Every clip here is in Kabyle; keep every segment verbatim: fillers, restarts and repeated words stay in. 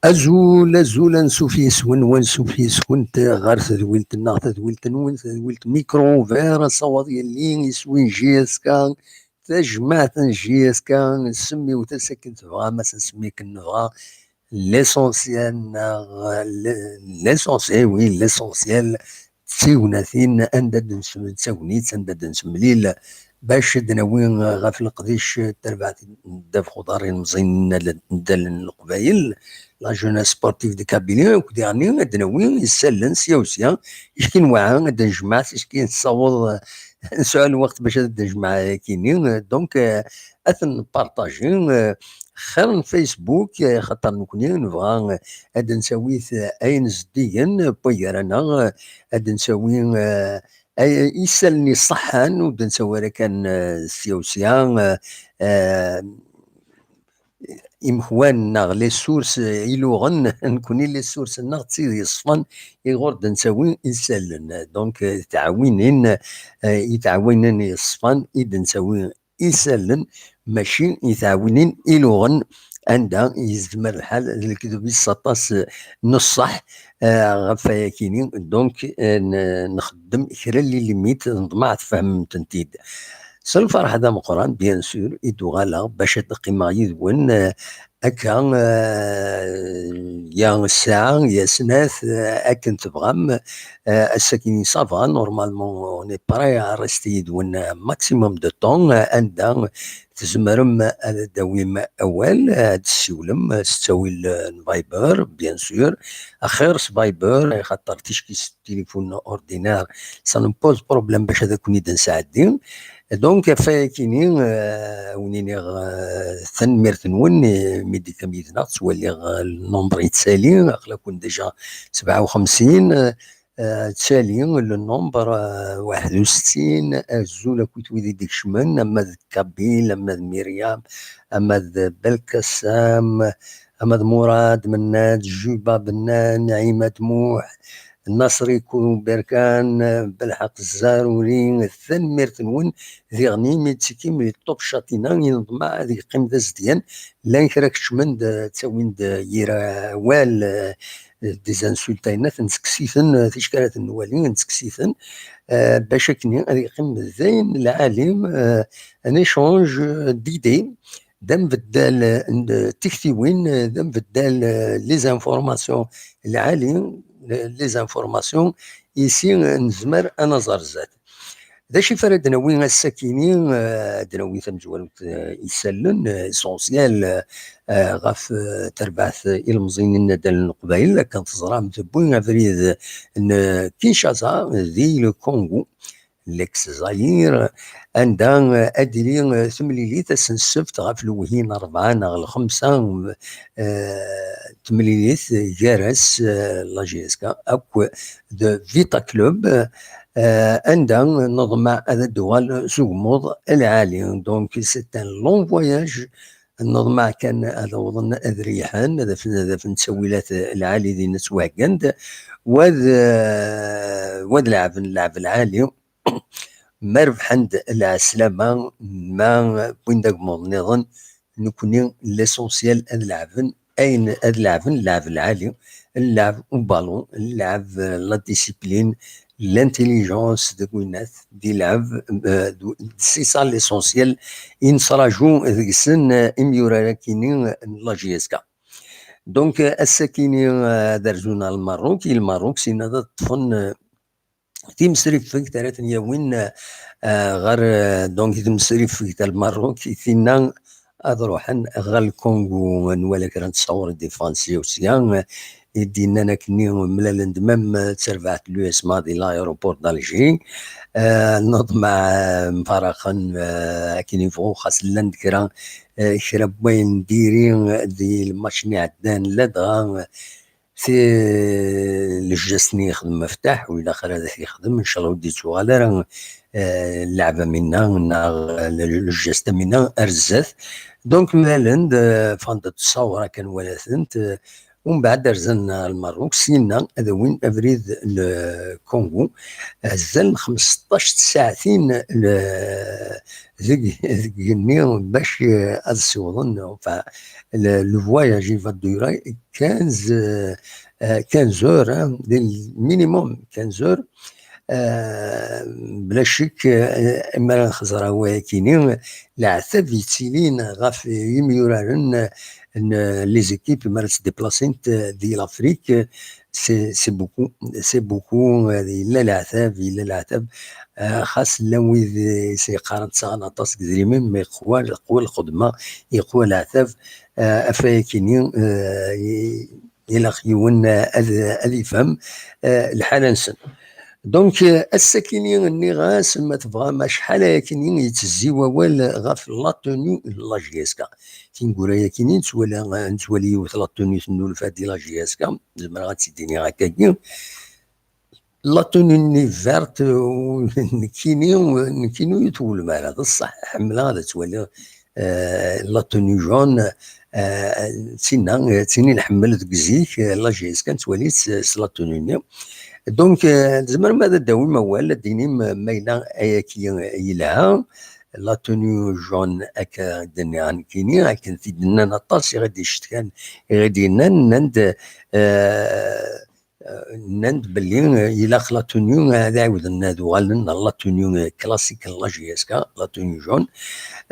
Azul, azul, ansuf yes-wen, wansuf yes-went ɣer tedwilt-nneɣ, tadwilt-nwen, tadwilt Micro Ouvert, asawaḍ yelli, iswi n J S K, tajmaɛt n J S K, semmiwt-as akken tebɣam, ad s-nsemmi akken nebɣa, l'essentiel neɣ, le-, l'essentiel, oui, l'essentiel, d tignatin anda d-nsem-, d tagnit anda d-nsemlil, bac ad d-nawi ɣef leqdic tarbaɛt n ddabex uḍar ilemẓiyen n dal n Leqbayel, la jeunesse sportive de Kabylie, akked diɣenni ad d-nawi isallen sya u sya, ticki nweɛa ad d-nejmeɛ, ticki nessaweḍ, nesɛu lweqt bac ad d-nejmeɛ akini. Donc, euh, ad ten-npartaji, euh, xir n Facebook, euh, xaṭer nekni nebɣa, euh, ad d-nsawi, euh, ayen zeddigen, euh, n wagar-aneɣ, euh, ad d-nsawi, euh, ay-, isallen iṣeḥḥan, ur d-nsawi ara kan, euh, sya u sya, euh, euh, imekwan neɣ les sources, euh, iluɣen, nekni les sources-nneɣ d tid yeṣfan, iɣur d-nsawi isallen. Donc, euh, tɛawinin, euh, i tɛawinin yeṣfan i d-nsawi isallen, mačči i tɛawinin iluɣen, anda yezmer lḥal ad lekdeb-is aṭas, eh, n ṣṣeḥ, eh, ɣef wayakini. Donc, eh, n-, nxeddem kra n les limites, neḍmeɛ tfehmem-tent-id. S lferḥ d ameqqran, bien sûr, i d-uɣaleɣ bac ad qqimeɣ yid-wen, eh, akka, eh, ya ssaɛa, ya snat, eh, akken tebɣam. Eh, ass-agi, ça va, normalement, on est prêt à rester yid-wen un maximum de temps, eh, anda tzemrem ad d-tawim awal, ad d-tessiwlem s ttawil n Viber, bien sûr. Axir s Viber, xaṭer ticki s tilifun ordinaire, ça nous pose problème bac ad ken-id-nesɛeddi. Donc, ɣef wayakini, eh, ad wen-iniɣ, eh, tanemmirt-nwen, eh, mi d-tekkam yid-neɣ, ttwaliɣ, eh, le nombre yettali, aql-aken déjà sebɛa u xemsin, eh, eh, ttali, le nombre, eh, waḥed u settin, azul akkit wid i d-ikecmen, ama d Kabil, ama d Myriam, ama d Belkasam, ama d Murad Mennad, Juba Bennan, Naïma Dmouh, Nasri Kou Berkan, Belḥaq Zaruri, tanemmirt-nwen, diɣen mi d-tekkim di ṭṭup catina, i neḍmeɛ ad yeqqim d azedgan, llan kra keččmen-d, ttawin-d yir awal, eh, des insultes, ayen ad ten-tekkes-iten, eh, ticki ara ten-nwali, ad ten-tekkes-iten, eh, bac akken ad yeqqim d ayen lɛali, eh, un échange d'idées, d ambeddal n tiktiwin, d ambeddal, eh, les informations lɛali, les informations, ici, eh, nezmer ad naẓer zdat. D acu i ara d-nawi ass-akini? Eh, ad d-nawi tamezwarut, eh, isallen, eh, essentiel, eh, ɣef, eh, terbaɛt ilemẓiyen n Nadal n Leqbayel, akken teẓram, tewwi abrid n Kinshasa di le Congo, l'ex-Zaïre, anda, eh, ad d-tili, eh, temlilit ass n ssebt ɣef lewhi n rebɛa neɣ lxemsa, eh, temlilit gar-as, eh, la J S K akk d Vita Club, eh, anda neḍmeɛ ad d-tuɣal s ugemmuḍ lɛali. Donc, c'est un long voyage. Neḍmeɛ kan ad awḍen ad reyḥen, ad afen, ad afen ttawilat lɛali din ad ttwaheggant. Wad, eh, wad leɛben lɛeb lɛali. Ma rebḥen-d lɛeslama, ma wwin-d agemmuḍ nniḍen, nekni l'essentiel ad leɛben ayen ad leɛben, lɛeb lɛali, lɛeb ubalun, lɛeb, eh, la discipline, l'intelligence deg winat, di lɛeb, eh, d-, c'est ça l'essentiel i nettraǧu deg-sen, eh, imyurar akini n la J S K. Donc, eh, ass-akini, eh, ad rzun ar Lmerruk, i Lmerruk, sinna ad ṭṭfen, eh, timesrifegt ara ten-yawin, eh, ɣer, eh, donc, timesrifegt ar Lmerruk, i tinna ad ruḥen ɣer Lkungu, nwala kra n ttṣawur i d-yeffɣen sya u sya, eh, i d-yennan akkenni mlalen-d même, eh, d terbaɛt n l'U S M A di l'aéroport d'Alger. Eh, neḍmeɛ, eh, mfaraqen, eh, akken yebɣu, xas llan-d kra, eh, kra n wayen n diri, eh, di lmatch-nni iɛeddan, ladɣa, eh, Si, le geste-nni yexdem Meftaḥ, u ilaq ara ad t-yexdem, ncallah ur d-yettuɣal ara, eh, lɛeb am winna, neɣ, eh, le, le geste am winna ar zdat. Donc, mlalen-d, eh, ffɣen-d ttṣawur akken wala-tent, eh, Umbeɛd rzan ar Lmerruk, syenna ad awin abrid n Lkungu. Azal n xmesṭac tsaɛtin l-, deg, deg igenni bac, eh, ad ssiwḍen, enfin, le, le voyage, il va durer quinze, euh, quinze heures, hein, des minimum quinze heures. Euh, bla ccek, euh, mi ara nxeẓra wayakini, leɛtab yettilin ɣef yimyuraren n les équipes mi ara ttdiplasint di l'Afrique, c'est, c'est beaucoup, c'est beaucoup, euh, yella leɛtab, yella leɛtab. Euh, xas llan wid i s-yeqqaren ttaɣen aṭas n yedrimen, ma yeqwa, yeqwa lxedma, yeqwa leɛtab, euh, ɣef wayakini, euh, i-, ilaq yiwen, euh, ad, ad yefhem, euh, lḥala-nsen. Donc, euh, ass-akini nniɣ-as, ma tebɣam, acḥal ayakini yettezzi wawal ɣef la tenue n la J S K. Tineggura-yakini nettwali, nettwali yiwet la tenue tennulfa di la J S K, zemreɣ ad tt-id-iniɣ akkagi. La tenue-nni verte, u nekkini, nekkini ur yi-twulem ara, d ṣṣeḥ, ḥemmleɣ ad ttwaliɣ, euh, la tenue jaune, euh, d tinna, d tin i nḥemmel deg zik, euh, la J S K nettwali-tt s la tenue-nni. Donc, euh, tzemrem ad d-tawim awal, ad d-tinim, euh, ma yella ayaki yelha, la tenue jaune, akka d-nniɣ nekkini, akken t-id-nnan aṭas i ɣ-d-icetkan, i ɣ-d-yennan, nnan-d, euh, euh, nnan-d belli, euh, ilaq la tenue, euh, ad ɛiwden ad uɣalen ɣer la tenue, euh, classique n la J S K, la tenue jaune.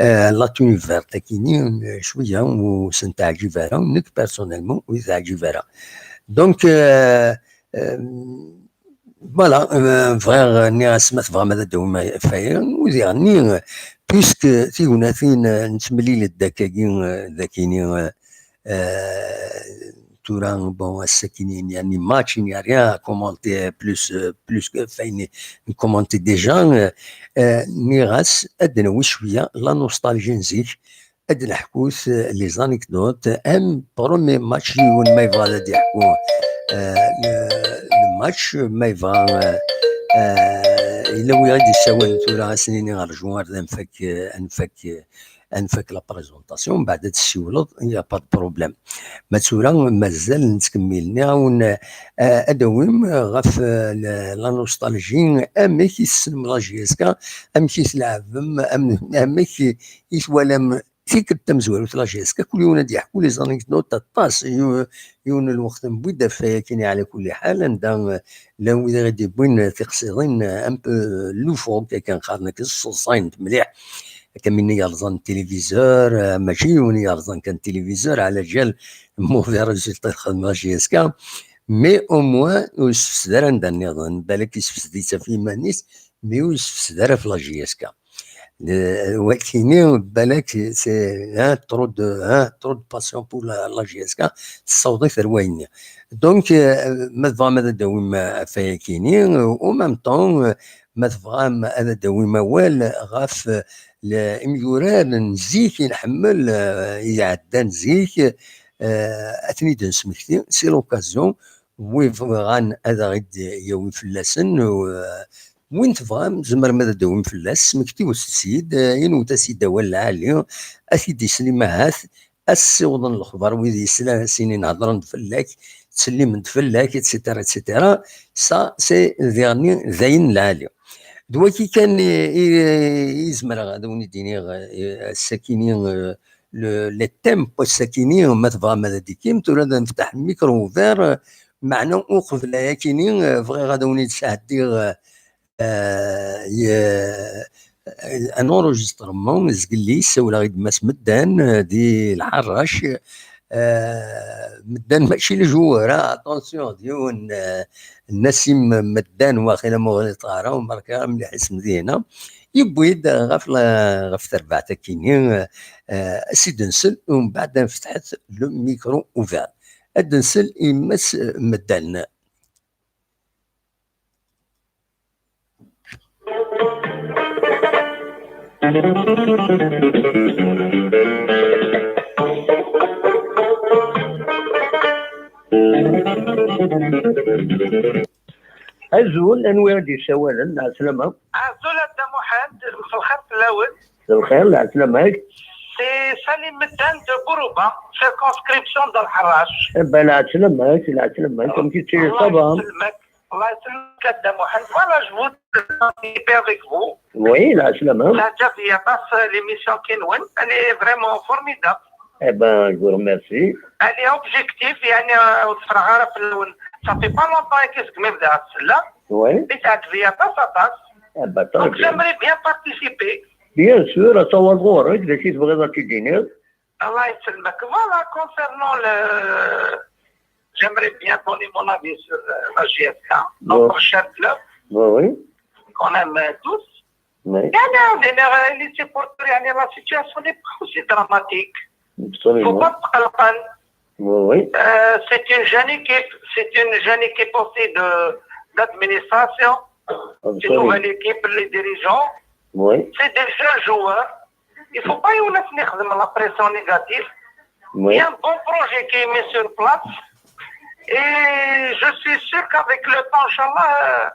Euh, la tenue verte, akini, euh, cwiya ur sen-teɛǧib ara, nekk personnellement ur yi-teɛǧib ara. Donc, euh, euh, voilà, euh, bɣiɣ, euh, nniɣ-as ma tebɣam ad d-tawim ɣef waya, udiɣ-nni, euh, puisque tignatin, euh, nettemlil-d akkagi, euh, d akini, euh, euh, tura, bon, ass-akini, il n'y a ni match, il n'y a rien à commenter plus, euh, plus que, enfin, n-, commenter déjà, euh, euh, nniɣ-as ad d-nawi cwiya la nostalgie n zik, ad d-neḥkut, euh, les anecdotes, am premier match, yiwen ma yebɣa ad d-yeḥku, euh, le, le match, ma yebɣa, euh, euh, yella wi ɣ-d-yessawalen tura, ad s-nini rju ar d anfak, euh, anfak, euh, ad nfak la présentation, mbeɛd ad tessiwleḍ, il n'y a pas de problème. Ma tura mazal nettkemmil. Nniɣ-awen, eh, ad d-tawim ɣef, eh, la, la nostalgie, amek i tessnem la J S K, amek i tleɛbem, am-, amek i, i twalam tikkelt tamezwarut la J S K, kul yiwen ad d-yeḥku les anecdotes aṭas, yu-, yiwen n lweqt newwi-d ɣef wayakini ɛla kulli ḥal, anda, eh, llan wid i ɣ-d-yewwin tiqsiḍin, eh, un peu loufoque, akken qqaren akken, sseḍsayent mliḥ, akka mi yerẓan téléviseur, eh, mačči yiwen yerẓan kan téléviseur, ɛla jal mauvais résultat i texdem la J S K, mais au moins ur yessefsed ara anda nniḍen, balak yessefsed-itt ɣef yiman-is, mais ur yessefsed ara ɣef la J S K. Eh, wakini, balak, c'est, hein, trop de, hein, trop de passion pour la, la J S K, tessaweḍ-it ar wayenni. Donc, eh, ma tebɣam ad d-tawim, eh, ɣef wayakini, eh, en même temps, eh, ma tebɣam ad d-tawim awal ɣef, eh, le-, imyurar n zik i nḥemmel, eh, i iɛeddan zik, eh, ad ten-id-nesmekti, c'est l'occasion, wi bɣan ad aɣ-id-yawi fell-asen, eh, win tebɣam, tzemrem ad d-tawim fell-as, smektiwet-tt-id, eh, inwet-as-id awal lɛali, ad t-id-isel imahat, ad s-ssiwḍen lexbar wid yeslan, sinin hedren-d fell-ak, ttsellimen-d fell-ak, et cetera, et cetera. Ça, c'est, diɣenni, d ayen lɛali. D waki kan i, i, i zemreɣ ad wen-id-iniɣ, eh, ass-akini, eh, le, les thèmes n wass-akini, ma tebɣam ad d-ikim, tura ad neftaḥ micro ouvert, eh, meɛna uqbel ayakini, eh, bɣiɣ ad wen-id-sɛeddiɣ, eh, eh, ye-, un enregistrement, zgelli ssawleɣ i gma-s Meddan, eh, di Lḥerrac. Eh, Meddan mačči le joueur, ah, attention, d yiwen, eh, Nasim Meddan, waqila ma ɣliṭeɣ ara, ur merkeɣ ara mliḥ isem dihna. Yewwi-d ɣef la, ɣef terbaɛt akini, eh, eh, ad s-id-nsel, umbeɛd ad nfetḥet le micro ouvert. Ad nsel i Mass Meddan. Azul, anwa i d-yessawalen? Ɛeslama. Azul a Dda Muḥend, mselxir fell-awen. Mselxir, lɛeslama-k. Si Salim Meddan de Bourouba, circonscription de Lḥerrac. Eh ben, la Aslam, hein, c'est la Aslam, hein, comme tu sais, ça va, hein. Allah yesselmek. Allah yesselmek a Dda Muḥend. Voilà, je voudrais participer avec vous. Oui, la Aslam, hein. Teɛǧeb-iyi aṭas l'émission-nwen, elle est vraiment formidable. Eh ben, je vous remercie. Elle est objective, يعني, euh, ur teffreɣ ara fell-awen. Ça fait pas longtemps que je suis là. Oui. Mais teɛǧeb-iyi aṭas, aṭas. Eh ben, très bien. Donc, j'aimerais bien participer. Bien sûr, asawaḍ ɣur-k, d acu i tebɣiḍ ad t-id-tiniḍ? Allah yesselmek. Voilà, concernant le, j'aimerais bien donner mon avis sur, euh, la J S K, notre cher club. Oui, oui. Qu'on aime tous. Oui. يعني، en général, les supporters, يعني, la situation n'est pas aussi dramatique. Absolument. Faut pas تقلقن. Oui, oui. Euh, c'est une jeune équipe, c'est une jeune équipe aussi de, d'administration. Absolument. Une nouvelle équipe, les dirigeants. Oui. C'est des jeunes joueurs. Il faut pas يولف نخدم la pression négative. Oui. Il y a un bon projet qui est mis sur place. Et je suis sûr qu'avec le temps, Inch'Allah, euh,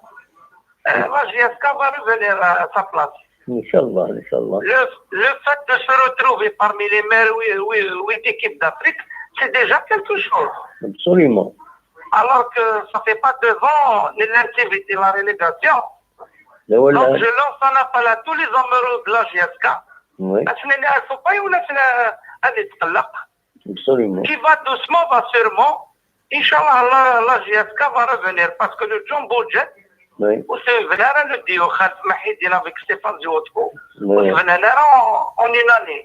euh, la J S K va revenir à sa place. Inch'Allah, Inch'Allah. Le, le fait de se retrouver parmi les meilleures huit, huit, huit équipes d'Afrique, c'est déjà quelque chose. Absolument. Alors que ça fait pas deux ans, on est l'intimité, la relégation. Donc, je lance un appel à tous les amoureux de la J S K. Oui. Parce qu'il ne faut pas يولف نخدم. Absolument. Qui va doucement, va sûrement. Inch'Allah, la, la J S K va revenir parce que le Jumbo Jet, oui, وسيفنارا le duo خالد محي الدين avec Stéphane Ziotko, oui, وسيفنارا en, en une année.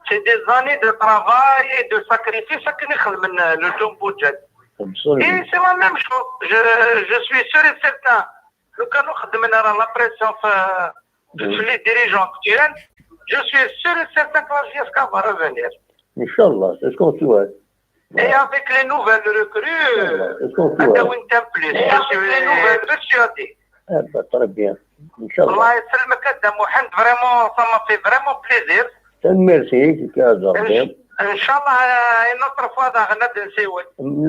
C'est des années de travail et de sacrifice كي نخدم le Jumbo Jet. Absolument. Et c'est la même chose. Je, je suis sûr et certain. لو كان خدمنا راه la pression في, في les dirigeants actuels, je suis sûr et certain que la J S K va revenir. Inch'Allah, c'est ce qu'on souhaite. Et avec les nouvelles recrues, c'est ce qu'on souhaite. Un plus, je suis persuadé. Eh ben, très bien. Inch'Allah. الله يسلمك a Dda Muḥend, vraiment, ça m'a fait vraiment plaisir. Tanemmirt-ik, a Zerbi. إن شاء الله, euh, une autre fois, داغ نبدا نسيول.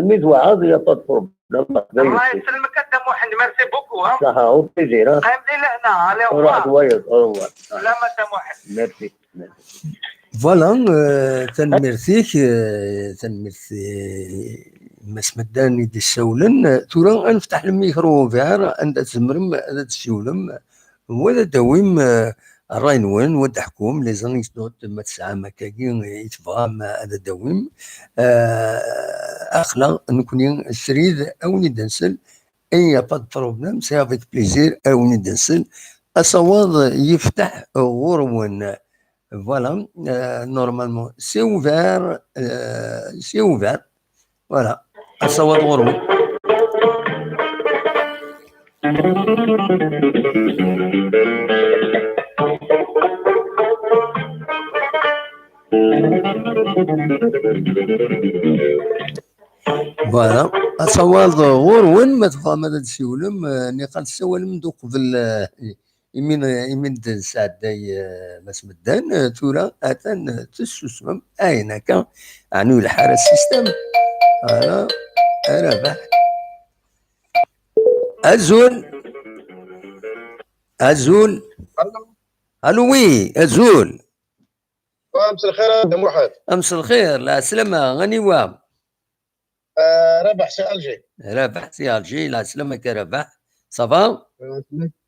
Mi tweɛɛeḍ, il y a pas de problème. الله يسلمك a Dda Muḥend, merci beaucoup, hein. صحة، au plaisir, hein. قيم لي لهنا, allez, au revoir. Au revoir. سلامة a Dda Muḥend. Merci. Voilà, euh, tanemmirt-ik, euh, tanemmirt, euh, Mass Meddan i d-issawlen. Tura ad nefteḥ le micro ouvert, anda tzemrem ad d-tessiwlem, wa ad d-tawim, euh, ṛṛay-nwen, wa ad d-teḥkum, les anecdotes, ma tesɛam akkagi i tebɣam ad d-tawim. Euh, aql-aɣ nekkni srid, a wen-id-nsel, il n'y a pas de problème, c'est avec plaisir, a wen-id-nsel. Asawaḍ yefteḥ ɣur-wen. Voilà, euh, normalement, c'est ouvert, euh, c'est ouvert. Voilà, asawaḍ ɣur-wen. Voilà, asawaḍ ɣur-wen, ma tebɣam ad d-tessiwlem, euh, niqal tessawalem-d uqbel, euh, imi, imi d-nesɛedday, eh, Mass Meddan, eh, tura atan, eh, tessusmem, ayen akka, ɛnu yelḥa ara ssistem. Ara, a Rabaḥ. Azul. Azul. Allô, oui, azul. مساء الخير a Dda Muḥend. مساء الخير, lɛeslama, aniwa? آه، رابح سي الجي. رابح سي الجي، العسلامة كي رابح. صافا؟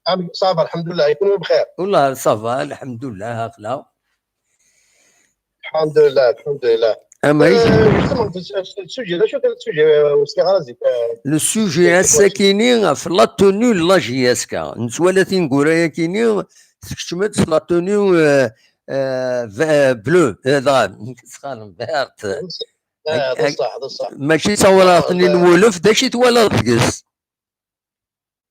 آه، صافا الحمد لله، يكونوا بخير. والله صافا الحمد لله، هاخلا. الحمد لله، الحمد لله. اما ايش؟ آه، زعما في الس-، السوجي، لا، شو كان السوجي؟ آه، وسكي غازي، آه، لو سوجي هسه كيني في لا توني لا جي اس كا. نسوى لا تينغورا كيني، تكتمت لا توني، آه، آه، ف-، آه، بلو، آه، لا، سخان، فيرت. آه، هذا صح، هذا صح. ماشي تصور آه، راسني آه. نولف، دا شي توالى رقص.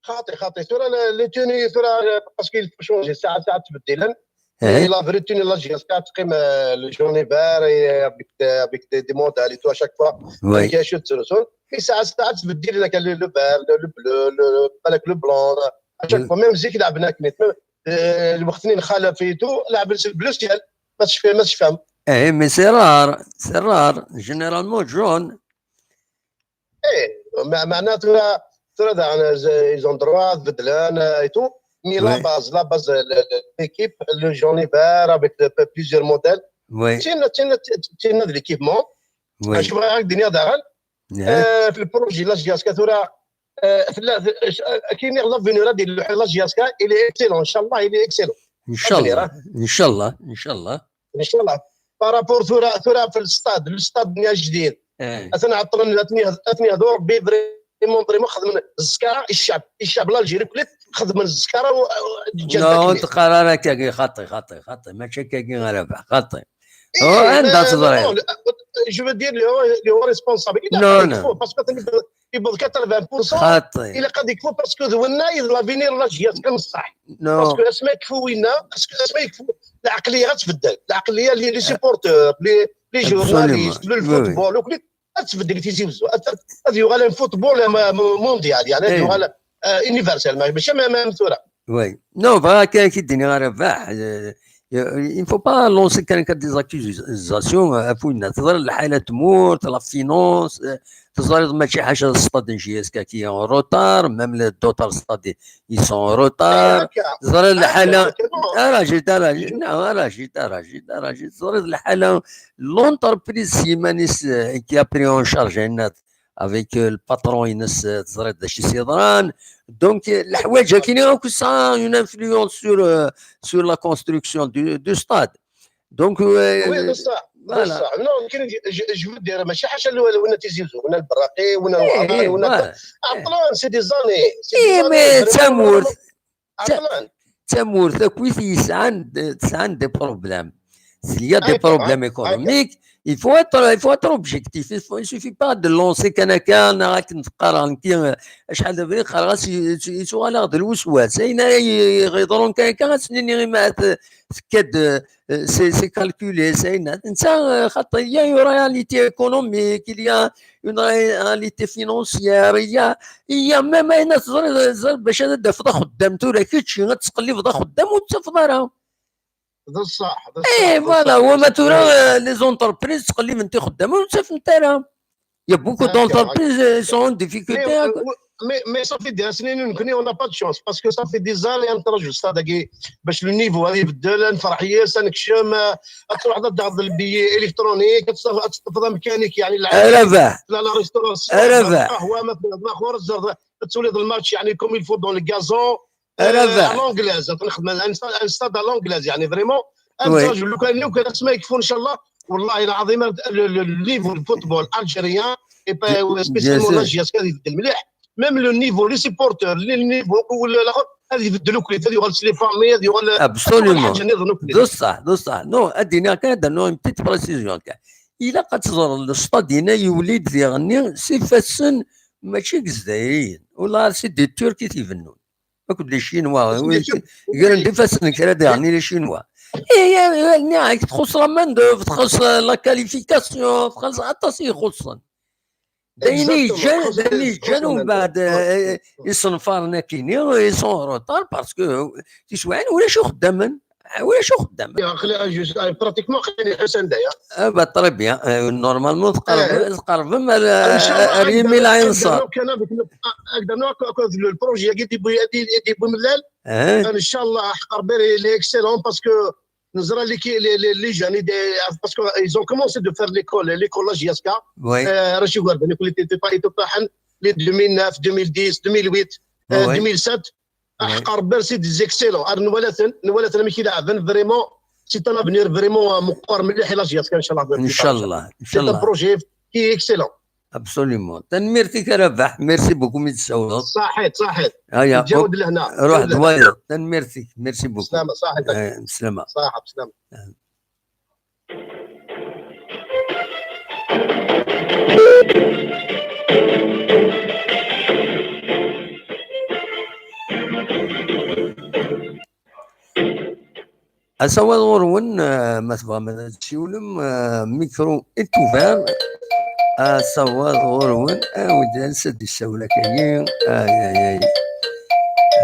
خاطي، خاطي. ثورة ل-، لي توني، ثورة، آه، باسكو يلفو شونجي، ساعة، ساعة تبدلن. إيه. لا فري توني لا جي اس كات تقيم، آه، لو جوني فير، إي، افيك دي، افيك دي، دي موديل اي تو ا شاك فوا. وي. كاين شوت سولوسيون. إي ساعة، ساعة تبدل لك لو، لو فير، لو، لو بلو، لو، بالك لو بلون، ا شاك فوا. ميم زيك لعبنا كنيت. ميم، آه، الوقت اللي نخالف فيتو، لعب بلو سيال. ما تشفى، ما تشفى. ايه، مي سي رار، سي رار، جينيرالمون جون. ايه، مع-، معناته ثورة، ثورة تاع انا ز-، ايزون دروا تبدلان، آه، اي تو. mais la base, la base, l'équipe, le jaune et vert avec plusieurs modèles. Tiens, tiens, tiens, de l'équipement. Acu bɣiɣ ad k-d-iniɣ daɣen? Fi le projet la J S K tura, tella, akken i l'avenir ad iluḥ la J S K, il est excellent, inchallah, il est excellent. Inchallah, inchallah, inchallah. Inchallah. Par rapport tura, tura في le stade, le stade-nni ajdid. Atan ɛeṭṭlen, atan yehd-, atan yehdu Rebbi, vraiment, vraiment xedmen zzkara i ccɛeb, i ccɛeb l'Algérie كله xedmen zzkara. Non, ur teqqar ara akkagi, xaṭi, xaṭi, xaṭi, mačči akkagi ara baḥ, xaṭi. Anda teẓriḍ? Je veux dire, les hauts responsables. Non, non. Parce que يبغض quatre-vingts pour cent. خاطي. إلا قد يكفو parce que ذونا يضرب فيني لا جيات كم الصح. Non. Parce que اسماء يكفو وينا، parce que اسماء يكفو. العقلية غتبدل، العقلية اللي les supporters، les journalistes، le football وكل غتبدل تيزي وزو. هذا يغال un football mondial، يعني يغال universel، ماشي même ثورة. Oui. Non, بغا كاين كيديني غير رباح. Il faut pas lancer كان des accusations. Afouina, teẓriḍ lḥala n tmurt, la finance, teẓriḍ mačči ḥaca stade n J S K qui est en retard, même les d'autres stades ils sont en retard. Teẓriḍ lḥala, arajid, arajid, non, arajid, arajid, arajid, teẓriḍ lḥala l'entreprise s yiman-is qui a pris en charge avec le patron-ines, teẓriḍ d acu i s-yeḍran. Donc leḥwayeǧ-agi akk tesɛa une influence sur, sur la construction du, du stade. Donc, oui, بصح، voilà. بصح. Non, je veux dire, ماشي حاجة الأولى، ولا تيزي وزو، ولا البراقي، ولا الوعران، ولا عطلان، c'est des années، c'est des années. Mais d tamurt. عطلان. Tamurt akkit yesɛan, tesɛan des problèmes. Il y a des problèmes économiques. Il faut être, il faut être objectif. Il faut, il suffit pas de lancer كان هكا، أنا راك نفكر هكا، acḥal d abrid qqareɣ-as, yettuɣal-aɣ d lweswas. Ayen ara yeḍrun kan akka, ad s-nini ima tekka-d, c'est, c'est calculé, c'est, netta, xaṭer, il y a une réalité économique, il y a une réalité financière, il y a, il y a même ayen ad teẓriḍ, bac ad d-tafeḍ axeddam tura kečč, ad tettqellibeḍ axeddam ur t-tafeḍ ara. D ṣṣeḥ, d ṣṣeḥ. Eh, voilà, wama tura, les entreprises ttqellibent ixeddam ur ttafent ara. Il y a beaucoup d'entreprises, euh, sont en difficulté. Mais, euh, mais, mais ça fait des années, nous, nous, on n'a pas de chance, parce que ça fait des années, on travaille juste ça, باش le niveau هذا يبدل، نفرح ياس، نكشم، آه، تروح تدخل le billet électronique، تطفى mécanique، يعني، la restauration، القهوة، ما في، ما خور الزرد، تولي الماتش، يعني، comme il faut dans le gazon. À l'anglaise، نخدم un stade à l'anglaise، يعني، vraiment. لو كان، لو كان اسماء يكفو ان شاء الله، والله العظيم le niveau football algérien، et pas spécialement la J S K، غادي يبدل مليح. Même le niveau، les supporters، le niveau الاخر، غادي يبدلوا كل، غادي يغلس les familles، غادي يغلس. Absolument. بصح، بصح، non، ادينا كان درنا une petite précision كان. الا قد تزور الاستاد هنا يولي ديغني سي فاسن، ماشي جزائريين ولا سي دي تورك يتبنون. Akked les Chinois, oui, gren-d ifassen n kra daɣen i les Chinois. Ihi, nniɣ-ak, txuṣṣ la main d'œuvre, txuṣṣ la qualification, txuṣṣ aṭas i ixuṣṣen. D ayen i yeǧǧan, d ayen i yeǧǧan umbeɛd, eh, isenfaren akkin-nni, ils sont en retard parce que tiswiɛin ulac ixeddamen. Ulac uxeddam. Aql-i, ah, juste, ah, pratiquement aql-i ḥasan daya. Ah, bah, très bien. Euh, normalement, tqerrb-, tqerrbem ar, ar yimi la inṣer. Kan avec le, ah, avec le, le projet-agi d-yewwi, d-yewwi Mellal. Inchallah, aqerbi, il est excellent parce que neẓra les, les, les, les jeunes, des, parce que ils ont commencé de faire l'école, l'école la J S K. Oui. Euh, Rachid Gouarben, l'école était pas, était pas, les deux mille neuf, deux mille dix, deux mille huit, euh, deux mille sept. Aḥeqq Rebbi, c'est des excellents. Ar nwala-ten, nwala-ten amek i leɛben, vraiment, c'est un avenir vraiment, euh, meqqer mliḥ i la J S K, inchallah. Inchallah, c'est un projet qui est excellent. Absolument. Tanemmirt-ik a Rabaḥ. Merci beaucoup mi d-tsawleḍ. Ṣaḥit, ṣaḥit. Aya, ǧǧaw-d lehna. Ruḥ d wayeḍ. Tanemmirt-ik. Merci beaucoup. Slama, ṣaḥit. Eh, slama. Ṣaḥa, slama. Eh. Asawaḍ ɣur-wen, eh, ma tebɣam ad tessiwlem, eh, micro est ouvert. Asawaḍ ɣur-wen, awid ansa d-issawel akagi. Ay, ay, ay.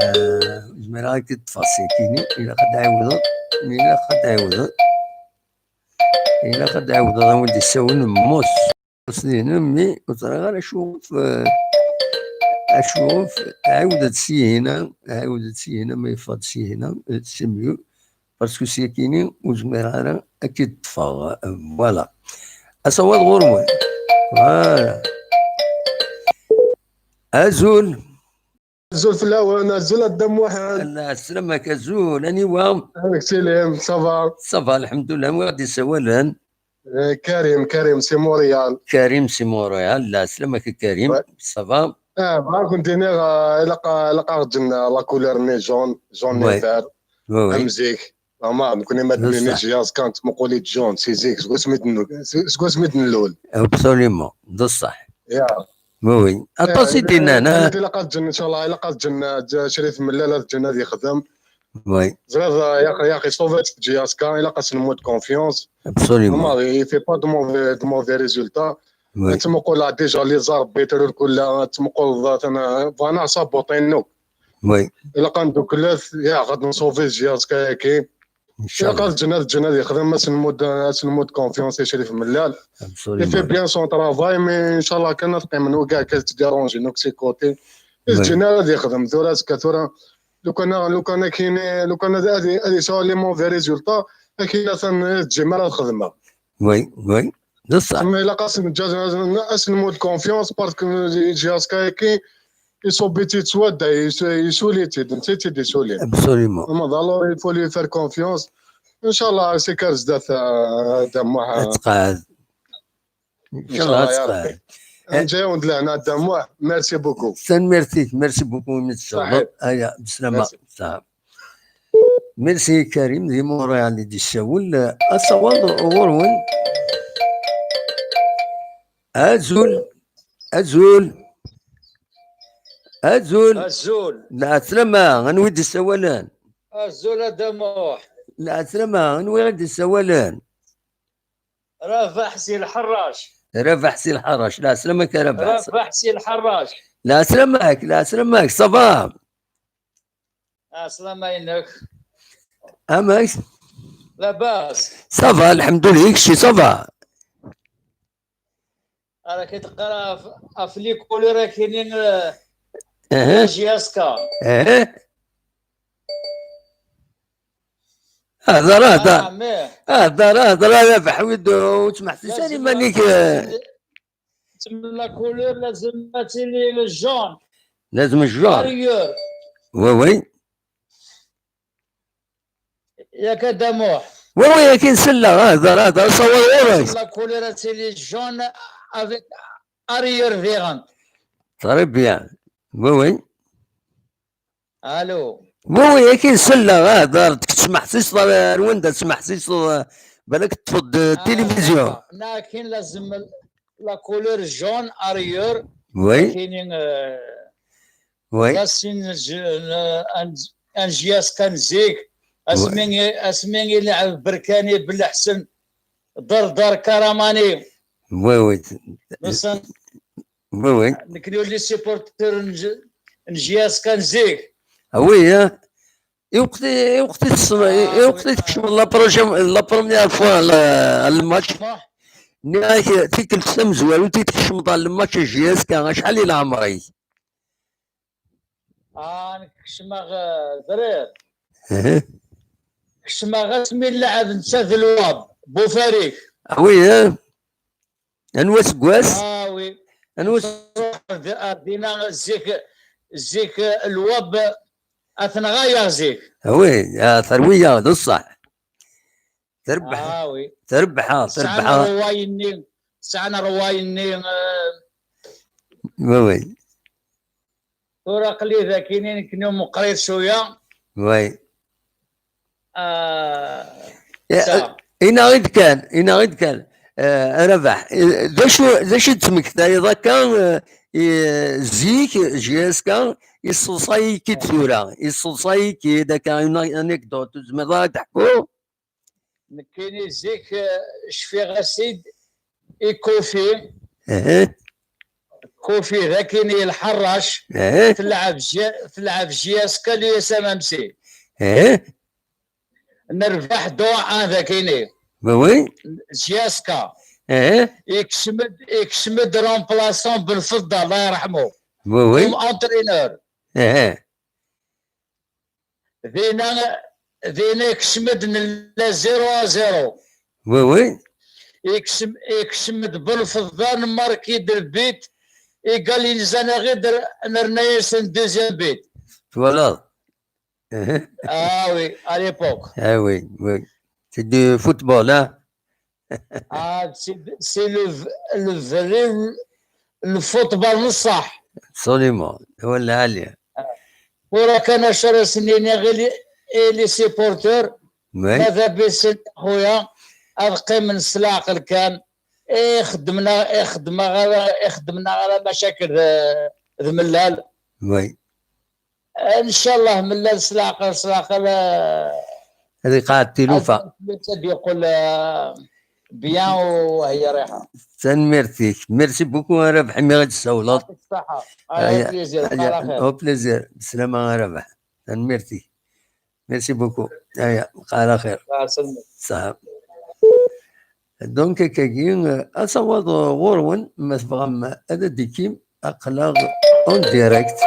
Eh, zmireɣ ad k-ṭṭfeɣ sakini, ilaq ad d-ɛiwdeḍ, ilaq ad d-ɛiwdeḍ. Ilaq ad d-ɛiwdeḍ a wi d-issawlen mmus. Ur s-d-yenna mmi, ur ẓriɣ ara acu, eh, Acuf, ɛiwed-d syin, ɛiwed-d syin, ma yeffeɣ-d syin, c'est mieux, parce que syakini ur zmireɣ ara ad k-id-ṭṭfeɣ. Voilà. Asawaḍ ɣur-wen. Voilà. Azul. Azul fell-awen, azul a Dda Muḥend. Lɛeslama-k, azul, aniwa? Amek tettiliḍ, ça va? Ça va, lḥemdullah, anwa i ɣ-d-yessawalen? Eh, Karim, Karim, si Montréal. Karim si Montréal, lɛeslama-k a Karim, ouais, ça va? Ah, bɣiɣ ad kent-iniɣ, ah, ilaq, ilaq ad ɣ-ǧǧen, ah, la couleur-nni jaune, jaune, ouais, et vert, ouais, ouais, am zik. Ama nekkni ma d-nini, ça, jazz kan ttmuqul-it jaune, si zik, seg wasmi d-nu-, seg wasmi d-nlul. Absolument, d ṣṣeḥ. Ya. Oui, oui. Aṭas i d-innan, ah. Ilaq ad ǧǧen, inchallah, ilaq ad ǧǧen, ah, Crif Mellal ad ǧǧen ad yexdem. Oui. Ẓriɣ, ah, yaq-, yaq-, iṣuv-itt J S K, ilaq ad s-nmudd confiance. Absolument. Ama, il fait pas de mauvais, de mauvais résultats. Oui. Ad tmuqul, ah, déjà les arbitres, ur kul, ad tmuqul, ah, tana, bɣan ad sabotin akk. Oui. Ilaq ad nduklet, ya, ɣad nṣuvi J S K-agi. Ilaq ad ǧǧen, ad ǧǧen ad yexdem, ad s-nmudd, ad s-nmudd confiance i Crif Mellal. Absolument. Il fait bien son travail, mais inchallah kan ad qqimen wigi akka ttdiranjin akk si côté. Ur ǧǧin ara ad yexdem tura, azekka tura. Lukan, lukan akini, lukan ad, ad, ad yesɛu les mauvais résultats, akini atan ur ǧǧin ara ad xedmeɣ. Oui, oui. D ṣṣeḥ. Tsemma ilaq ad s-neǧǧ, ad s-nmudd confiance, parce que J S K-agi, iṣubb-itt-id s wadda, is-, isuli-tt-id, netta i tt-id-isulin. Absolument. Ama d alors, il faut lui faire confiance. Inchallah, c'est kar zdat, euh, Dda Muḥ. Ad tqeɛɛed. Inchallah, ad tqeɛɛed. Nǧa-yawen-d lehna, Dda Muḥ. Merci beaucoup. Tanemmirt-ik, merci beaucoup imi tcuddeḍ. Aya, bislama. Merci. Saha. Merci Karim, di Montréal i d-yessawel. Asawaḍ ɣur-wen. Azul, azul, azul. Azul. Lɛeslama, anwa i d-yessawalen? Azul a Dda Muḥ. Lɛeslama, anwa i d-yessawalen? Rabaḥ si Lḥerrac. Rabaḥ si Lḥerrac, lɛeslama-k a Rabaḥ. Rabaḥ si Lḥerrac. Lɛeslama-k, lɛeslama-k, ça va? Ɛeslama-inek. Amek? Labas. Ça va, lḥemdulillah, kečči ça va? Ara k-id-qqar ɣef, ɣef les couleurs akini, eh, J S K. Eh. Hder, hder. Ah, mais. Hder, hder, a Rabaḥ, wid ur ttmeḥsis ara iman-ik, eh. Tsemma la couleur, lazem ad tili jaune. Lazem jaune. Arrière. Oui, oui. Yak a Dda Muḥ. Oui, oui, akin selleɣ, ah, hder, hder, asawaḍ ɣur-k. La couleur ad tili jaune avec arrière diɣen. Très bien. Oui, oui. Allô. Oui, oui, akin selleɣ, ah, hder, tesmeḥsiseḍ, ar wanda tesmeḥsiseḍ, ah, balak teṭṭfeḍ-d, ah, télévision. Neɣ akin lazem la couleur jaune arrière. Oui. Akin, euh, oui. Lasin, euh, un, un J S K n zik. Oui. Asmi, asmi i lɛeb Berkani Belḥsen. Dar, dar Karamani. Oui, oui. Nusan. Oui, oui. Nekni ur les supporters n J-, n J S K n zik. Ah oui, hein? I wqt i, i wqt i tessneḍ, ah, i wqt i tkecmeḍ la proje-, la première fois, la, le match. Nniɣ-ak, tikkelt tamezwarut i tkecmeḍ ɣer le match J S K, acḥal i leɛmer-ik? Ah, nekk kecmeɣ, eh, ẓriɣ. Ehe. Kecmeɣ asmi lɛeb netta d Lwab, Bufarik. Ah oui, eh? Anwa aseggas? Ah oui. Anwa as- Nruḥ d-, ar dina zik, zik, eh, Lwab, eh, atneɣ-aɣ zik. Ah oui, ah, terwi-yaɣ, d ṣṣeḥ. Terbeḥ. Ah oui. Terbeḥ, ah, terbeḥ. Sɛan ṛṛway-nni, sɛan ṛṛway-nni, eh, oui, oui. Tura aql-i dagi, nekni meqqrit cwiya. Oui. Ah, eh, sa. Inaɣ-id kan, inaɣ-id kan. Eh, a Rabaḥ, eh, d acu, d acu i d-tmektayeḍ akka, eh, i, zik, J S K, yesseḍsay-ik-id tura, yesseḍsay-ik-id akka, une anecdote, tzemreḍ ad d-teḥkuḍ? Nekkini zik, eh, cfiɣ-as-id i Kofi. Ehe. Kofi d akini lḥerrac. Ehe. Tleɛɛeb J-, tleɛɛeb J S K l'U S M M C. Ehe. Nerbeḥ deux un d akini. Oui, oui. J S K. Ehe. Ikcem-d, ikcem-d remplaçant Belfedda, Allah yerḥmu. Oui, oui. Comme entraîneur. Eh, eh. Dina, dina ikcem-d, nella zéro à zéro. Oui, oui. Ikcem, ikcem-d Belfeḍa, nmarki-d lbit, égaliser-aɣ-id, nerna-yasen deuxième but. Twalaḍ? Eh, eh. Ah oui, à l'époque. Ah oui, oui. C'est du football, hein? Ah, c'est, c'est le, le vrai, le football, صح. Absolument. ولا عليه. Tura kan acu ara sen-iniɣ i les, i les supporters, oui. Mada bisin, خويا, ad qqimen s leɛqel kan. Ixeddmen-aɣ, ixeddmen-aɣ ara, ixeddmen-aɣ ara macakel d, d Mellal. Oui. Ncallah, Mellal s leɛqel, s leɛqel, eh, ad iqeɛɛed tilufa. Ad, ad yeqqel, eh, bien u hya riḥa. Tanemmirt-ik. Merci beaucoup, a Rabaḥ, imi i ɣ-d-tessawleḍ. Yɛṭik ṣṣeḥḥa. Aya, au plaisir. Au plaisir. Bislama, a Rabaḥ. Tanemmirt-ik. Merci beaucoup. Aya, lqaɛa lxir. Ṣṣeḥḥa. Donc, akkagi, eh, asawaḍ, eh, ɣur-wen, ma tebɣam ad d-tikim, aql-aɣ en direct.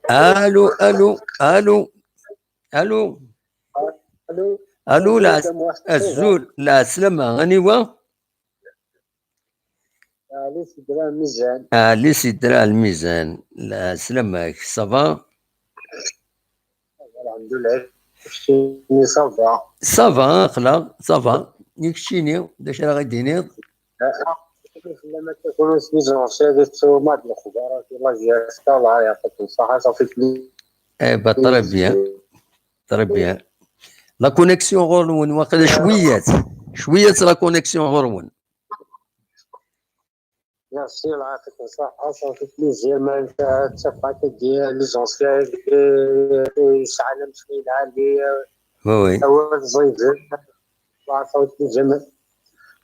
Allô, allô, allô, allô. Allô. Allô, la, azul, lɛeslama, aniwa? Ali Sidra Lmizan. Ali Sidra Lmizan. Lɛeslama-k, ça va? Alhamdulillah. Keččini, ça va? Ça va, aql-aɣ, ça va. I keččini, d acu ara ɣ-d-tiniḍ? Fell-am ad takun sbiz n Ṛṛuṣya di tsumat, lexbarat, la jeunesse, Allah yeɛṭikum ṣṣeḥḥa, ça fait plaisir. Eh ben, très bien. Très bien. La connexion ɣur-wen waqila cwiyat. Cwiyat la connexion ɣur-wen. Merci, Allah yeɛṭikum ṣṣeḥḥa, ça fait plaisir, ma ttafeɣ-d les anciens, eh, yesɛan amcum lɛali, oui, oui. Awal ẓiden, Allah yeɛṭikum ṣṣeḥḥa.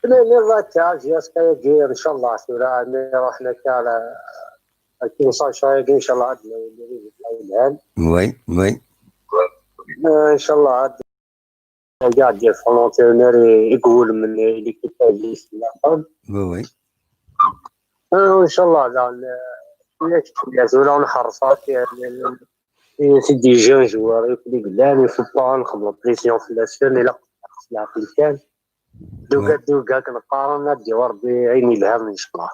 Nniḍ akka, jusqu'à-yagi, ncallah, tura mi ruḥen akka, akken ṣaca-yagi, ncallah, ad d-nawi résultat yelhan. Oui, oui. Eh, ncallah, ad Agi ad d-yaf l'entraîneur i, i iwulmen, i l'équipe-agi s leɛqel. Oui, oui. Ah, ncallah, daɣen, eh, yak tura nḥerṣ-as i, i, i, i d-yeǧǧan joueur akk i yellan, il faut pas nxedmeḍ pression fell-asen, ilaq s leɛqel kan. Duga, oui, duga, akken qqaren, ad d-yawi Rebbi ayen yelhan, ncallah.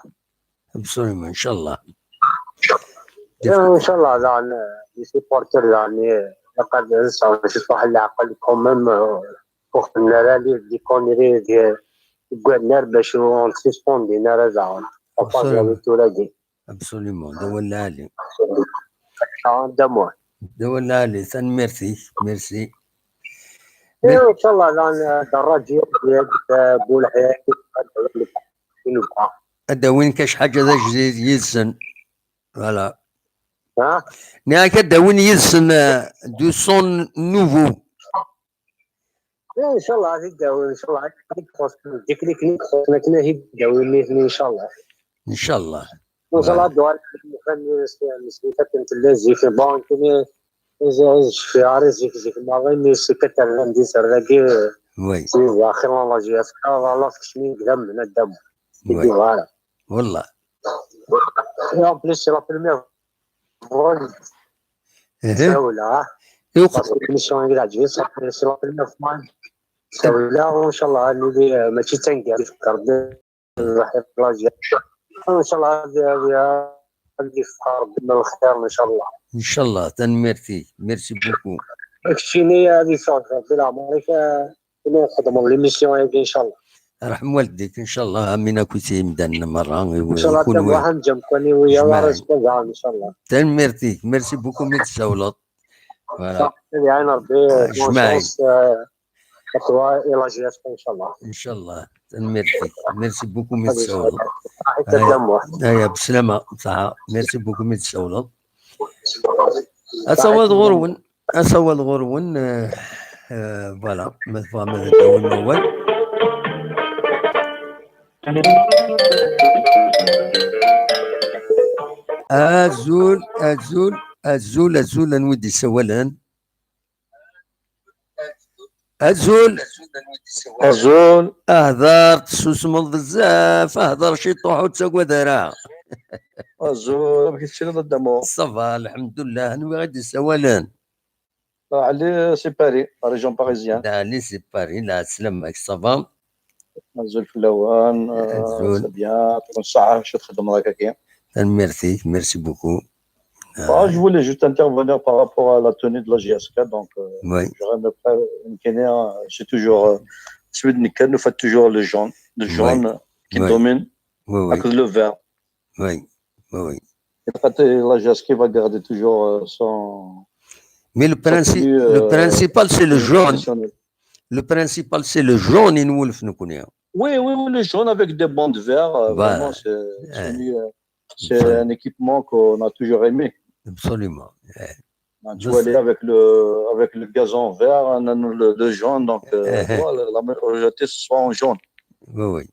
Absolument, ncallah. Ya, ncallah, daɣen, eh, les supporters, daɣen, eh, ilaq ad sɛun cwiṭ n leɛqel quand même, eh, ur xedmen ara les, les conneries, eh, deg wannar bac ur nsispondin ara daɣen. Absolument. Tura-agi. Absolument, d awal lɛali. Ah, d amuḥ. D awal lɛali, tanemmirt-ik, merci. Ya, ncallah, daɣen, eh, Daraǧi, eh, Bulḥiḥ, ad d-awin kac ḥaǧa d ajdid yid-sen. Voilà. Ha? Nniɣ-ak ad d-awin yid-sen, euh, du son nouveau. Ya, ncallah, ad t-id-awin, ncallah. Ad t-id-xus, diklik ad t-id-xus, akken ad t-id-awin nitni, ncallah. Ncallah. Ncallah, ad d-uɣal, akken tella zik, bon, akken, zik, zik, maḍi, mi s-, akka terram di terra-agi, oui, si, axir, la J S K, voilà, tekcem-iyi-d d amdan, ad d-amuɣ. Oui. Ur d-yuɣ ara. Wallah. Et en plus, c'est la première fois. Ihi. Sawla. Parce que l'émission-agi teɛǧeb-iyi, c'est la première fois. Sawla, ncallah, ad nili, euh, mačči d taneggarut, Rebbi, ncallah, ad, ad, ad yefk Rebbi lxir, ncallah. Ncallah, tanemmirt-ik. Merci beaucoup. Keččini, ad yefk Rebbi leɛmer-ik, euh, Imi txedmeḍ l'émission-agi, ncallah. Rḥem waldik, ncallah, amin akk i yimdanen merra, i wi-, ncallah, i kunwi. Ad d-amuḥ amǧam kan i wiyaḍ ara jmaɛen. Yesɛun daɣen, ncallah. Tanemmirt-ik, merci beaucoup mi d-tsawleḍ. Voilà. Ad iɛin Rebbi, euh, bonne chance, euh, à toi et la J S K, ncallah. Ncallah, tanemmirt-ik, merci beaucoup mi d-tsawleḍ. Ad iɛin Rebbi. Aya, aya, beslama, ṣaḥa, merci beaucoup mi d-tsawleḍ. Ad tawiḍ ɣur-wen. Asawal ɣur-wen, euh, euh, voilà, ma tebɣam ad d-tawim awal. Azul, azul, azul, azul, anwa i d-yessawalen? Azul. Azul. Ahder, tessusmeḍ bezzaf. Ahder ciṭuḥ, ur ttagad ara. Azul, amek i teččiḍ a Dda Muḥ? Ça va, lḥemdullah. Anwi i d-isawalen? Ali, c'est Paris, la région parisienne. Ali, c'est Paris. Lɛeslama-k, ça va? Azul fell-awen. Azul. C'est bien. Tṛuḥ ṣṣeḥḥa, acu txeddmeḍ akka-agi? Tanemmirt-ik, merci beaucoup. Ah, je voulais juste intervenir par rapport à la tenue de la J S K. Donc, euh, Oui, j'aurais aimé faire une quenelle, euh, c'est toujours, euh, celui de Nickel nous fait toujours le jaune. Le Oui. Jaune qui Oui. Domine Oui, oui, avec le vert. Oui, oui, oui. Et après, la J S K va garder toujours euh, son. Mais le, princi- Continue, le euh, principal, c'est le jaune. Traditionnel. Le principal, c'est le jaune, il nous le fait nous connaître. Oui, oui, oui, le jaune avec des bandes vertes, euh, Voilà. Vraiment, c'est c'est Ouais. lui, euh, c'est Voilà. Un équipement qu'on a toujours aimé. Absolument. Ouais. Hein, tu vois, aller avec le, avec le gazon vert, hein, le, le jaune, donc euh, Eh, eh. Voilà, la majorité ce soit en jaune. Oui, oui.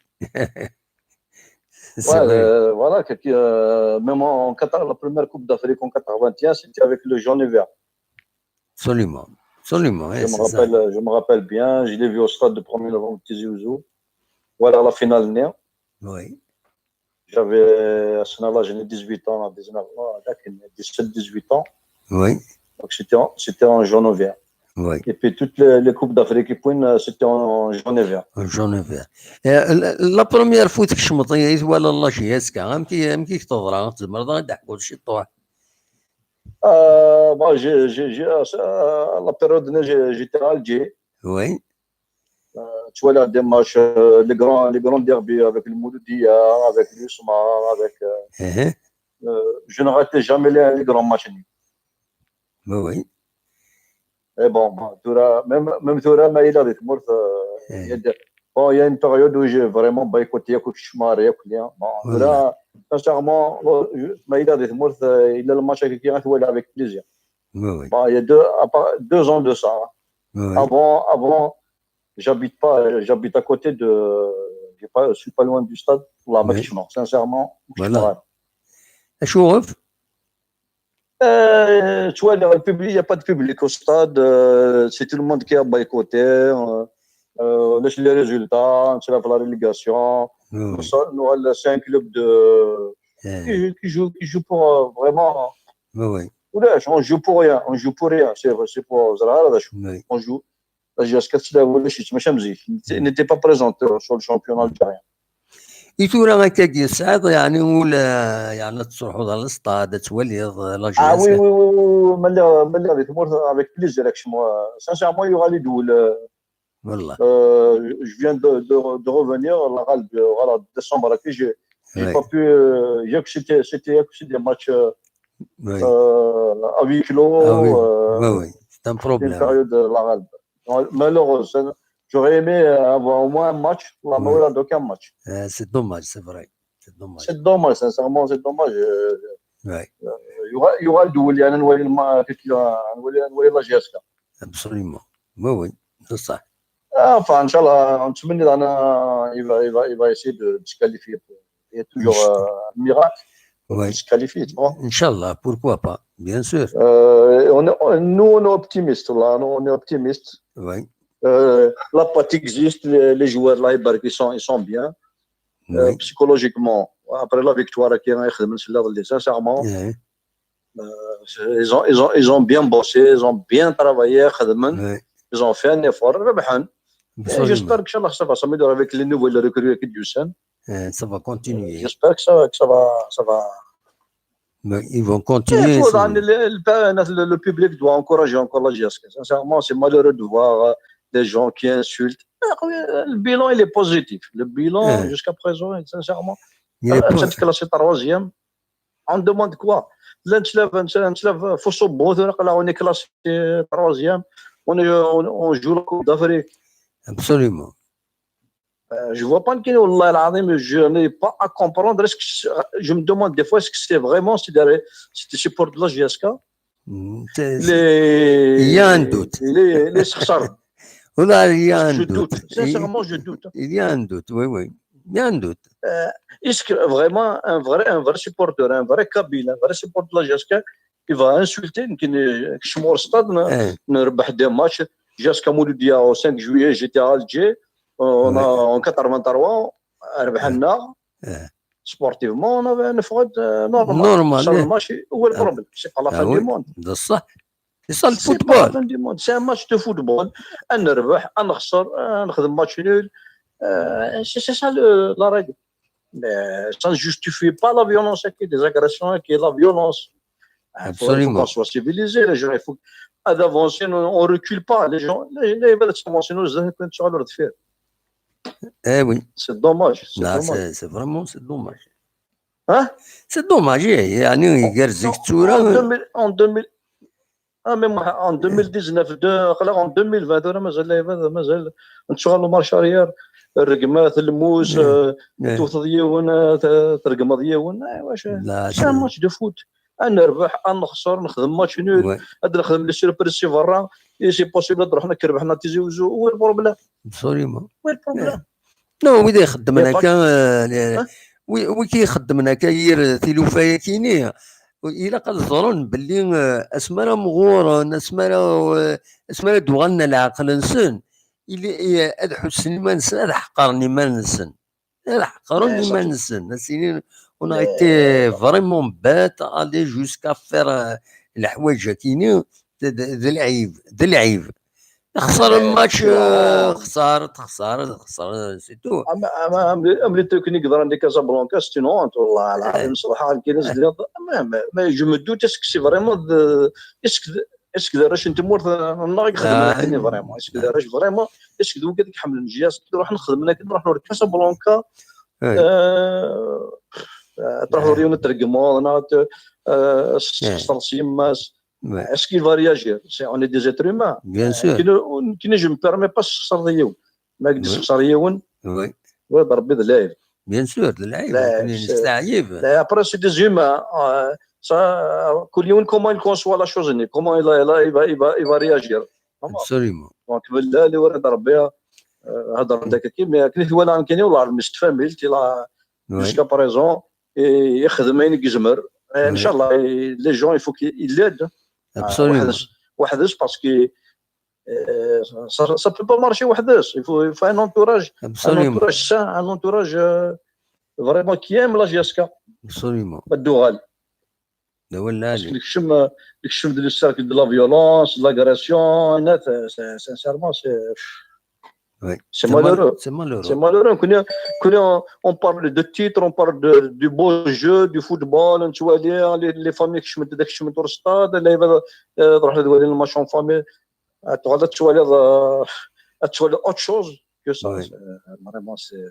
C'est Ouais, vrai. Euh, voilà, que- que, euh, même en Qatar, la première Coupe d'Afrique en quatre-vingt-un, c'était avec le jaune et vert. Absolument. Absolument. Je Ouais, me c'est ça. Rappelle, je me rappelle bien, je l'ai vu au stade du premier novembre Tizi Ouzou. Voilà la finale. Oui. J'avais, à ce moment-là, j'avais dix-huit ans, dix-neuf ans, là, dix-sept, dix-huit ans. Oui. Donc c'était en, c'était en jaune et vert. Oui. Et puis toutes les, les Coupes d'Afrique, et puis, euh, c'était en jaune et vert. Jaune et vert. Eh, la, la première fois que je me suis dit, voilà, la J S K, un petit, un petit tour, tu me donnes des coups de chiton. Euh, moi, j'ai, j'ai, j'ai- euh, ça, la période, j'ai- j'étais à Alger. Oui. Tu vois, là, des matchs, euh, les grands, les grands derbies avec le Mouloudia, avec l'U S M A, avec. Euh, Eh, euh, je ne ratais jamais les, les grands matchs. Oui, oui. Et bon, bon, tura, même, même tura, ma yella di tmurt, euh, Eh. il y a des- bon, il y a une période où j'ai vraiment boycotté, yakk kecmar, yakk lien. Bon, Voilà. Tura, sincèrement, ma yella di tmurt, euh, il y a le match avec qui on avec plaisir. Oui, oui. Bon, il y a deux, à part- deux ans de ça. Hein. Oui, oui. Avant, avant, j'habite pas, j'habite à côté de, j'ai pas, je suis pas loin du stade. Là, Oui. Maximum, sincèrement. Voilà. Ouais. Acuɣef? Euh, tu vois, le public, il n'y a pas de public au stade. Euh, c'est tout le monde qui a boycotté. Euh, euh, les, les résultats, c'est la relégation. Oui, Nous, oui. ça- nous, c'est un club de, Eh, qui, qui joue, qui joue pour euh, vraiment. Oui, oui. ولاش، on joue pour rien, on joue pour rien. C'est c'est pour زرارة. Oui. On joue. La J S K, c'est la ولا شي، ماشي مزيك. N'était pas présente sur le championnat algérien. I tura akka yesɛiḍ, يعني, ولا, يعني, ad truḥeḍ ɣer lestad, ad twaliḍ la Ah oui, J S K? Oui, oui, oui, oui. ملي ملي غادي تموت avec plaisir, كشما. Sincèrement, يغالي يدول. والله. Euh, je viens de, de, de revenir, la غالب, voilà, décembre, que j'ai j'ai Oui. Pas pu, euh, ياك c'était, c'était, ياك c'est des matchs euh, Oui. euh, à huis clos. Ah oui, Euh, oui, oui. C'est un Une problème. Période euh, la غالب. Malheureuse. Hein. J'aurais aimé euh, avoir au moins un match. La Oui. ما ولات aucun match. Euh, c'est dommage, c'est vrai. C'est dommage. C'est dommage, sincèrement, c'est dommage. Euh, Ouais, يغا- يغالي يدول, يعني, نولي الما-, كيف يقولوا, نولي, نولي la J S K. Absolument. Oui, oui, c'est ça. Enfin, إن شاء الله, on se met dans un- il va, il va, il va essayer de, de se qualifier. Il y a toujours euh, un miracle pour Oui. se qualifier, tu vois. Inch'Allah, pourquoi pas, bien sûr. Euh, on est- on- nous, on est optimistes, là. Nous, on est optimistes. Oui, Euh, la patte existe, les, les joueurs, là, ils sont, ils sont bien. Euh, oui. Psychologiquement, après la victoire, qui est sincèrement, Eh, euh, ils, ont, ils, ont, ils ont bien bossé, ils ont bien travaillé, خدموا, oui. Ils ont fait un effort, ربحوا. Et Absolument. J'espère que ça va s'améliorer avec les nouvelles recrues qui du sein. Eh, ça va continuer. J'espère que ça, que ça va, ça va. Mais ils vont Et continuer. faut C'est- dans le, le, le, le public doit encourager encore la J S K. Sincèrement, c'est malheureux de voir euh, des gens qui insultent. Ah oui, le bilan, il est positif. Le bilan, Eh. Jusqu'à présent, sincèrement, Il est euh, pas- cette classe troisième, on demande quoi? Là, on se lève, on se lève, faut se battre, là, on est classé troisième. On, est, on, on joue la Coupe d'Afrique. Absolument. Euh, je vois pas lequel, والله العظيم, je n'ai pas à comprendre. Est-ce que c'est- je me demande des fois, est-ce que c'est vraiment, c'est des, c'est des supporters de la J S K? Mm, c'est- Les, Il y a un doute. Les, les خسر. Voilà, il y a un Je doute. Doute. Sincèrement, je doute. Il y a un doute, oui, oui. Il y a un doute. Euh, est-ce que vraiment un vrai, un vrai supporter, un vrai Kabyle, un vrai supporter de la J S K, il va insulter, يمكن يكشموا الستاد, Eh, نربح des matchs, Jusqu'à Mouloudia, au cinq juillet, j'étais à Alger. On a, en quatre-vingt-trois, ربحنا. Sportivement, on avait نفقد, euh, normal. Normal, sur le match, où est le problème? C'est pas la fin du monde. C'est ça le C'est pas la football. Fin du monde. C'est un match de football. نربح, نخسر, نخدم match nul. Euh, c'est c'est ça le, la règle. Mais ça ne justifie pas la violence, qui est des agressions, qui est la violence. Il faut, il faut Absolument. Qu'on soit civilisé, les gens. Il faut d'avancer, on ne recule pas. Les gens, les, les, les, Eh oui. C'est dommage. C'est Là, dommage. C'est c'est vraiment c'est dommage. Hein? C'est dommage. يعني يقرزك En تصوره. deux mille, en deux mille, ah, même en deux mille dix-neuf, deux, en deux mille vingt, وراه مازال, مازال نتشغل marche arrière. الرقمات, الموس, euh, توثض يون, euh, ترقمض يون. آه، واش لا c'est un match de foot. نربح, نخسر, نخدم match nul. هاد نخدم les surprises شي برا. Et c'est possible نروح نكربح نتيزي وزو. Où est le problème? Absolument. Où est le problème? Non, وي يخدم Mais pas- هكا, آه، وي وي كيخدم هكا يير تيلوفايا كيني. إلا قد ظنون باللي, آه، أسمرا مغورا, أسمرا, آه، أسمرا دوغالنا العقل نسن. إلي, إيه، أد حسن ما نسن, أد حقرني ما نسن. أد حقرني ما نسن. نسيني, on a été vraiment bête, aller jusqu'à faire, آه، الحوايج كيني. ذ العيب, ذ العيب. خسر الماتش, آه، خسارة, خسارة, خسارة, c'est tout. اما اما اما les techniques ضرا دي كازابلانكا, c'est une honte والله العظيم. صراحه كاين ناس اللي ما ما ما je me doute, est-ce que c'est vraiment est-ce que est-ce que داراش انت مور ناغي خدمنا كاين فريمون, est-ce que داراش فريمون, est-ce que دوك هذيك حمل الجهاز نروح نخدمنا كي نروح نور كازابلانكا. آه، تروح ريون ترقمو, انا تخسر سيماس. Est-ce qu'il va réagir? C'est, on est des êtres humains. Bien sûr. كي كي je me permets pas تخسر يوم, ما قدش تخسر يوم. Oui. ولد ربي ذ العيب. Bien sûr, ذ العيب. لا, نستعيب. لا, après c'est des humains. آه, ça, كل يوم comment il conçoit la chose, comment il, il, il va, il va, il va réagir. Absolument. Donc بالله اللي ورد ربي, آه, هضر داك كي, mais كنت ولا كاين والله مستفامل تي لا. Jusqu'à présent, يخدم اين يزمر. آه, ان شاء الله, les gens, il faut qu'ils l'aident. Absolument. وحدس, parce que euh, ça, ça peut pas marcher وحدس. Il faut, il faut un entourage, un Absolument. Entourage sain, un entourage, euh, vraiment qui aime la J S K. Absolument. الدوغال. لا ولا Parce que نكشم, نكشم de le cercle de la violence, de l'agression, net, c'est, c'est, sincèrement, c'est, Oui. C'est malheureux. C'est malheureux. C'est malheureux. كنا, كنا, on parle de titre, on parle de, du beau jeu, du football, نتوالي, les, les familles كشمت, كشمت au stade, اللعيبة, آه, تروح تولي الماتش en famille. تولي, تولي, تولي autre chose que ça. Oui. C'est, euh, vraiment, c'est,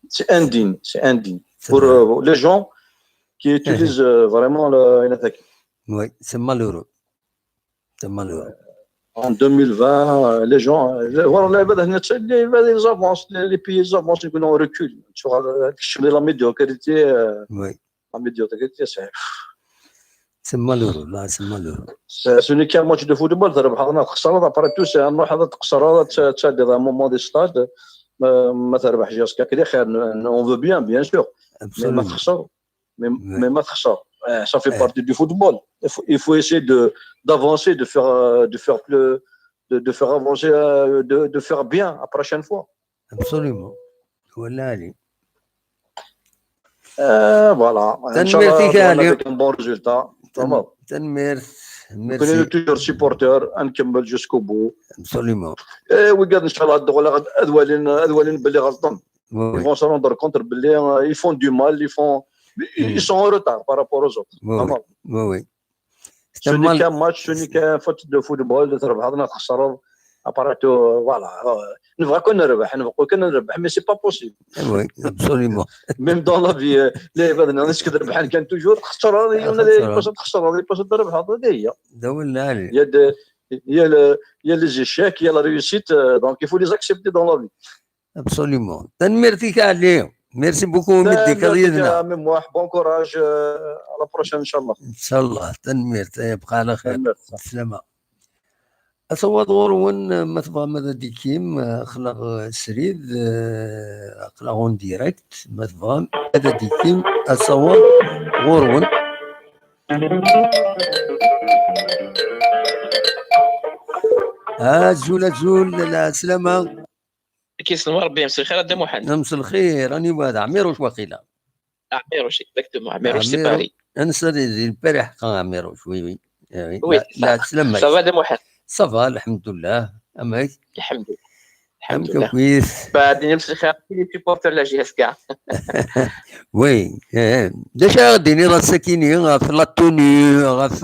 c'est indigne, c'est indigne. C'est Pour, vrai. Euh, les gens qui utilisent, euh, vraiment le, l'attaque. Oui, c'est malheureux. C'est malheureux. En deux mille vingt, euh, les gens, euh, les, voilà, les, les, les, ils avancent, les, les pays ils avancent, ils ont recul. Tu vois, la, la médiocrité, euh, Oui. La médiocrité, c'est, C'est malheureux, là, c'est malheureux. C'est, ce n'est qu'un match de football, تربح ولا تخسر, après tout, c'est un match, تخسر, تشدد à un moment de stade, ما, ما تربحش, c'est خير, on veut bien, bien sûr. Mais ما Absolument. تخسر, mais, Ouais. Mais ما تخسر. Euh, ça fait Eh. Partie du football. Il faut, il faut essayer de, d'avancer, de faire, euh, de faire plus, de, de faire avancer, euh, de, de faire bien la prochaine fois. Absolument. ولا علي. Euh, voilà. إن شاء تنميرتي الله, كالي. Avec un bon résultat. تمام. تنميرت. نكون toujours supporter, نكمل jusqu'au bout. Absolument. Et وقاعد إن شاء الله هاد الدخلة غاد أدوالين, أدوالين باللي غلطان. Oui, Ils vont se rendre compte باللي, euh, ils font du mal, ils font, ils sont en retard par rapport aux autres. Oui, تمام. Oui, oui. Ce n'est qu'un match, ce n'est qu'un match de football, تربح ولا تخسر. Après tout, voilà. نبغى كون نربح, نبغى كون نربح, mais c'est pas possible. Oui, absolument. Même dans la vie, euh, les événements, est-ce que تربح كان toujours تخسر, هذه ولا تخسر, تخسر, تربح, هذه هي. دولنا عليه. Il y a des, il y a le, il y a les échecs, il y a la réussite, euh, donc il faut les accepter dans la vie. Absolument. تنميرتي كالي. Merci beaucoup, مديك ريدنا. Même moi, bon courage, euh, à la prochaine, إن شاء الله. إن شاء الله. تنميرت, يبقى على خير. السلامة. أصوات غورون, ما تبغى ماذا ديكيم, أخلاق سريد, أخلاق en direct, ما تبغى ماذا ديكيم, أصوات غورون. Azul, azul, la, la, slama. Kis n Rebbi, مساء الخير, Dda Muḥend. Mselxir, aniwa d Ɛmiruc waqila? Ɛmiruc, exactement, Ɛmiruc, c'est Paris. Ansa di, di lpariḥ qa Ɛmiruc, oui, oui. Eh, oui. Oui, La, la, slama. Ça va, Dda Muḥend? Ça va, alhamdulillah. Amek? Alhamdulillah. Amek Alhamdulillah. Akit? Bah, Dda Muḥend, c'est les supporters de la J S K. Oui. Eh, d acu ara d-tiniḍ ass-akini ɣef la tenue, ɣef,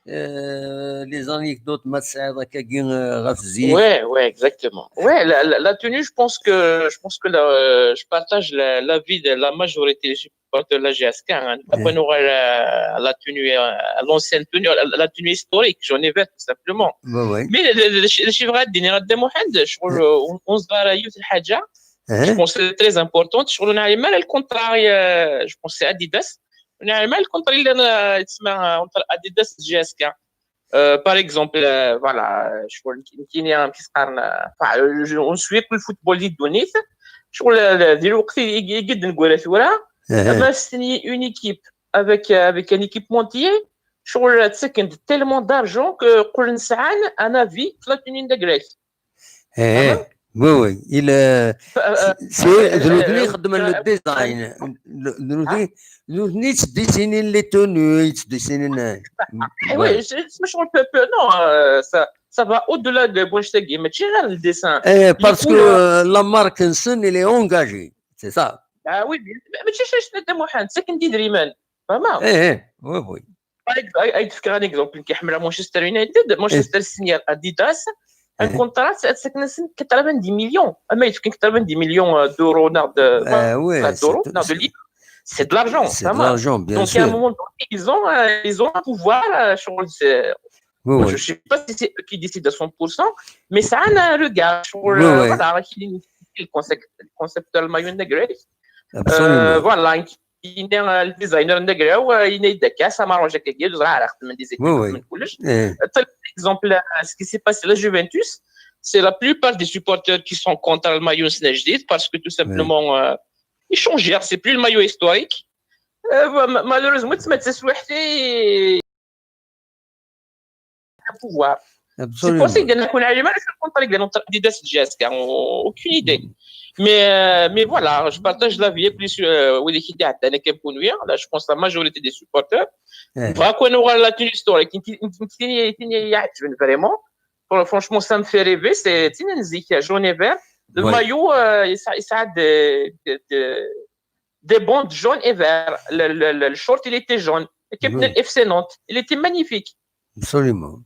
euh, les anecdotes ma tesɛiḍ akkagi, euh, ɣef zik? Ouais, ouais, exactement. Ouais, la, la, la tenue, je pense que, je pense que la, euh, je partage la, l'avis de la majorité des supporters de la J S K, hein. Après, on aura la, la tenue, euh, l'ancienne tenue, la, la tenue historique, jaune et vert, tout simplement. Oui, oui. Mais le, le, le, le chiffre de Dda Muḥend, je crois, euh, on, on se va à la youth الحاجة. Je Hein? pense que c'est très important. Je crois qu'on a mal le contrat, euh, je pense que c'est Adidas. On a mal le contrat, il y a, euh, entre Adidas et J S K. Euh, par exemple, euh, voilà, je vois qu'il y a un petit star, euh, enfin, euh, je- on suit le football de Donis. Je crois que le, le, le, le, il y a une guerre, tu vois. Eh, On a signé une équipe avec, euh, avec une équipe montier. Je crois que c'est tellement d'argent que pour une saine, un avis, la tenue de Grèce. eh, oui, oui. Il, euh, Euh, euh, c'est, euh, de l'autre euh, côté, خدمة euh, le design. De l'autre côté, ils dessinent les tenues, ils dessinent, euh, Eh oui, c'est, c'est, je crois que, non, euh, ça, ça va au-delà de, bon, je sais, mais tu le dessin. Eh, parce que, couleurs. Euh, la marque en soi, elle est engagée. C'est ça. Ah oui, mais, mais tu sais, c'est des Mohamed, c'est qu'une idée, فهمت؟ Eh, eh, oui, oui. Par exemple, أي تفكر un exemple, كي حمل Manchester United, Manchester signé Adidas, un Eh. contrat, c'est, c'est que c'est quatre-vingt-dix millions. Ah, mais quatre-vingt-dix millions, euh, d'euros, non, de, Euh, ouais, pas d'euros, c'est- non, de livres. C'est de l'argent, C'est de فهمت؟ l'argent, bien Donc, sûr. À un moment donné, ils ont, euh, ils ont un pouvoir, euh, sur le, Oui, moi, oui. je sais pas si c'est eux qui décident à cent pour cent, mais ça a un regard sur Oui, le, oui. Voilà, qui, le concept, le concept de la maillot de Grèce. Absolument. Euh, voilà, il est, euh, le designer de Grèce, euh, il est de caisse, ça m'arrange avec les gars, je vais arrêter de me dire Oui, oui. من كلش. Eh, Par exemple, euh, ce qui s'est passé à la Juventus, c'est la plupart des supporters qui sont contre le maillot Snejdi parce que tout simplement, euh, ils changent, c'est plus le maillot historique. Euh, ma- malheureusement, tu mets ce un pouvoir. C'est absolument. Possible de ne pas aller mal, je suis contre les Adidas J S K, aucune idée. Mais, euh, mais voilà, je partage l'avis plus, euh, oui, l'équipe de Athéna qui est pour nous, là, je pense la majorité des supporters. Eh, Vraiment, on aura la tenue historique. Qui, qui, qui, qui, qui, qui, vraiment. Fran- Franchement, ça me fait rêver. C'est, tu sais, jaune et vert. Le Ouais. Maillot, euh, il ça, il ça a des, des, des, des bandes jaunes et vertes. Le, le, le, le short, il était jaune. Et Captain Ouais. F C Nantes, il était magnifique. Absolument.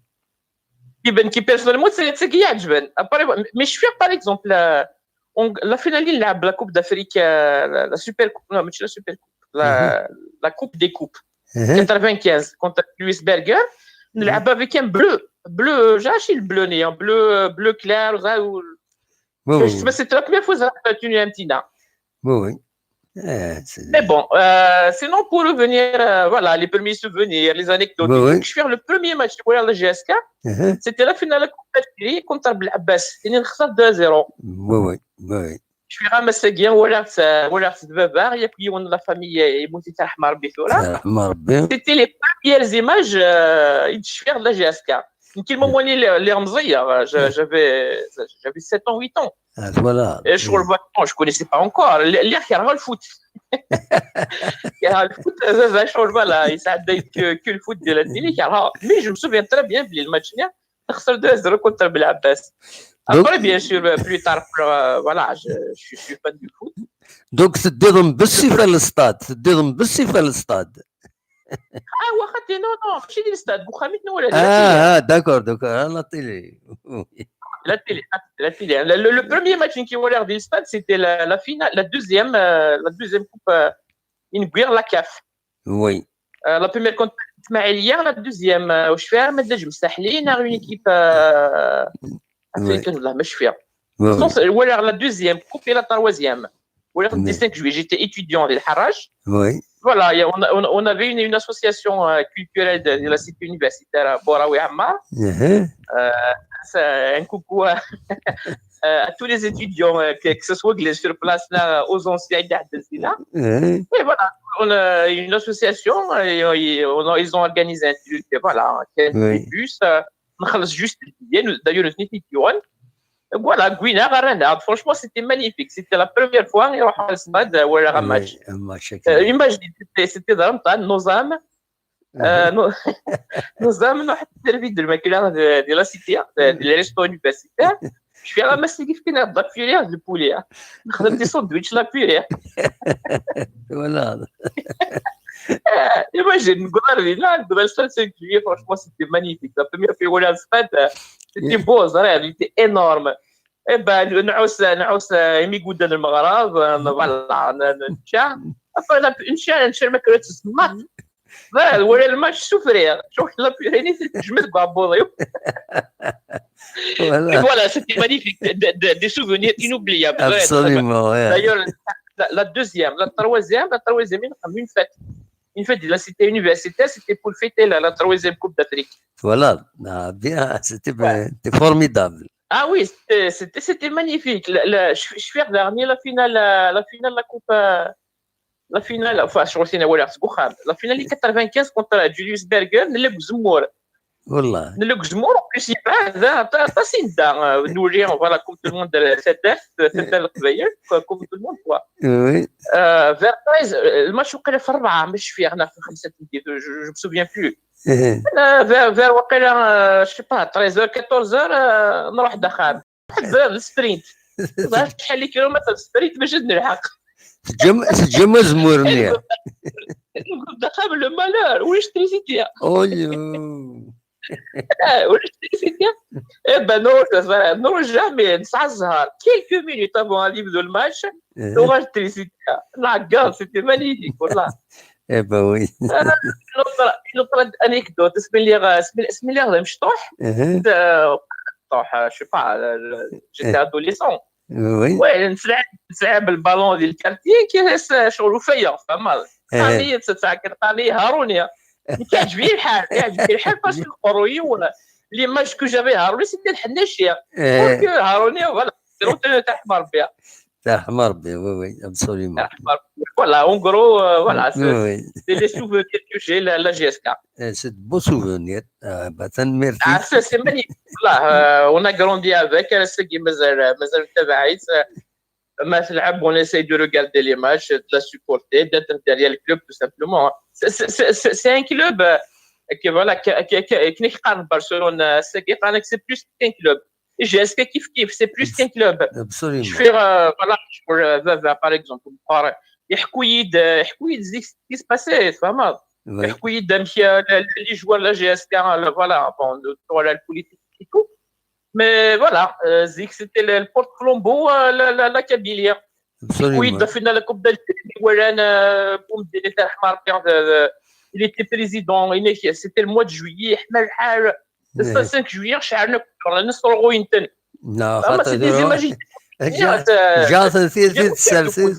Qui, ben, qui personnellement, c'est, c'est qui a joué. Après, mais je suis, par exemple, la, on, la finale de la, la Coupe d'Afrique, euh, la, la Super Coupe, non, mais la Super Coupe, la, la Coupe des Coupes, Eh, quatre-vingt-quinze, contre Luis Berger, on l'a avec un bleu, bleu, j'ai acheté le bleu, né, un bleu, bleu clair, ça, ou- oui, oui, mais c'est la première fois que j'ai tenu un petit nain. Oui, oui. Eh, c'est- Mais bon, euh, sinon, pour revenir, euh, voilà, les premiers souvenirs, les anecdotes, Oui, oui. Je suis le premier match de la J S K, Eh, c'était la finale de la Coupe d'Algérie contre Blabès. C'était deux zéro. oui, oui, oui. Je suis ramassé bien, voilà, c'est, voilà, c'est de Babar, il y a plus de la famille, et moi, c'était Ahmar Bitola. Eh, Ahmar Bitola. C'était les premières images, euh, de la J S K. Donc, il m'a montré les, les Hamzaïa, euh, je- j'avais, j'avais sept ans, huit ans. Ah, voilà. Et je ne connaissais pas encore. Les, les, il y a le foot. Il y a le foot, ça, ça change, voilà. Il s'adapte que, que le foot de la télé, il y a- Mais je me souviens très bien, le match, il y a deux zéro contre Blabès. Donc- Après, bien sûr, euh, plus tard, euh, voilà, je, je suis fan du foot. Donc, c'est dedans, c'est le stade. C'est dedans, c'est le stade. Ah, واخا, non, non, ماشي ديال الاستاد, واخا ميت نولد, Ah, ah, d'accord, d'accord. À la télé. La télé, la télé. Le, le- le premier match qui on a regardé le stade, c'était la, la finale, la deuxième, euh, la deuxième coupe, euh, une guerre, la CAF. Oui. Euh, la première contre Ismaïlia, la deuxième, euh, au Chouer, mais déjà, Moussahli, on a une équipe, euh, Oui. Africaine, là, mais je suis fier. Oui, oui. Sinon, c'est- voilà, la deuxième coupe et la troisième. Voilà, le Oui. dix-cinq juillet, j'étais étudiant à Al-Harraj. Oui. Voilà, il y a- on, a- on, on avait une, une association, euh, culturelle de, de la cité universitaire à Boraoui Ammar. Uh-huh. C'est un coucou à, à tous les étudiants, euh, que, que ce soit que les sur place, là, aux anciens, là. Uh-huh. Et voilà, on a une association, et, et on a- ils ont organisé un truc, et voilà, qui est Oui. bus, euh, nxelleṣ juste billet, d'ailleurs, d nitni i d-yuɣen. Donc voilà, gwina ɣer-aneɣ-d. Franchement, c'était magnifique. C'était la première fois i ruḥeɣ ɣer stade, euh, walaɣ un match. Un match. Euh, imagine, c'était, c'était d Remḍan, nuẓam. Euh, nu-, nuẓam, nruḥ ad d-nerwi d lmakla di, di la cité, di, di les restos universitaires. Je suis à la masse qui fait la purée, le poulet. Nexdem des sandwichs, la purée. Voilà. Imagine, nekk ɣer dinna, nekk ɣer stade cinq juillet, franchement, c'était magnifique. La première fois i walaɣ stade, euh, c'était beau, ẓriɣ, il était énorme. Eh ben, nɛuss, nɛuss, euh, imi guddan lmeɣreb, euh, voilà, n-, n-, nečča. Enfin, la, nečča, nečča lmakla s tsemmaḍt. Voilà, wala le match, souffrir. Chaque la purée, c'est je me dois boire. Voilà. Voilà, c'était magnifique. De, de, des souvenirs inoubliables. Absolument, ouais. D'ailleurs, la, la deuxième, la troisième, la troisième, une fête. Une fête de la cité universitaire, c'était pour fêter la, la troisième Coupe d'Afrique. Voilà, ah, bien, c'était, c'était formidable. Ah oui, c'était, c'était, c'était magnifique. La, la, je, je suis dernier, la finale, la, la finale, la Coupe, euh, la finale, enfin, je crois que c'est la finale quatre-vingt-quinze contre Julius Berger, nella deg uzemmur. Voilà. Nella deg uzemmur, en plus, yebɛed, hein, ta, ta, sinda, euh, nuli, voilà, comme tout le monde, euh, tadert, euh, tadert Leqbayel, quoi, comme tout le monde, quoi. Oui. Euh, vers treize, euh, le match, وقيلا في الربعة، مش في، أنا في خمسة، je, je me souviens plus. Euh, vers, vers, وقيلا, euh, je sais pas, treize heures, quatorze heures, euh, نروح دخل. واحد السبرينت. شحال لي كيلومتر السبرينت باش نلحق. تجم-، تجمع زمورني. دخل le malheur, ولاش تريزيتيا. أويو. ولاش تريزيتيا. Eh ben, non, non, jamais, نسعى الزهر. Quelques minutes avant أن يبدو الماتش, تغال تريزيتيا. نعقل, c'était magnifique, والله. Eh ben oui. Une autre, une autre anecdote, اسمي لي غ-، اسمي، اسمي لي غ-، مشطوح. آه، مشطوح, je sais pas, j'étais adolescent. Oui. Ouais, نتلعب، نتلعب البالون ديال الكارتي, كي شغل وفاية, فاهم؟ قالي، تسعة، قالي هارونيا. كيعجبني الحال، كيعجبني الحال parce que قرويو ولا les matchs que j'avais هاروني, c'était الحناشية. Donc هاروني, voilà, c'est l'entraîneur تاع حمار بها. تاع حمار بها, oui, oui, absolument. Voilà, en gros, euh, voilà, c'est, Oui, oui. C'est les souvenirs que j'ai, la, la J S K. Eh, c'est de beaux souvenirs. Ah, bah, تنميرتي. Ah, c'est, c'est magnifique. Voilà, euh, on a grandi avec, euh, c'est qui, مازال, مازال نتابعها, euh, ما تلعب, on essaye de regarder les matchs, de la supporter, d'être derrière le club, tout simplement. C'est, c'est, c'est, c'est, c'est un club, euh, que, voilà, que, que, que, كي نقارن Barcelone, euh, c'est, كي نقارن, c'est plus qu'un club. J S K كيف كيف, c'est plus qu'un club. Absolument. Je fais, euh, voilà, je fais, euh, Vava, par exemple, par, يحكوا يد, يحكوا يد زي ce qui se passait, فهمت؟ Oui. يحكوا يد, مشي, les joueurs, la J S K, voilà, bon, voilà, la politique et tout. Mais voilà, euh, زيك, c'était le, le porte-flambeau, euh, la, la, la Kabylie. Absolument. ويد في la Coupe d'Algérie, ولا أنا, euh, بومدين تاع حمار, euh, il était président, il était, c'était le mois de juillet, حمى الحال. Le cinq juillet, شعلنا كلنا نصرغوا ينتن. لا, Ah, mais c'est des images. جات في في السرسيس.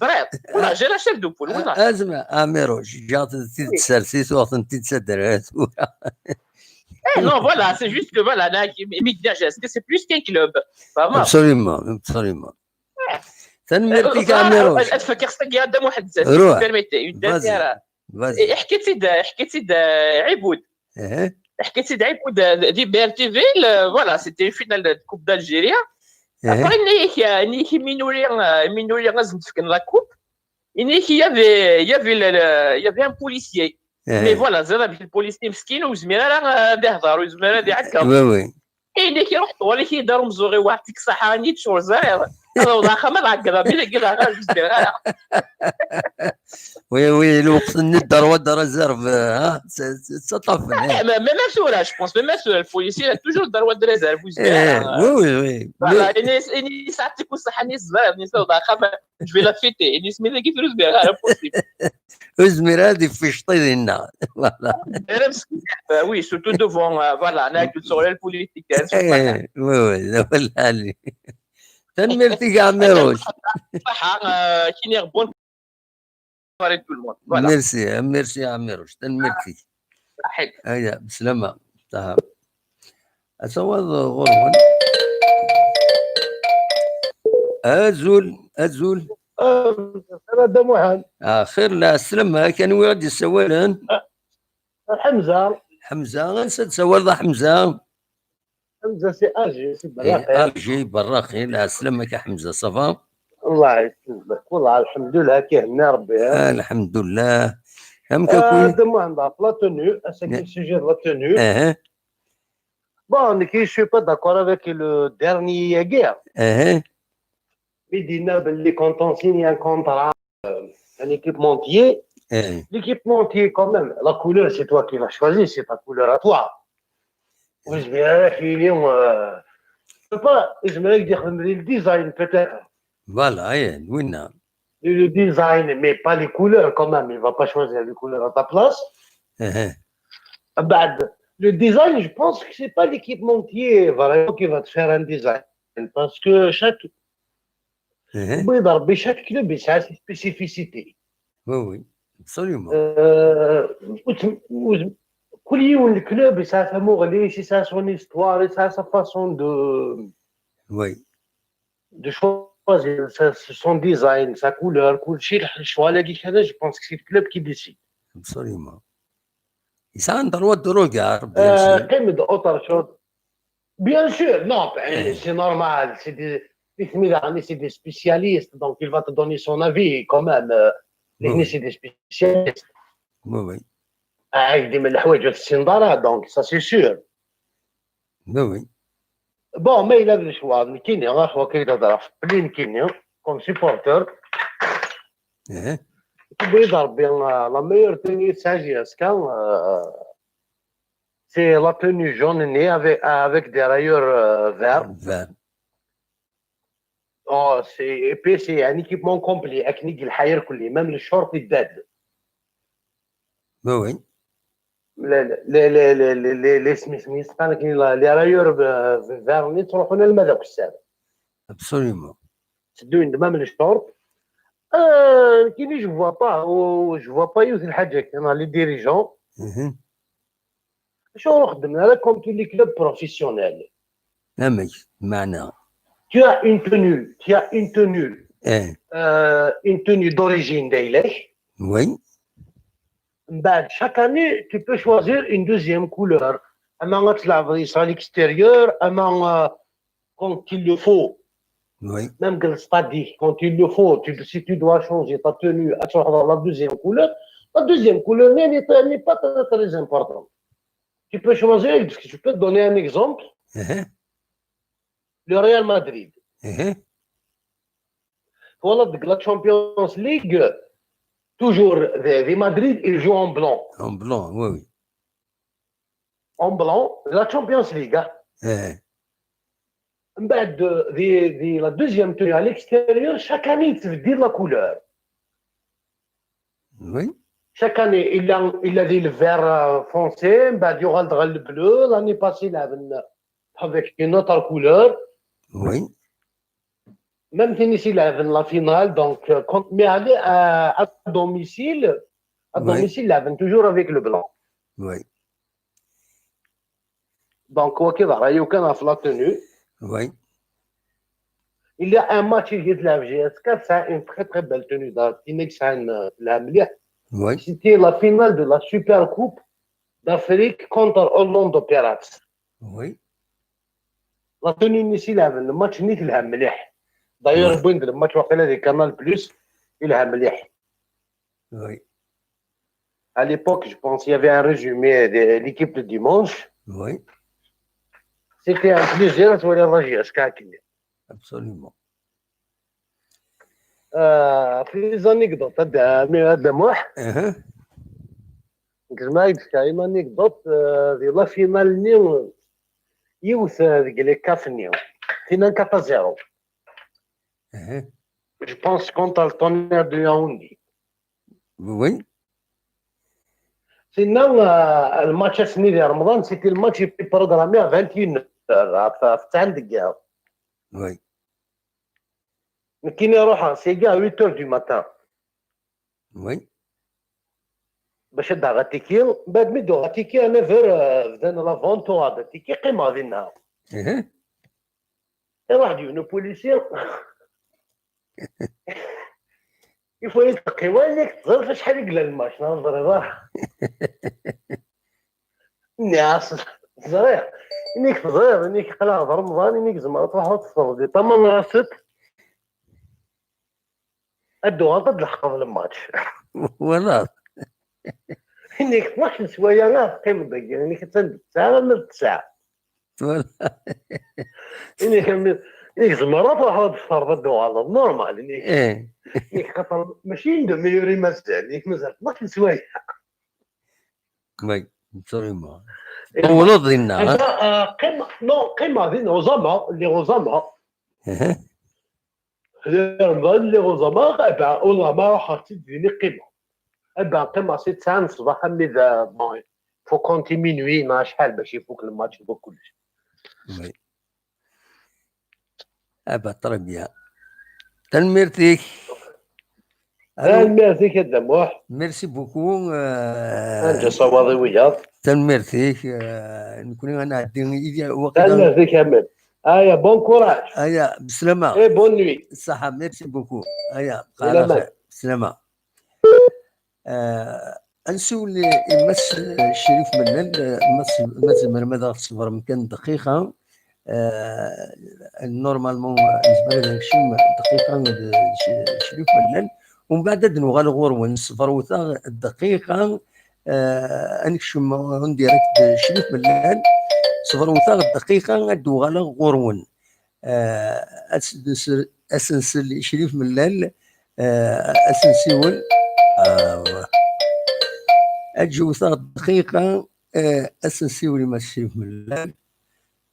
Voilà, j'ai la chair de poule, voilà. أزمة أميروش, جات في السرسيس وقت تتسدر. Eh non, voilà, c'est juste que, voilà, là, ميديا J S K, c'est plus qu'un club. Vraiment. Absolument, absolument. تنميرتك أميروش. أتفكر ساقي هذا محدث. روح. Permettez, une dernière. Vas-y. حكيتي د-, حكيتي د-, عبود. حكيتي د عبود دي بي ار تي في, voilà, c'était une finale de Coupe d'Algérie. Après, il y a, il y a minori, minori, la coupe. Il y avait, il y avait le, le, il y avait un policier. Mais voilà, زاد هذاك البوليسي مسكين, وزمير راه, آه، يهضر, وزمير راه يعكر. Oui, oui. إيه، اللي كيروح طوالي كيدار مزوغي واحد ديك الصحة، راني تشور زرير. هذا وضع خا ما تعقد، بلا كذا غير جوج ديال غير. Oui, oui, الوقت الدار ودار ريزيرف, ها, تطفل. ما ما سورة, je pense, ما سورة, البوليسي toujours دار ودار ريزيرف. Oui, oui, oui. Voilà, إني إني ساعتك والصحة, إني زرير, إني سوضا خا, je vais la fêter, إني سميتها كيف روز بيها, غير possible. وزمير هذه في شطي لنا. Oui, surtout devant, euh, voilà, أنا قلت صغير البوليتيك. Oui, oui, لا, ولا علي. تنميرتك يا عميروش. صحة, كيني غبون. Tout le monde. Voilà. Merci, merci يا عميروش, تنميرتك. صحيت. هيا, بسلامة. صح. أصور غرفة. أزول, أزول. هذا محمد. آه, خير, لا, السلام, كان وين غادي السوالن؟ حمزة. حمزة, غنسى تسوال ذا حمزة. Hamza, c'est Alger, c'est Berraxi. Alger, Berraxi. Lɛeslama-k a Ḥemza, ça va? Allah yesselmek. Wallah, alḥemdulillah, ad k-ihenni Rebbi, ha? Alḥemdulillah. Amek akk? Ah, d Muḥend, ɣef la tenue, ass-agi, sujet de la tenue. Bon, nekk, je suis pas d'accord avec le dernier-agi. Mi d-yenna belli quand on signe un contrat, euh, un équipementier, l'équipementier, quand même, la couleur, c'est toi qui l'as choisi, c'est ta couleur à toi. Ur yezmir ara ad k-yini, euh, je sais pas, yezmer ad k-d-yexdem di le design, peut-être. Voilà, eh, d winna. Le design, mais pas les couleurs, quand même, il va pas choisir les couleurs à ta place. Bah, le design, je pense que c'est pas l'équipementier vraiment qui va te faire un design, parce que chaque Oui, Rebbi, chaque club a ses spécificités. Oui, oui, absolument. Euh, وت- وت- كل يوم le club a sa مغليش, a son histoire, a sa façon de, oui, de choisir, sa- son design, sa couleur, كل شيء الشغل هذا, je pense que c'est le club qui décide. Absolument. Ils ont un droit de regard, bien sûr. Quand même, autre chose. Bien sûr, non, ben, c'est normal, c'est des, c'est des spécialistes, donc il va te donner son avis quand même. Euh, c'est des spécialistes. Oui, oui. Ah, il dit, mais le donc ça c'est sûr. Oui, oui. Bon, mais il a le choix, mais qui n'est pas, je crois qu'il a plein qui n'est, comme supporter. Oui, Rebbi, la meilleure tenue, ça, j'ai, c'est la tenue jaune née avec, avec des rayures euh, vertes. Vert. Oh, c'est, et puis c'est un équipement complet, avec Nigel Hayer Kouli, même le short est dead. Oui, oui. Les, les, les, les, les, les, les, les, les, les, les rayures euh, vertes, ils sont le Madakoussar. Absolument. C'est même le short. Euh, qui je vois pas, oh, je vois pas où c'est le Hadjek, les dirigeants. Mhm. شو نخدم انا comme tous les clubs professionnels. Amek, meɛna? Tu as une tenue, tu as une tenue, euh, une tenue d'origine d'Ailech. Oui. Chaque année, tu peux choisir une deuxième couleur. Ama ad tleɛbeḍ à l'extérieur, ama, euh, quand il le faut. Oui. Même le stade, quand il le faut, tu, si tu dois changer ta tenue, à la deuxième couleur, la deuxième couleur n'est n'est pas très, très importante. Tu peux choisir, parce que je peux te donner un exemple. Uh-huh. Le Real Madrid. Uh-huh. Voilà, la Champions League, toujours, de, de Madrid, il joue en blanc. En blanc, oui, oui. En blanc, la Champions League. Hein. Uh-huh. De, de, de la deuxième tenue à l'extérieur, chaque année, il se dit la couleur. Oui. Chaque année, il a, il a dit le vert euh, foncé, بعد يغال دغال le bleu, l'année passée, il avait avec une autre couleur. Oui. Même si il avait la finale, donc, euh, quand, mais aller à, à domicile, à oui, domicile, il avait toujours avec le blanc. Oui. Donc, quoi qu'il arrive, aucun la tenue. Oui. Il y a un match qui est la G S K, c'est une très très belle tenue. Oui. C'était la finale de la Super Coupe d'Afrique contre Orlando Pirates. Oui. La tenue ici, le match n'est pas مليح. D'ailleurs, oui, le match وقيلا de Canal Plus, il est مليح. Oui. À l'époque, je pense, il y avait un résumé de l'équipe de dimanche. Oui. C'était un plaisir de voir la G S K. Absolument. Euh, في les anecdotes, هذا، هذا موح. Uh-huh. نكتب معاك une anecdote, euh, de la finale ني، يوث، آه، ديك les CAF ني. Finale quatre à zéro. Uh-huh. Je pense contre le Tonnerre de Yaoundé. Oui. Sinon, euh, le match à Sini de Ramadan, c'était le match qui était programmé à vingt et une heures, à, à, à fin de guerre. Oui. Mais qui n'est pas, c'est à huit heures du matin. Oui. باش ندعغ التيكي، بعد ما يدوغ التيكي، أنا فير، آه، بدأنا la vente وهذا التيكي قيمة هذه النهار. إيه. يروح ديونو بوليسي. يفوا يتقي والك تزرف شحال يقلع الماش، نهضر راه. ناس زرير. Inek teẓriḍ, inek aql-aɣ d Remḍan, inek tzemreḍ ad truḥeḍ ad teffreḍ di tama n Raset. Ad d-tuɣaleḍ ad d-leḥqeḍ lmatch. Wala. Inek tnac n sswayeɛ ara teqqimeḍ dagi, inek attan d ttesɛa arma d ttesɛa. Wala. Inek, inek tzemreḍ ad truḥeḍ ad teffreḍ ad d-tuɣaleḍ, normal, inek. Eh. Inek xaṭer mačči une demi-heure i mazal, inek mazal tnac n sswayeɛ. Oui, absolument. Tewwleḍ dinna, ha? Ata, ah, qqimeɣ, non, qqimeɣ din uẓameɣ, lliɣ uẓameɣ. Aha. Lliɣ uẓameɣ, aba, uẓameɣ, ruḥeɣ-tt-id din i qqimeɣ. Aba, qqimeɣ si ttesɛa n ṣṣbeḥ armi d, bon, faut compter minuit, neɣ acḥal bac ifuk lmatch, ifuk kullec. Oui. Ah bah, très bien. Tanemmirt-ik. Allô, Tanemmirt-ik a Dda Muḥ. Merci beaucoup. Euh, Anja ṣawaḍ i wiyaḍ. Tanemmirt-ik. Euh, nekkni ad nɛeddi, waqila. Tanemmirt-ik a Mem. Aya, bon courage. Aya, beslama. Et bonne nuit. Ṣaḥa, merci beaucoup. Aya, Beslama. Beslama. Euh, ad nsiwel i Mass Crif Mellal, euh, ma tzemrem ad aɣ-tṣebrem kan dqiqa. Euh, normalement, nezmer ad nekcem dqiqa d Crif Mellal. Umbeɛd ad nuɣal ɣur-wen, sefrewt-aɣ dqiqa, euh, ad nekcem en direct d Crif Mellal. Sefrewt-aɣ dqiqa, ad d-uɣaleɣ ɣur-wen. Euh, ad s-, ad s-nsel i Crif Mellal, euh, ad s-nsiwel. Ah, voilà. Ad ǧewteɣ dqiqa, euh, ad s-nsiwel i Mass Crif Mellal.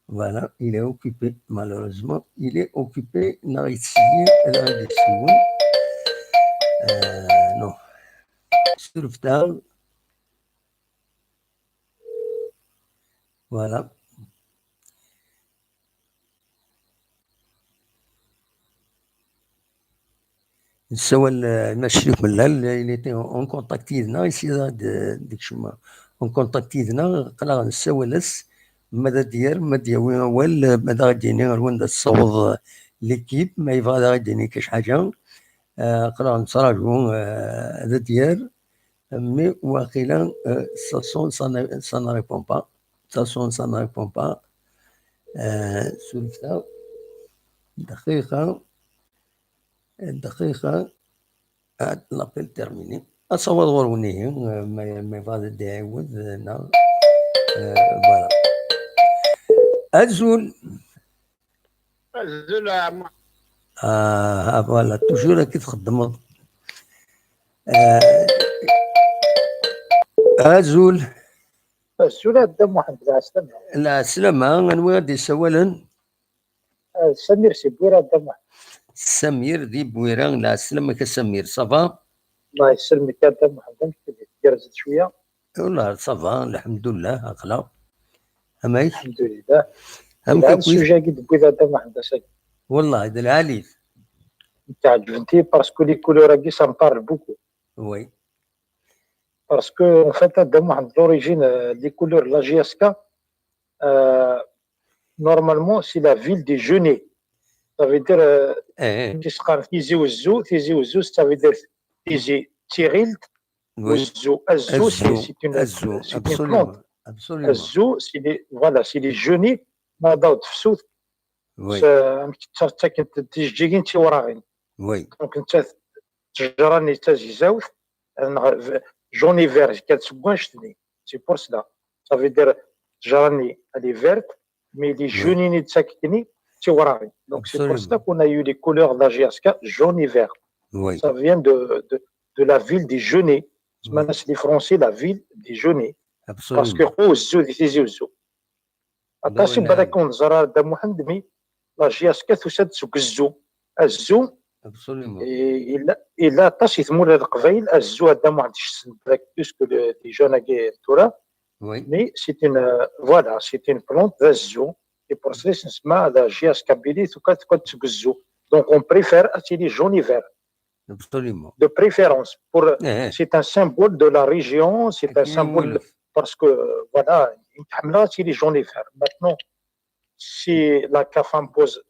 Voilà, il est occupé, malheureusement, il est occupé, neɣ yettsellim, ad aɣ-d-yessiwel. Euh, non. Surfet-aɣ. Voilà. Nessawel, euh, Mass Crif Mellal, il était en, en contact yid-neɣ, yesɛa-d, euh, deg cemma. En contact yid-neɣ, aql-aɣ nessawel-as, ma d ad d-yerr, ma d-yawi awal, ma d aɣ-d-yini ar wanda tessaweḍ, euh, l'équipe, ma yebɣa ad aɣ-d-yini kac ḥaǧa. Euh, aql-aɣ nettraǧu, euh, ad d-yerr, mais waqila, euh, ça sonne, ça ne, ça ne répond pas. Ça sonne, ça ne répond pas. Euh, surfet-aɣ. Dqiqa. Dqiqa. Ah, l'appel terminé. Asawaḍ ɣur-wen ihi, euh, ma, ma yebɣa ad d-iɛiwed, euh, neɣ, euh, voilà. Azul. Azul a Muḥ. Ah, ah, voilà, toujours akka txeddmeḍ. Euh, azul. Azul a Dda Muḥend, lɛeslama. Lɛeslama, anwa i d-yessawalen? Ah, Samir si Bwira, a Dda Muḥend. Samir di Bwira, lɛeslama-k a Samir, ça va? Allah yesselmek a Dda Muḥend, amek tebdiḍ, tgerrzeḍ cwiya? Wallah, ça va, lḥemdullah, aql-aɣ. Amek? Lḥemdulillah. Amek Lɛali akk-it? Sujet-agi d Bwira, a Dda Muḥend, ass-agi. Wallah, d lɛali. Teɛǧbent-iyi parce que les couleurs-agi, ça me parle beaucoup. Oui. Parce que, en fait, a Dda Muḥend, l'origine, euh, les couleurs de la J S K, euh, normalement, c'est la ville de Genêt. Ça veut dire, euh, Eh, qui se Tizi Ouzou, Tizi Ouzou, ça veut dire Tizi Tiɣilt, oui. Ouzou, Azou, c'est Azou, c'est une, Azou, c'est une absolument, plante. Absolument. Azou, c'est les, voilà, c'est les genêts, ma d tfsut, Oui. c'est, euh, ça, ça, ça, ça, ça, ça, Oui. Donc, nettat, ttejra-nni d tazegzawt, neɣ v-, jaune et vert, kan seg wannect-nni. C'est pour cela. Ça veut dire, ttejra-nni, elle est verte, mais les Oui. jeunes-nni d takkin-nni, d tiwraɣin. Donc, c'est pour Absolument. Cela qu'on a eu les couleurs de la J S K, jaune et vert. Oui. Ça vient de, de, de la ville de Genêt. Oui. Semman-as les Français la ville de Genêt. Parce que Absolument. Ouzou, di Tizi Ouzou. Aṭas i Voilà. Balak ur neẓri ara, a Dda Muḥend, mi la J S K tusa-d seg Uzzu. Azzu, Absolument. i-, yella, yella aṭas i tmura n Leqbayel, azzu, a Dda Muḥend, ccsen Balak plus que le, les jeunes-agi n tura, Oui. mais c'est une, euh, voilà, c'est une plante d azzu, et pour cela, c'est la J S K Kabylie, tuka, tuka seg Uzzu. Donc, on préfère ad tili jaune et vert, Absolument. de préférence. Pour, Eh, eh. C'est un symbole de la région, c'est un Akken symbole iwulef. Parce que, euh, voilà, il y a jaune et vert. Maintenant, si la CAF impose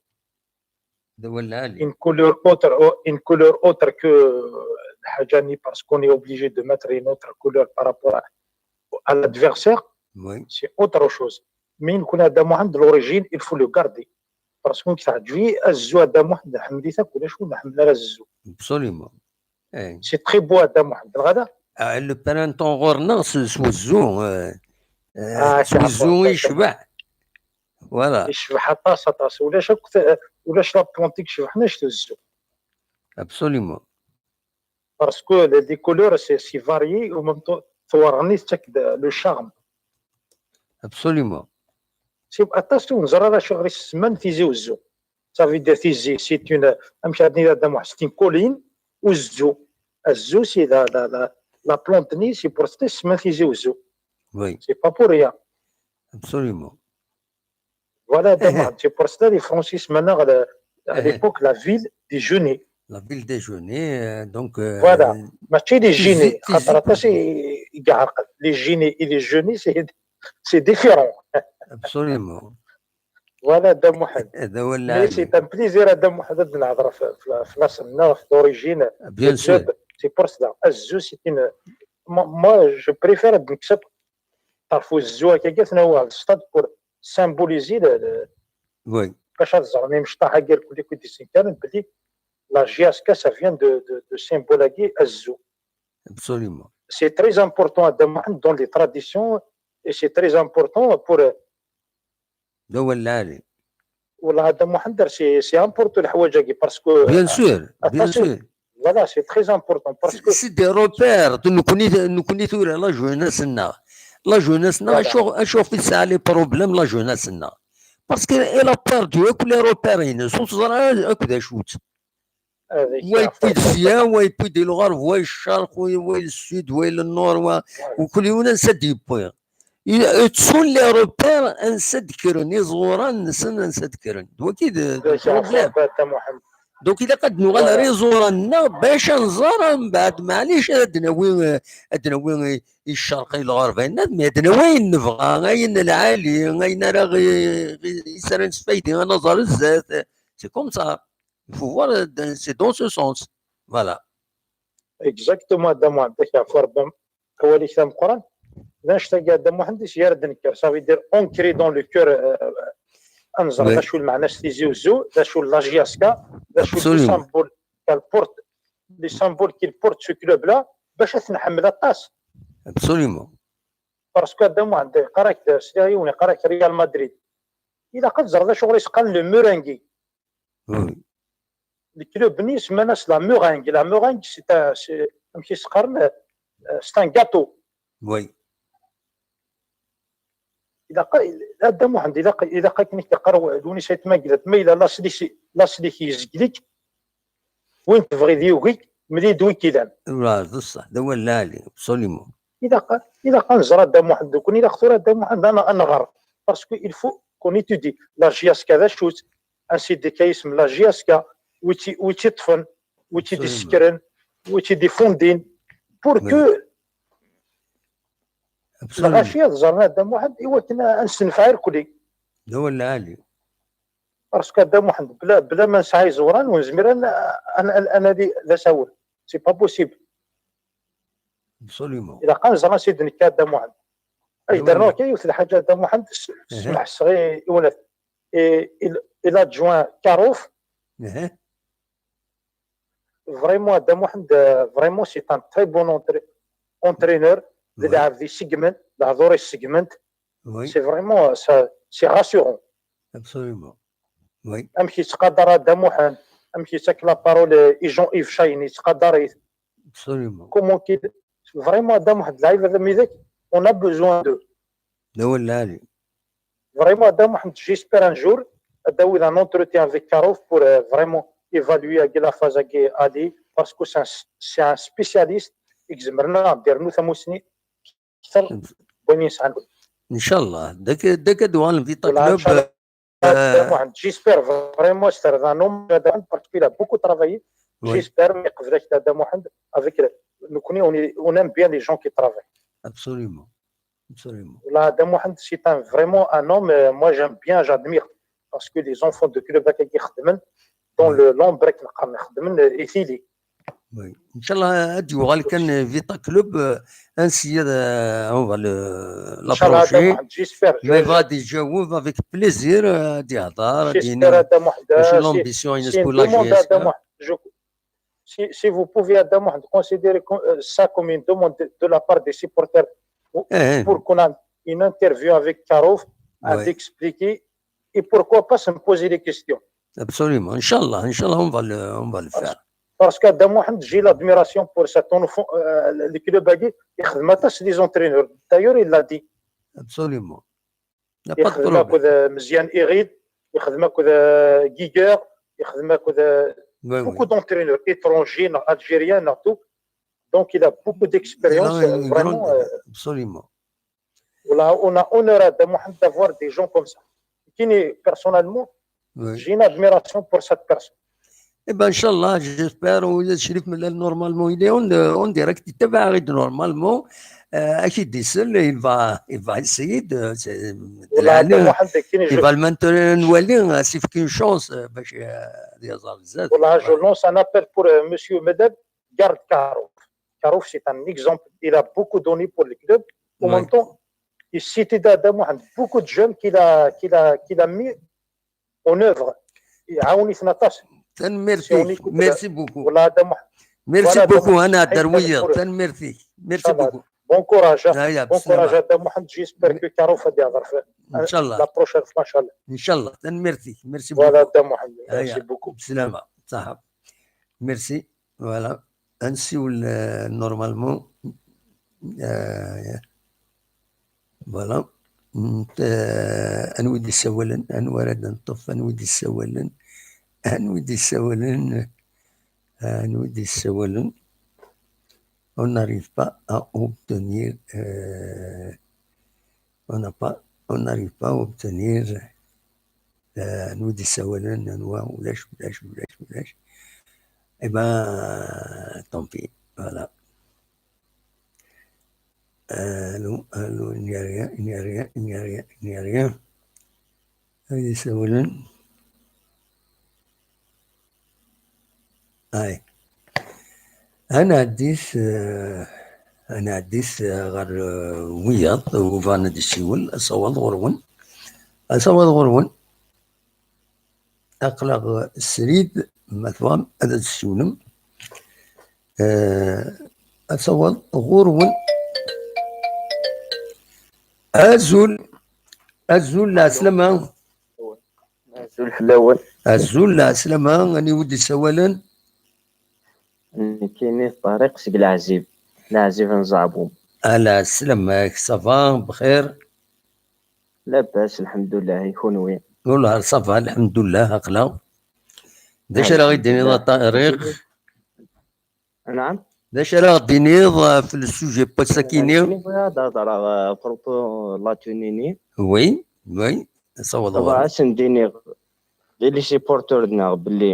D awal lɛali. Une couleur autre, une couleur autre que الحاجة ني, parce qu'on est obligé de mettre une autre couleur par rapport à, à l'adversaire, Oui. c'est autre chose. Mais nekkni Dda Muḥend, l'origine, il faut le garder. Parce que nekk teɛǧeb-iyi azzu Dda Muḥend, ḥemmel-it akk, ulac win ur nḥemmel ara azzu. Absolument. Eh. C'est très beau Dda Muḥend, neɣ ala? Ah, le printemps ɣur-neɣ s, s wezzu, eh, eh, Ah, s wezzu c'est i yecbeḥ. Voilà. Yecbeḥ aṭas, aṭas. Ulac akk, ulac la plante i icebḥen anect uzzu. Absolument. Parce que les, les couleurs, c'est, c'est varié, au même temps, tawaɣit tettak-d le charme. Absolument. C'est aṭas ur neẓri ara acuɣer i s-semman Tizi Uzzu. Ça veut dire Tizi, c'est une, amek ara d-nini Dda Muḥend, c'est une colline, uzzu. Azzu, c'est la, la, la, la plante-nni, c'est pour ça i s-semman Tizi Uzzu. Oui, C'est pas pour rien. absolument. Voilà, Dda Eh. Muḥend, c'est pour ça les Français i s-semman à l'époque la ville des genêts. La ville des genêts, euh, donc. Euh, Voilà. Mačči les genêts, Tizi, Tizi. Xaṭer aṭas i, i iɛerqen. Les genêts et les genêts, c'est, c'est différent. Absolument. Voilà, Dda Muḥend. هذا هو Mais العالي. C'est un plaisir, Dda Muḥend, ad nehder f, f, f l'asl-nneɣ, f l'origine, Bien le sûr. club. C'est pour ça. Azzu, c'est une, moi, moi, je préfère ad nekseb ṭerf uzzu akka, ad t-nawi ɣer le stade pour symboliser le, le, Oui, bac ad ẓren imecṭaḥ-agi irkelli i d-isenkaren belli la J S K, ça vient de, de, de symbole-agi, azzu. Absolument. C'est très important, Dda Muḥend, dans les traditions, et c'est très important pour, euh, هذا هو العالي. والله Dda Muḥend, c'est, c'est important الحوايج-agi, parce que, Bien sûr, bien attention. Sûr. Voilà, c'est très important, parce C'est que c'est des repères. Nekkni, nekkni tura la jeunesse-nneɣ. La jeunesse-nneɣ, Voilà. acu, acu i tesɛa les problèmes la jeunesse-nneɣ. Parce que elle a perdu akk les repères-ines. Ur teẓri akk d acu-tt. هذيك Wa c'est yewwi-d important. Sya, wa yewwi-d le Gharb, wa le Sharq, wa, wa le Sud, wa le Nord, wa, وكل yiwen ansa d-yewwi. Ttun les repères ansa d-kkren, iẓuran-nsen ansa d-kkren. D wagi d, d هذيك problème. Dda Muḥend. Donc ilaq ad nuɣal Voilà. Ar iẓuran-nneɣ bac ad nẓer mbeɛd, maɛlic ad d-nawi, ad d-nawi i ccerq, i lɣerb, ayen ad, mais ad nawi ayen nebɣa, ayen lɛali, ayen ara ɣi-, ɣi-, i s ara nesfaydi ad naẓer zdat. C'est comme ça. Il faut voir, euh, c'est dans ce sens. Voilà. Exactement, Dda Muḥend, ad k-yeɛfu Rebbi. Awal-ik d ameqqran. D annect-agi, Dda Muḥend, i s-ara d-nekker. Ça veut dire ancré dans le cœur, euh, ad nẓer Oui. d acu lmeɛna-s Tizi Uzzu, d acu la J S K, d acu les Absolument. symboles qu'elle porte, les symboles qu'il porte ce club-là, bac ad t-nḥemmel aṭas. Absolument. Parce que Dda Muḥend, yeqqar-ak-d, sliɣ yiwen yeqqar-ak Real Madrid. Ilaq ad tẓer d acu ɣer i s-qqaren le meringue. Oui. Le club-nni semman-as la meringue. La meringue, c'est un, c'est, amek i s-qqaren, euh, c'est un gâteau. Oui. Ilaq, a Dda Muḥend, ilaq, ilaq akken i k-yeqqar Lewnis Ayt Mengellat, ma yella laṣel-ik, laṣel-ik yezgel-ik, win tebɣiḍ yugi-k, mel-iyi-d wi k-ilan. Voilà, d ṣṣeḥ, d awal lɛali, absolument. Ilaq, ilaq ad nẓer a Dda Muḥend, nekkni ilaq tura a Dda Muḥend ad n-, ad nɣer. Parce que il faut qu'on étudie la J S K d acu-tt, un syndicalisme la J S K, wi tt-, wi tt-iṭṭfen, wi tt-id-issekren, wi tt-id-ifundin, pour Oui. Que Absolument. lɣaci ad ẓren a Dda Muḥend i wakken ad nessenfeɛ irkelli. D awal lɛali. Parce que a Dda Muḥend, bla, bla ma nesɛa iẓuran, ur nezmir ad n-, ad n-, ad nali d asawen. C'est pas possible. Absolument. Ilaq ad nẓer ansi d-nekka a Dda Muḥend. Ay Oui. Dernu akka yiwet lḥaǧa a Dda Muḥend, s-, Mhm. smeḥseɣ i, i unat. Et il, il adjoint Karouf, Mhm. Vraiment, a Dda Muḥend, euh, vraiment, c'est un très bon entra-, entraîneur. D Oui. Lɛebd iseggmen, lehdur iseggmen. Oui. C'est vraiment, ça, c'est rassurant. Absolument. Oui. Amek yettqadar a Dda Muḥend, amek yettak la parole, euh, i Jean-Yves Chaine, yettqadar-it. Absolument. Comment qu'il, vraiment, a Dda Muḥend, lɛibad am widak, on a besoin d'eux. D awal lɛali. Vraiment, a Dda Muḥend, j'espère un jour ad d-tawiḍ un entretien avec Karouf pour, euh, vraiment évaluer la phase agi Ali, parce que c'est un, c'est un spécialiste i izemren ad d-yernu tamussni akter n wayen yesɛan. Inchallah. D akka, d akka ad uɣalen d Voilà, club. Inchallah. A Dda Muḥend, j'espère vraiment c'est un homme, parce qu'il a beaucoup travaillé. Oui. J'espère, mais qbel-ak a Dda Muḥend, avec le, nekkni, on est, on aime bien les gens qui travaillent. Absolument. Absolument. Là, a Dda Muḥend, c'est un, vraiment un homme, euh, moi j'aime bien, j'admire, parce que les enfants de club qui, qui خدموا dans Oui. le l'ombre, qui خدموا, euh, et il est. Oui. Inchallah, ad yuɣal kan Vita Club, euh, ainsi, euh, on va le, Inchallah, l'approcher. Mohamed, j'espère. Mais va déjà, avec plaisir, euh, ad yehder, ad yini J'espère, Adam Mohamed. acu Euh, l'ambition c'est ines c'est une pour la demande, J S K. Adam Mohamed. Je- Si, si vous pouvez, Adam Mohamed, considérer comme, euh, ça comme une demande de, de la part des supporters pour, Eh, pour qu'on a une interview avec Karouf, à Ouais. d'expliquer et pourquoi pas se me poser des questions. Absolument. Inchallah, Inchallah, on va le, on va le faire. Parce qu'Adam Mohamed, j'ai l'admiration pour cet enfant, euh, le club a dit, il y a des entraîneurs. D'ailleurs, il l'a dit. Absolument. Il n'y a Il y pas de problème. a Meziane Irid, il y a Giger, il y a Oui, oui. beaucoup d'entraîneurs étrangers, algériens, et tout. Donc, il a beaucoup d'expérience. Il a une Vraiment, grande- euh, Absolument. on a, on a honneur à Adam Mohamed d'avoir des gens comme ça. Qui n'est, personnellement, Oui. J'ai une admiration pour cette personne. Eh ben, Inch'Allah, j'espère, وإذا شريف من normalement, il est en, en direct, il va arriver normalement. Euh, أكيد يسال, il va, il va essayer de, c'est- de والله هذا l'année, واحد كاين il جو- va le maintenir, نولي, c'est une chance, euh, باش, euh, يزال بزاف. والله, je lance un appel pour, euh, monsieur Medeb, garde Karouf. Karouf, c'est un exemple. Il a beaucoup donné pour le club. En Ouais. même temps, il cite Adam Mohamed, beaucoup de jeunes qu'il a, qu'il a, qu'il a mis en œuvre. يعاونيتنا طاس. تنميرتيك. Si on écoute Merci beaucoup. والله هذا مح- Merci voilà, beaucoup, donc, أنا حتى دروية. نقول- تنميرتيك. Merci Inch'Allah. beaucoup. Bon courage. هيا، Bon courage بسلامة. Adam Mohamed. J'espère que Karouf غادي يهضر في إن شاء الله. la prochaine fois, Inch'Allah. إن شاء الله. تنميرتيك. Merci Voilà, beaucoup. Adam Mohamed. Merci هيا. Beaucoup. بسلامة. صح. Merci. Voilà. نسيو ال-، normalement. آه، voilà. نت-، آه، أنوي دي سوالن، أنوي راد نطف، أنوي دي سوالن، أنوي دي سوالن، أنوي دي سوالن. On n'arrive pas à obtenir, euh, on n'a pas, on n'arrive pas à obtenir, euh, أنوي دي سوالن، أنوي ولاش، ولاش، ولاش، ولاش. Eh ben, tant pis. Voilà. Allô, allô, il n'y a rien, il n'y a rien, il n'y a rien, il n'y a rien. Allez, ça va, là. Allez. أنا عديت, euh, أنا عديت, euh, غير, euh, وياض, وفانا دي سيول, أصوض غرون. أصوض غرون. Aql-aɣ srid, ma tebɣam ad d-tessiwlem. Eh, ad taweḍ ɣur-wen. Azul, azul, lɛeslama. Azul fell-awen. Azul, lɛeslama, aniwa d-isawalen? Nekkini Ṭariq seg Leɛzib. Leɛzib n Zeɛbum. Ala, sslam-ak, ça va, bxir? Labas, lḥemdullah, i kunwi? Wallah, ça va, lḥemdullah, aql-aɣ. D acu ara ɣ-d-tiniḍ a Ṭariq? Naɛam? D acu ara ɣ-d-tiniḍ, uh, f le sujet n wass-akini? Nekkini bɣiɣ ad hedreɣ, uh, à propos la tenue-nni. Oui, oui, saweḍ Bɣiɣ ɣur-. ad sen-d-iniɣ i les supporters-nneɣ belli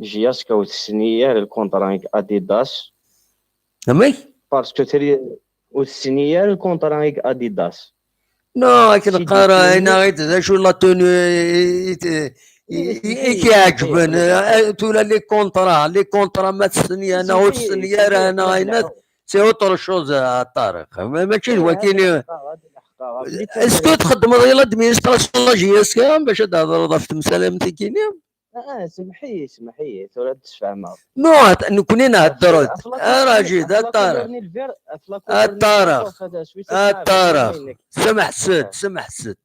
J S K ur tessen ara lkunṭra n Adidas. Amek? Parce que tri-, ur tessen ara lkunṭra n Adidas. Non, akken Si qqar, défini. Ayen aɣ-d, d acu la tenue i, i, i, i, i k-iɛeǧben? Eh, tura les contrats, les contrats ma tessen ya, neɣ ur tessen ara, neɣ ayen, c'est autre chose, a Ṭariq. Ma, mačči d wakini. Est-ce que txeddmeḍ i l'administration la J S K bac ad d-thedreḍ ɣef temsal am tikini? Ah, semmeḥ-iyi, semmeḥ-iyi, tura ad d-sfehmeɣ. Non, nekkni nhedder-d. A Rajid, a Ṭariq. A Ṭariq. A Ṭariq. Smeḥ-d, smeḥ-d.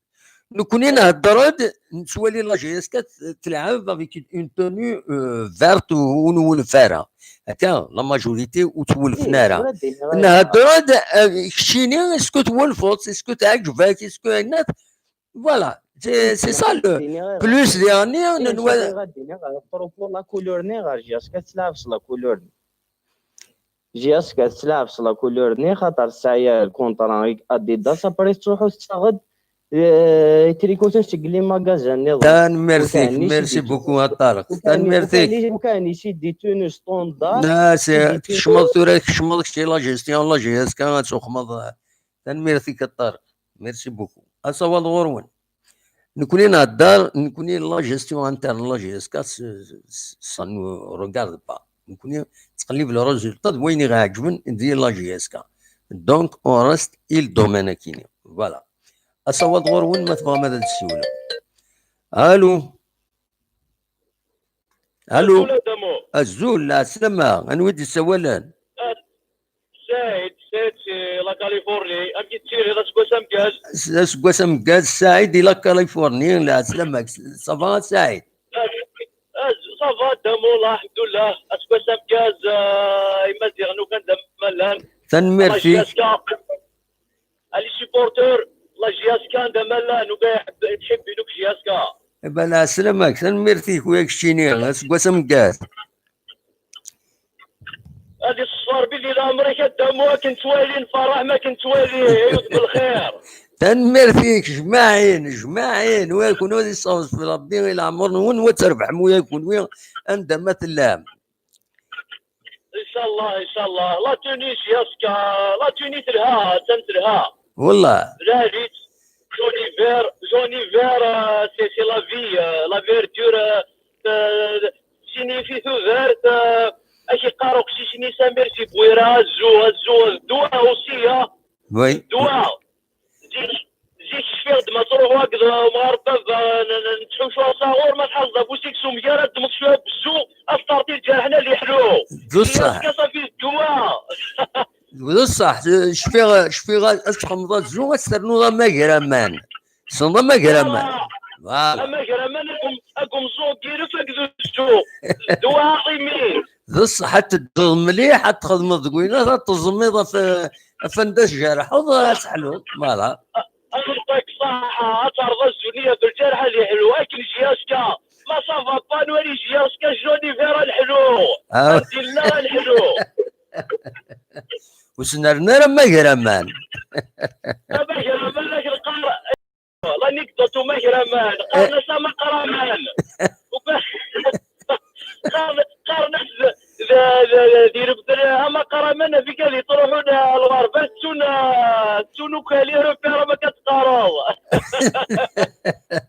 Nekkni nhedder-d, nettwali la J S K t-, tleɛɛeb avec une tenue, euh, verte, ur nwulef ara. Akka, la majorité ur twulfen ara. Nhedder-d, euh, keččini, est-ce que twulfeḍ, est-ce que teɛǧeb-ak, est-ce que ayen-a, voilà, c'est, c'est ça le plus dernier, Ayen nenwa- akken ad d-iniɣ, à propos la couleur-nni, ɣer J S K ad tleɛɛeb s la couleur-nni. J S K ad tleɛɛeb s la couleur-nni, xaṭer tesɛa lkunṭra n Adidas, après tettruḥu tettaɣ-d, eh, itrikuten seg les magasins nniḍen. Tanemmirt-ik, merci beaucoup a Ṭariq. Tanemmirt-ik. Ukan c'est des tenues standard. Non, c'est, tkecmeḍ tura, tkecmeḍ kečč la gestion, la J S K, ad tuxmeḍ. Tanemmirt-ik a Ṭariq. Merci beaucoup. Asawaḍ ɣur-wen. Nekkni nhedder, nekkni la gestion interne, la J S K, s-, s-, ça nous regarde pas. Nekkni nettqellib le résultat d wayen i ɣ-iɛeǧben di la J S K. Donc, on reste i le domaine akini. Voilà. Asawaḍ ɣur-wen ma tebɣam ad d-tessiwlem. Allô? Allô? Azul a Damo. Azul, lɛeslama. Anwa i d-yessawalen? Saɛid, Saɛid si la Californie. Amek i tettiliḍ aseggas ameggaz? S-, aseggas ameggaz, Saɛid di la Californie. Lɛeslama-k. Ça va a Saɛid? Ah, ça va, Damo, alḥemdullah. Aseggas ameggaz, ah, Imaziɣen ukan d aman llan. Tanemmirt-ik. La J S K. Ah, les supporters, la J S K anda ma llan, ukan iḥeb-, iḥeb-inu J S K. Eh ben, lɛeslama-k, tanemmirt-ik, wi ak-ččini, aseggas ameggaz. Ad iṣṣer Rebbi di leɛmer-ik a Damo, akken ttwalin, ferreḥ ma akken ttwali, ay udem lxir. Tanemmirt-ik, jmaɛin, jmaɛin, wi ak-, wi ad iṣṣer Rebbi i leɛmer-nwen, wa ad trebḥem, wi ak-, wi anda ma tellam. Inchallah, inchallah. La tenue, J S K, la tenue telha, attan telha. Wallah. Lɛali-tt, jaune et vert, jaune et vert, euh, c'est, c'est la vie, euh, la verdure, euh, euh, signifie tudert, euh, ad k-iqqar uqcic-nni Samir si Bwira, azzu, azzu, ddwa, aussi, hein. Oui. Ddwa. Zik, zik cfiɣ-d ma ttruḥu akked umɣar baba, n-, n-, nettḥuccu asaɣur, ma tḥazeḍ afus-ik s umgar, ad d-tmeḍ cwiya n wezzu, ad teṭṭerḍi lǧerḥ-nni ad iḥlu. D ṣṣeḥ. Zik ass-a fi ddwa. D ṣṣeḥ, cfiɣ, cfiɣ ad txedmeḍ azzu, ad ternuḍ amagraman. Tessneḍ amagraman? Voilà. Voilà. Amagraman, agum-, agumẓu n yiref akked uzzu. Ddwa aɛḍimi. D ṣṣeḥ, ad teddreḍ mliḥ, ad txedmeḍ deg winat, ad teẓmiḍ ɣef, ɣef anda tjerḥeḍ, ad teḥluḍ. Voilà. Ad teṭṭek ṣṣeḥ, ad terreḍ azzu-nni ɣef lǧerḥ ad iḥlu. Akken J S K. Ma ça va pas, nwali J S K, jaune et vert, ad neḥlu. Ah. Ad d-illa, ad neḥlu. Ur s-nerni ara amagraman. Amagraman, ad k-neqqar. L'anecdote umagraman, qqaren-as amaqraman. Qqaren-, qqaren-as d, d, d, d irebden amaqraman, afik ad ittruḥun ɣer lɣerba, ttun, ttun ukali, repère, am akka teqqareḍ.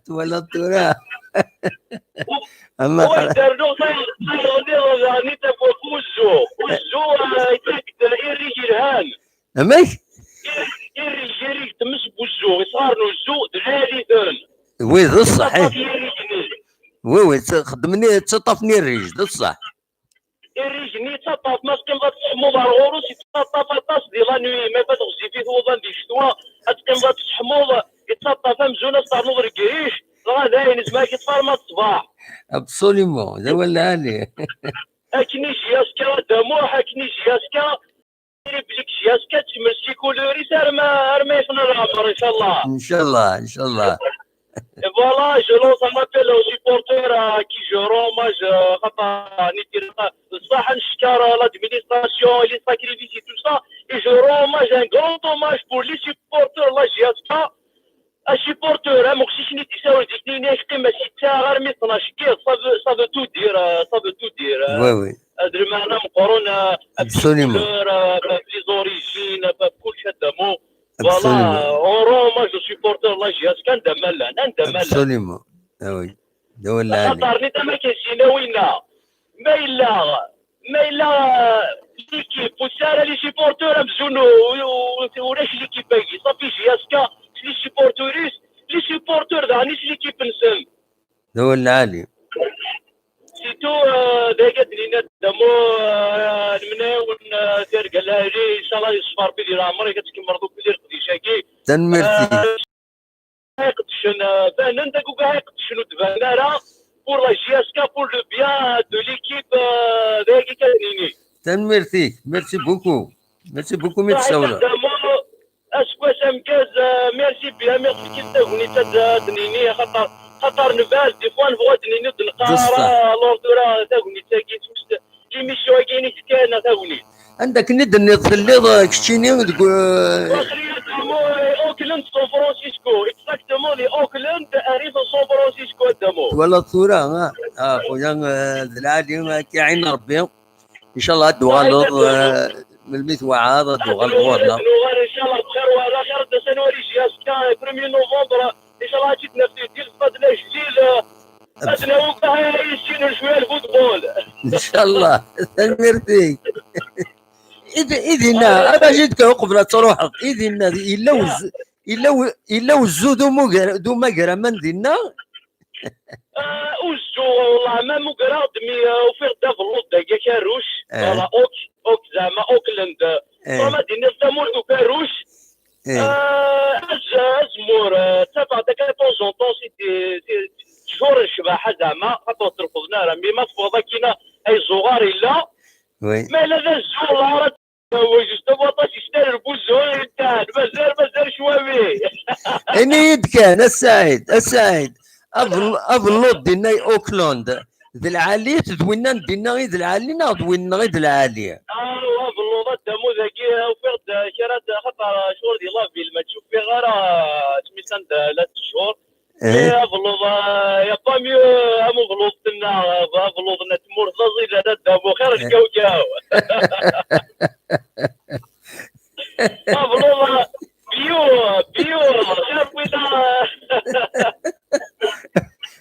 Twalaḍ tura? Amaqra-, wa ternuɣ tayeḍ-, tayeḍ-nniḍen daɣen i tafwa n wuzzu. Wuzzu, ah, ittak-d irrig yelhan. Amek? Irrig, irrig tmes n wuzzu, isɣaren n wuzzu d lɛali-ten. Wi d ṣṣeḥ, ih. Ttaṭṭaf irrig-nni. Wi, wi, tt-, xeddmen i, ttaṭṭafen irrij, d ṣṣeḥ. Irrig-nni yettaṭṭaf, ma teqqimeḍ ad tesseḥmuḍ ar ɣur-s, yettaṭṭaf aṭas di la nuit, ma ifat ɣezzifit wuḍan di ccetwa, ad teqqimeḍ ad tesseḥmuḍ, yettaṭṭaf amzun ad s-ternuḍ legrij, dɣa dayen, izmer ad k-iṭṭef arma d ṣṣbeḥ. Absolument, d awal lɛali. Akken i J S K d amuḥ, akken i J S K, belli J S K tkemmel si couleur-is arma, arma yefna leɛmer, inchallah. Inchallah, inchallah. Et voilà, je lance un appel aux supporters, euh, qui je rends hommage, euh, xaṭer nitni, euh, ṣṣeḥ, ad neckeṛ, euh, l'administration et les sacrifices et tout ça. Et je rends hommage, un grand hommage pour les supporters, la J S K. Un supporter, am uqcic-nni d-isawel zik-nni, yeqqim-as yettaɣ armi tnac n yiḍ, ça veut, ça veut tout dire, euh, ça veut tout dire, euh, oui, oui. Euh, d lmeɛna meqqren, euh, ɣef les couleurs, euh, ɣef les origines, ɣef kulci, a Damo. Voilà, absolument. On rend hommage aux supporters de la J S K, anda ma llan, anda ma llan. Absolument. Ah oui. D awal lɛali. Axaṭer nitni am akken syin a winna. Ma yella, ma yella, euh, l'équipe, ur tesɛi ara les supporters, amzun u-, u-, u-, ulac l'équipe-agi. Ṣafi J S K, s les supporters-is, les supporters daɣen s l'équipe-nsen. D awal lɛali. Surtout, euh, d aya ad d-nini a Damo, euh, nemnawen, euh, tirga lɛali, inchallah yeṣṣef Rebbi di leɛmer-ik, ad tkemmleḍ akk di leqdic-agi. Tanemmirt-ik. Euh, iqeddcen, euh, banen-d akk ugaɛ iqeddcen ur d-banen ara, pour la J S K, pour le bien de l'équipe, euh, d ayagi kan ad nini. Tanemmirt-ik, merci beaucoup. Merci beaucoup mi tsawleḍ. Aseggas ameggaz, euh, merci bien, merci kif tagnit ad, ad nini, xaṭer, xaṭer nbal, des fois nebɣu ad nini ur d-neqqar ara, alors tura tagnit-agi, l'émission-agi i k-tefkan tagnit. Anda akken i d-tenniḍ telliḍ, eh, keččini deg, eh, Oakland, San Francisco. Exactement, di Oakland, arrive San Francisco, a Damo. Twalaḍ tura, ah, ah, xuya, eh, d lɛali, eh, ad k-iɛin Rebbi. Inchallah ad d-tuɣaleḍ, eh, melmi twaɛaḍ ad d-tuɣaleḍ ɣur-neɣ. Ad nuɣal inchallah bxir wa ɛla xir, ad d-nas ad nwali J S K, premier novembre, inchallah ad tt-id-naf di, di lstad n ajdid, eh, ad nawi kan ad yissin cwiya lfutbol. Ncallah. Tanemmirt-ik. I d-, i dinna, a Rajid, kan uqbel ad truḥeḍ, i dinna, yella uz-, yella u-, yella uzzu d umuger-, d umagraman dinna? Ah, uzzu, wallah, ma mugraɣ-d mi, ah, ufiɣ-d abelluḍ dagi akerruc. Eh. Voilà, ok, ok, zeɛma Auckland. Eh. Vraiment, d-iniɣ tamurt ukerruc. Eh. Ah, az-, azemmur, ah, ttafeɣ-d akka de temps en temps, si d-, si d-, ttjur n ccbaḥa zeɛma, xaṭer ur trefḍen ara. Mi ma teffɣeḍ akkin, ay ẓuɣar yella. Oui. Ma yella d azzu, wallah, ara Juste waṭas yestar buzzu, intan, mazal, mazal cwawi. Ini-yi-d kan, a Saɛid, a Saɛid. Abel-, abelluḍ dinna i Auckland, d lɛali-t, d winna n dinna i d lɛali, neɣ d winna i d lɛali? Ah, abelluḍ, a Dda Mud, dagi ufiɣ-d kra n, xaṭer ccɣel di la ville, ma tt-ufiɣ ara, asmi s-, anda la ttjur. Eh? Eh, abelluḍ, ah, y a pas mieux, am ubelluḍ tenna, abelluḍ n tmurt d aẓidan, a Dda Mud, xir lkawkaw. Abelluḍ, ah, bio, bio, xir wina.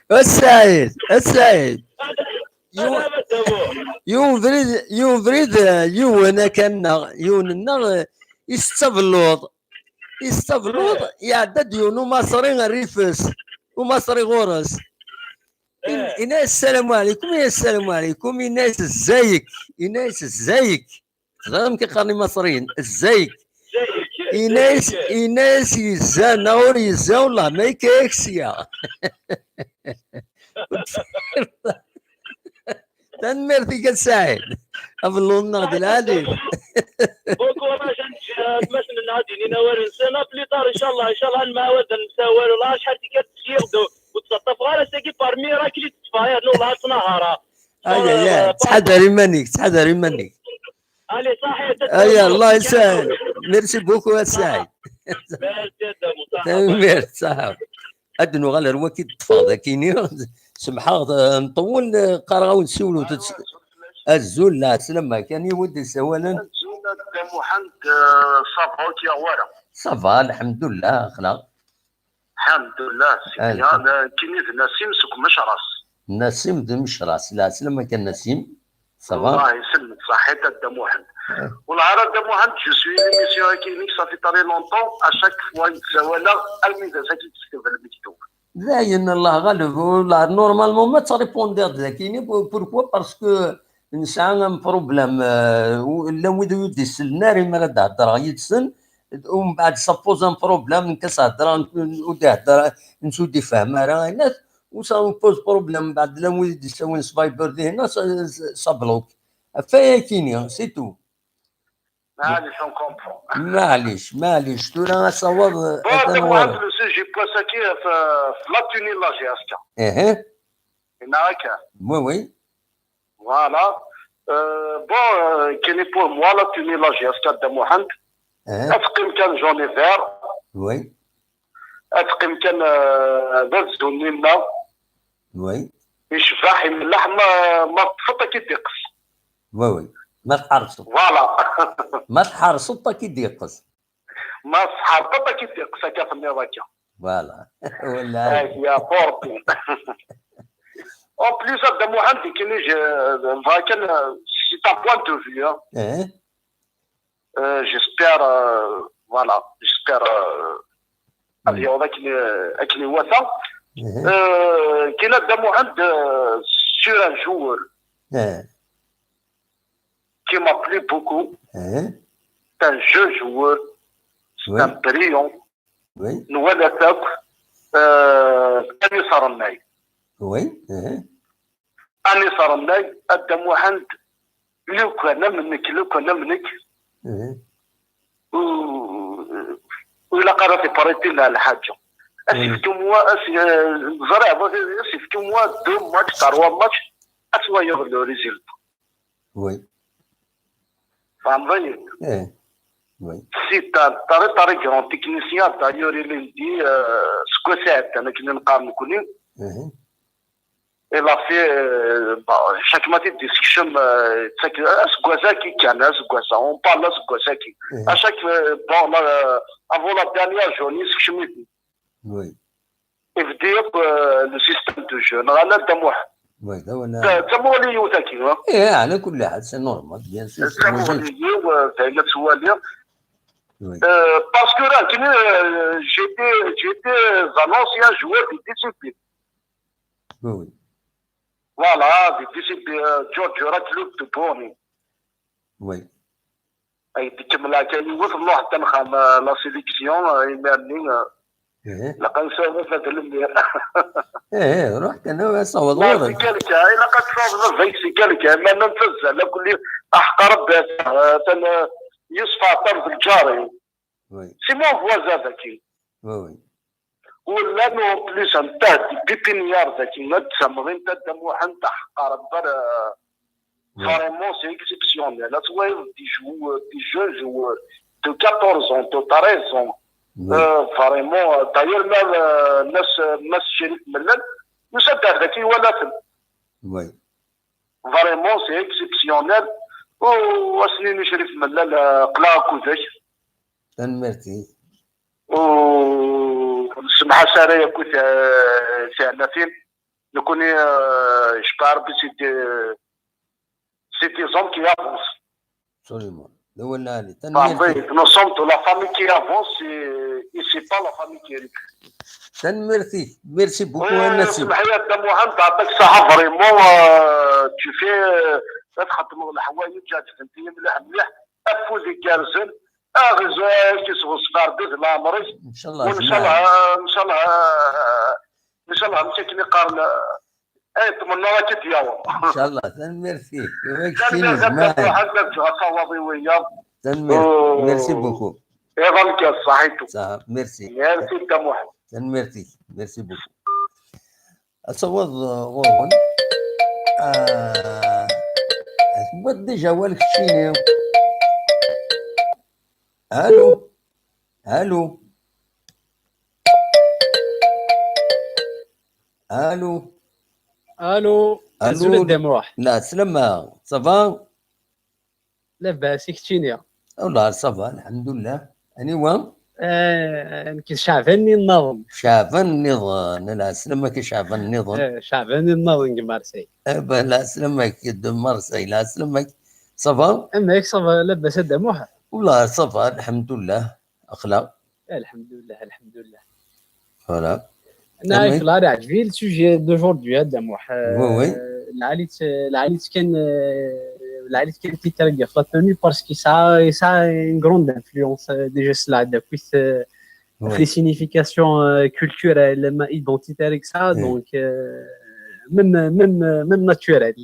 A Saɛid, a Saɛid. Yiwen, yiwen ubrid, yiwen ubrid, eh, yiwen akan neɣ, yiwen nneɣ, eh, isett abelluḍ. Isett abelluḍ, iɛedda-d yiwen umaṣri ar rrif-s, umaṣri ɣur-s. In-, eh, inna-yas: "Ssalamu ɛlikum." "Ya ssalamu ɛlikum." Inna-yas: "Zzayek." Inna-yas: "Zzayek." Teẓriḍ amek i qqaren imaṣriyen? "Zzayek." Zzayek, inna-yas, zzayek. Inna-yas: "Yezza neɣ ur yezza, wellah ma yekka-yak sya." Tanemmirt-ik a Saɛid. Abelluḍ-nneɣ d lɛali. Bon courage, ad nǧ-, ad masen-nneɣ ad d-inin awal-nsen. A plus tard, inchallah, inchallah, ad nemɛawad ad nessawal. Wallah, acḥal tikkal ttkiɣ-d ur ttseṭṭafeɣ ara, ass-agi par miracle i d-tetteffeɣ, yernu wallah ad ttnahareɣ. Ay, ay, ay, ttḥadar iman-ik, ttḥadar iman-ik. Allez, صحيت. Ay, Allah yesahel. Merci beaucoup a Saɛid. Merci a Dda Mud, صحة. Tanemmirt, ṣaḥa. Ad nuɣal ar waki d-ṭṭfeɣ dakini. Semḥeɣ, eh, nṭewwel, eh, qqareɣ-awen siwlet. Azul, lɛeslama, kan yiwi d-isawalen. Azul a Dda Muḥend, eh, ça va, ur k-yaɣ wara? Ça va, lḥemdullah, axla. Lḥemdullah, c'est bien. Nekkini d Nasim seg Mecras. Nasim d Mecras, lɛeslama kan Nasim. Ça va? Allah yesselmed, ṣaḥit a Dda Muḥend. Eh. Wellah a Dda Muḥend, je suis une émission-agi-inek, ça fait très longtemps, à chaque fois i d-ssawaleɣ, armi d ass-agi i d-tekteb lmektub. Dayen, Allah ɣaleb, ula normalement ma ttripondiɣ-d dakini, pour-, pourquoi? Parce que nesɛa un problème, euh, u-, llan wid ur d-isellen ara imi ara d-heddreɣ yid-sen, umbeɛd ça pose un problème, nekk ad s-heddreɣ, ur d-ihedder, ur d-ifhem ara, ayen, u ça pose problème, mbeɛd llan wid i d-issawlen s Viber dihin, ça, ça bloque. Ɣef wayakini, c'est tout. Maɛlic, on comprend. Maɛlic, maɛlic, tura asawaḍ, bon, atan ɣur-m. Le sujet n wass-agi, f-, f-, la tenue n la J S K. Ehe. Yenna akka. Oui, oui. Voilà. Euh, bon, euh, kini pour moi, la tenue n la J S K a Dda Muḥend. Ehe. Ad teqqim kan jaune et vert. Oui. Ad teqqim kan, euh, d azzu-nni-nneɣ. Oui. Yecbeḥ, imelleḥ, ma, ma teṭṭfeḍ ad k-id-iqqes. Oui, oui. Ma tḥerseḍ. Voilà. Ma tḥerseḍ ad k-id-iqqes. Ma tḥerseḍ ad k-id-iqqes, akka tenniḍ akka. Voilà. Wala. Ay, ya Rebbi. En plus, a Dda Muḥend, kini, je, bɣa kan, euh, c'est un point de vue, hein. Eh. Euh, j'espère, euh, voilà, j'espère, euh, ad yaweḍ akken, akken iwata. Mhm. Euh, kien a Dda Muḥend, euh, sur un joueur, eh, qui m'a plu beaucoup. Eh. C'est un jeune joueur, c'est, oui, un brillant. Oui. Nwala-t akk, euh, Anis Rennay. Oui. Eh. Anis Rennay, a Dda Muḥend, lukan am nekk, lukan am nekk, mhm, ur, ur ilaq ara tipariti n lḥaǧa. Ad, mhm, s-ifk umwa, ad s-, ẓriɣ, ad s-ifk umwa deux matchs, trois matchs, ad s-wayeḍ le résultat. Oui. Tfehmeḍ-iyi? Eh. Oui. C'est un très, très grand technicien, d'ailleurs, il est dit, euh, seg wass iɛeddan, akken i neqqar nekkni. Mhm. Il a fait, euh, bon, chaque match, il dit, euh, c'est que, euh, aseggas-agi kan, aseggas-a, on parle aseggas-agi. Mhm. À chaque, euh, bon, là, euh, avant la dernière journée, c'est que je me dis. Oui. Il veut dire, euh, le système de jeu. Neɣ ala Dda Muḥend. Oui, d awal. D tamuɣli yiwet akkin, hein. Eh, على كل حال, c'est normal, bien sûr. D tamuɣli yiwet, d ayen ad twaliḍ. Oui. Euh, parce que là, j'étais, j'étais un ancien joueur de D C B. Oui, oui. Voilà, de D C B, euh, Georgia Club de Borni. Oui. Ay, dikkem la kan yiwet, nruḥ ad nxam, euh, la sélection, euh, imir-nni, euh, Eh, laqan sɛu baba d lemir. eh, ruḥ kan, asawaḍ Ma ɣur-k. Si quelqu'un, ilaq ad tfeḍ baba-k si quelqu'un, ma ma tazal akk-nni aḥeqq Rebbi, euh, tan, euh, Yusef Ɛeṭṭar d lǧar-iw. Oui, C'est mon voisin daki. oui, oui. Ou là, non plus, un tas de pépinières daki, là, ça me rend à moi, un tas, Rebbi, euh, Oui. Vraiment, c'est exceptionnel. Là, tu vois, des joueurs, des jeunes joueurs de quatorze ans, de treize ans. Oui. Euh, vraiment, euh, d'ailleurs, même, euh, Nas, Nas Chérif Mellal, nous sommes avec lui, voilà. Oui. Vraiment, c'est exceptionnel. Oh, Asnini Chérif Mellal, euh, qla akudek. Tanemmirt-ik. Oh, نسمع سارة يا كوت، آه، سي علاثين. نكوني، آه، je parle, c'est des, c'est des hommes qui avancent. Absolument. D awal lɛali. Enfin, Tanemmirt-ik. nous sommes de la famille qui avance et, et c'est pas la famille qui recule. Tanemmirt-ik. Merci beaucoup, Oui, a Nassim. سمح لي يا محمد، عطاك الصحة. Vraiment, euh, tu fais, euh, تخدم الحوايج عجبتني مليح مليح. أفوز يكارزن. أغزال كيسغو سفار ديز الأمريك. إن شاء الله. وإن شاء الله، إن شاء الله، إن شاء الله، مشاكل قارن. إيه، أتمنى لك الدياوة. إن شاء الله. Tanemmirt-ik. Tanemmirt-ik a Muḥend, ad ǧǧeɣ asawaḍ i wiyaḍ. Tanemmirt. Oh. Merci beaucoup. Iḍ amkan ṣaḥitu. Ça, merci. Merci a Muḥend. Tanemmirt-ik. Merci beaucoup. Asawaḍ, euh, ɣur-wen. Ah, tewwiḍ déjà awal keččini. Allô? Allô? Allô? Allô. Allô. Azul a Dda Muḥ. Lɛeslama, ça va? Labas, i keččini? Wallah, ça va, lḥemdullah. Aniwa? Eh, nekk d Ceɛban nniḍen. Ceɛban nniḍen, lɛeslama-k a Ceɛban nniḍen. Eh, Ceɛban nniḍen deg Marseille. Eh ben, lɛeslama-k de Marseille, lɛeslama-k. Ça va? Amek, ça va, labas a Dda Muḥ? Wallah, ça va, lḥemdullah. Aql-aɣ. Eh, lḥemdullah, lḥemdullah. Voilà. Neɣ Amek? Aql-aɣ, iɛǧeb-iyi le sujet d'aujourd'hui a Dda Muḥ. Oui, oui. Eh, lɛali-t, lɛali-t kan, eh, lɛali-t kan titrag ɣef la tenue parce que ça, ça a une grande influence, eh, déjà s lɛada akkit, eh, Oui. les significations, eh, culturelles, ma identitaires et ça, Oui. Donc, eh, même, même, même naturel.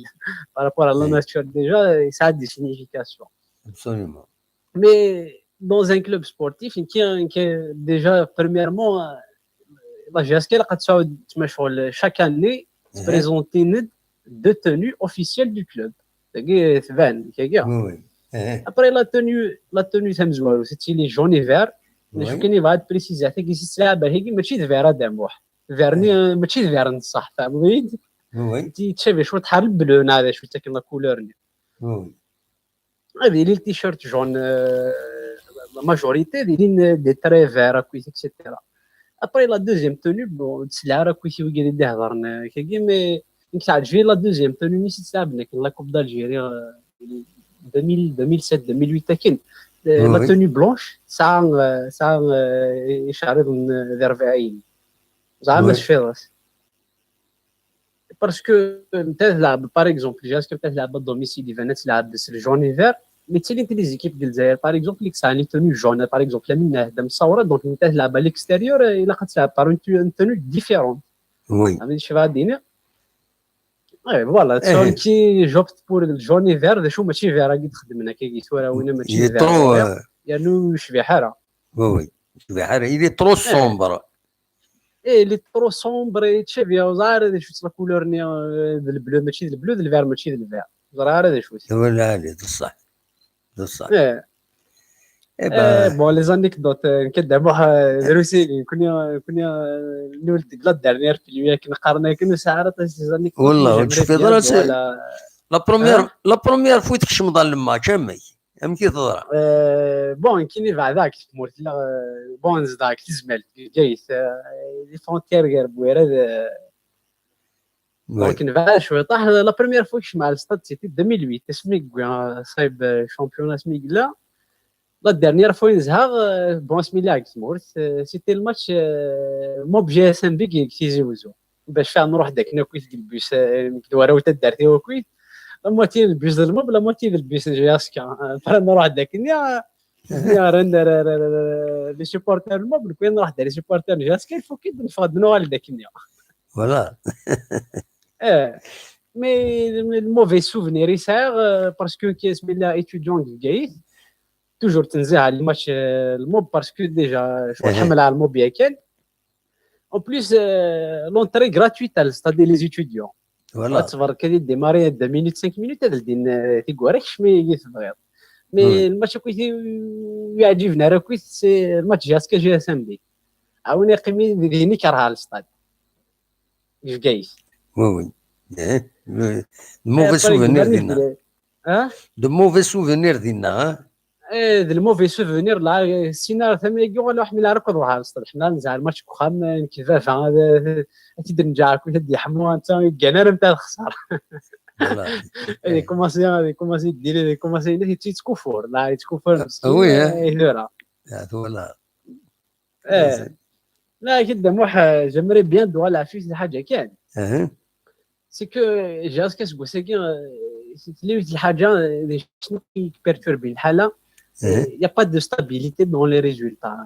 Par rapport à la Oui. Nature déjà, eh, ça a des significations. Absolument. Mais dans un club sportif, qui, qui déjà, premièrement, eh, la G S K, elle a chaque année, Mhm. présenter deux tenues officielles du club. C'est-à-dire, c'est vingt, c'est-à-dire. Oui, oui. Eh, Après, la tenue, la tenue, c'est les jaune et vert. Mais Oui. je connais pas de préciser. C'est que c'est la, ben, mais tu verras d'un mois. Verni, Eh. euh, mais tu verras une sorte, hein, oui. Oui, oui. Tu sais, je suis le bleu, là, je suis la couleur. Oui, oui. هذه لي التيشيرت جون، آه، la majorité هذه لي des traits verts، et cetera. Après la deuxième tenue, bon, c'est là que je suis allé voir, mais je me suis dit, la deuxième tenue, mais c'est ça, la Coupe d'Algérie, euh, deux mille, deux mille sept, deux mille huit, euh, la Oui. Tenue blanche, ça, euh, ça, euh, يشعر ذرفعين. زعما Oui. شفيغس. Parce que, euh, par exemple, j'ai acheté la à domicile, il venait la de jaune et vert. Mais tu sais, les équipes de Zaire, par exemple, ils sont les tenues jaunes, par exemple, la mine de Saoura, donc une telle là à l'extérieur, euh, il a fait ça par une, une tenue différente. Oui. Ah, mais je vais dire. Ouais, voilà, Eh. donc qui j'opte pour le jaune et vert, je suis vert, qui très bien, qui soit là où il Il est trop, euh, Il y a nous, je vais faire. Oui, oui. Il est trop sombre. Et il est trop sombre, et tu sais, bien, vous avez des choses, la couleur, euh, le bleu, mais le bleu, le vert, mais le vert. Vous avez des choses. Voilà, c'est ça. C'est ça. Eh. Eh Eh, ben, bon, les anecdotes, euh, que d'abord, euh, de Russie, كنا، كنا، euh, nous, la dernière pluie, كنا قارنا، كنا ساعات، ces anecdotes, والله، j'aimerais وتشوفي bien, دراسة. voilà. La première, Hein? La première fois تكشم dans le match, jamais. أم كي تضرع. Euh, bon, كي نبع ذاك، تمورت لا، euh, bon, ذاك، تزمل، جايس، euh, les frontières غير بويرة، euh, Donc nebɛed cwiṭaḥ. La première fois kecmeɣ ɣer le stade, c'était deux mille huit, asmi yewwi, euh, ṣayb, euh, championnat asmi yella. La dernière fois i nezha, euh, bon, asmi lliɣ deg tmurt, euh, c'était le match, euh, Mob G S M B deg Tizi Wezzu. Bac fiɣ nruḥ-d akken akkit deg le bus, euh, nekk d warraw n taddart-iw akkit. La moitié n le bus d le Mob, la moitié d le bus n J S K. Après nruḥ-d akken, euh, les supporters n le Mob, nekkni nruḥ-d les supporters n J S K, il faut que neffeɣ-d nuɣal-d akken. Voilà. Eh, mais le mauvais souvenir i sɛiɣ, euh, parce que kis mi lliɣ étudiant deg Bgayet, toujours ttnezziheɣ les matchs, euh, n le Mob, parce que déjà cwiṭ ḥemmleɣ le Mob yakan. En plus, euh, l'entrée gratuite à le stade des étudiants. Voilà. Ad tebreḍ kan ad démarrer deux minutes, cinq minutes, ad ldin, euh, tiggura, kecm i tebɣiḍ. Mais le match akkit i yeɛǧiben ara akkit, c'est le match J S K G S M B. Ɛawin iqqimi d, d, din i kerheɣ le stade. Deg Bgayet. Oui, oui. Eh, le, le mauvais souvenir dinna. Hein? De mauvais souvenirs dinna, hein? Eh, de le mauvais souvenir, la, sina tama-agi, wala ḥemmleɣ ara akkit ruḥeɣ le stade. Ḥemmleɣ nezha le match deg uxxam, nekk d baba, ad, ad t-id-nǧeɛ akkit ad d-yeḥmu, anta ur yeggan ara, anta ad texṣer. Ad ikumaṣi, ad ikumaṣi ddiri, ad ikumaṣi yella, yettkufur, la, yettkufur meskin, eh, tura. Voilà. Eh, la, Ḥmed Muḥ, euh, j'aimerais bien d-uɣaleɣ ɣef yiwet lḥaǧa kan. C'est que, euh, j'ai aseggas-agi, euh, tella yiwet lḥaǧa, euh, d acu i k-perturbi lḥala. Euh, il y a pas de stabilité dans les résultats.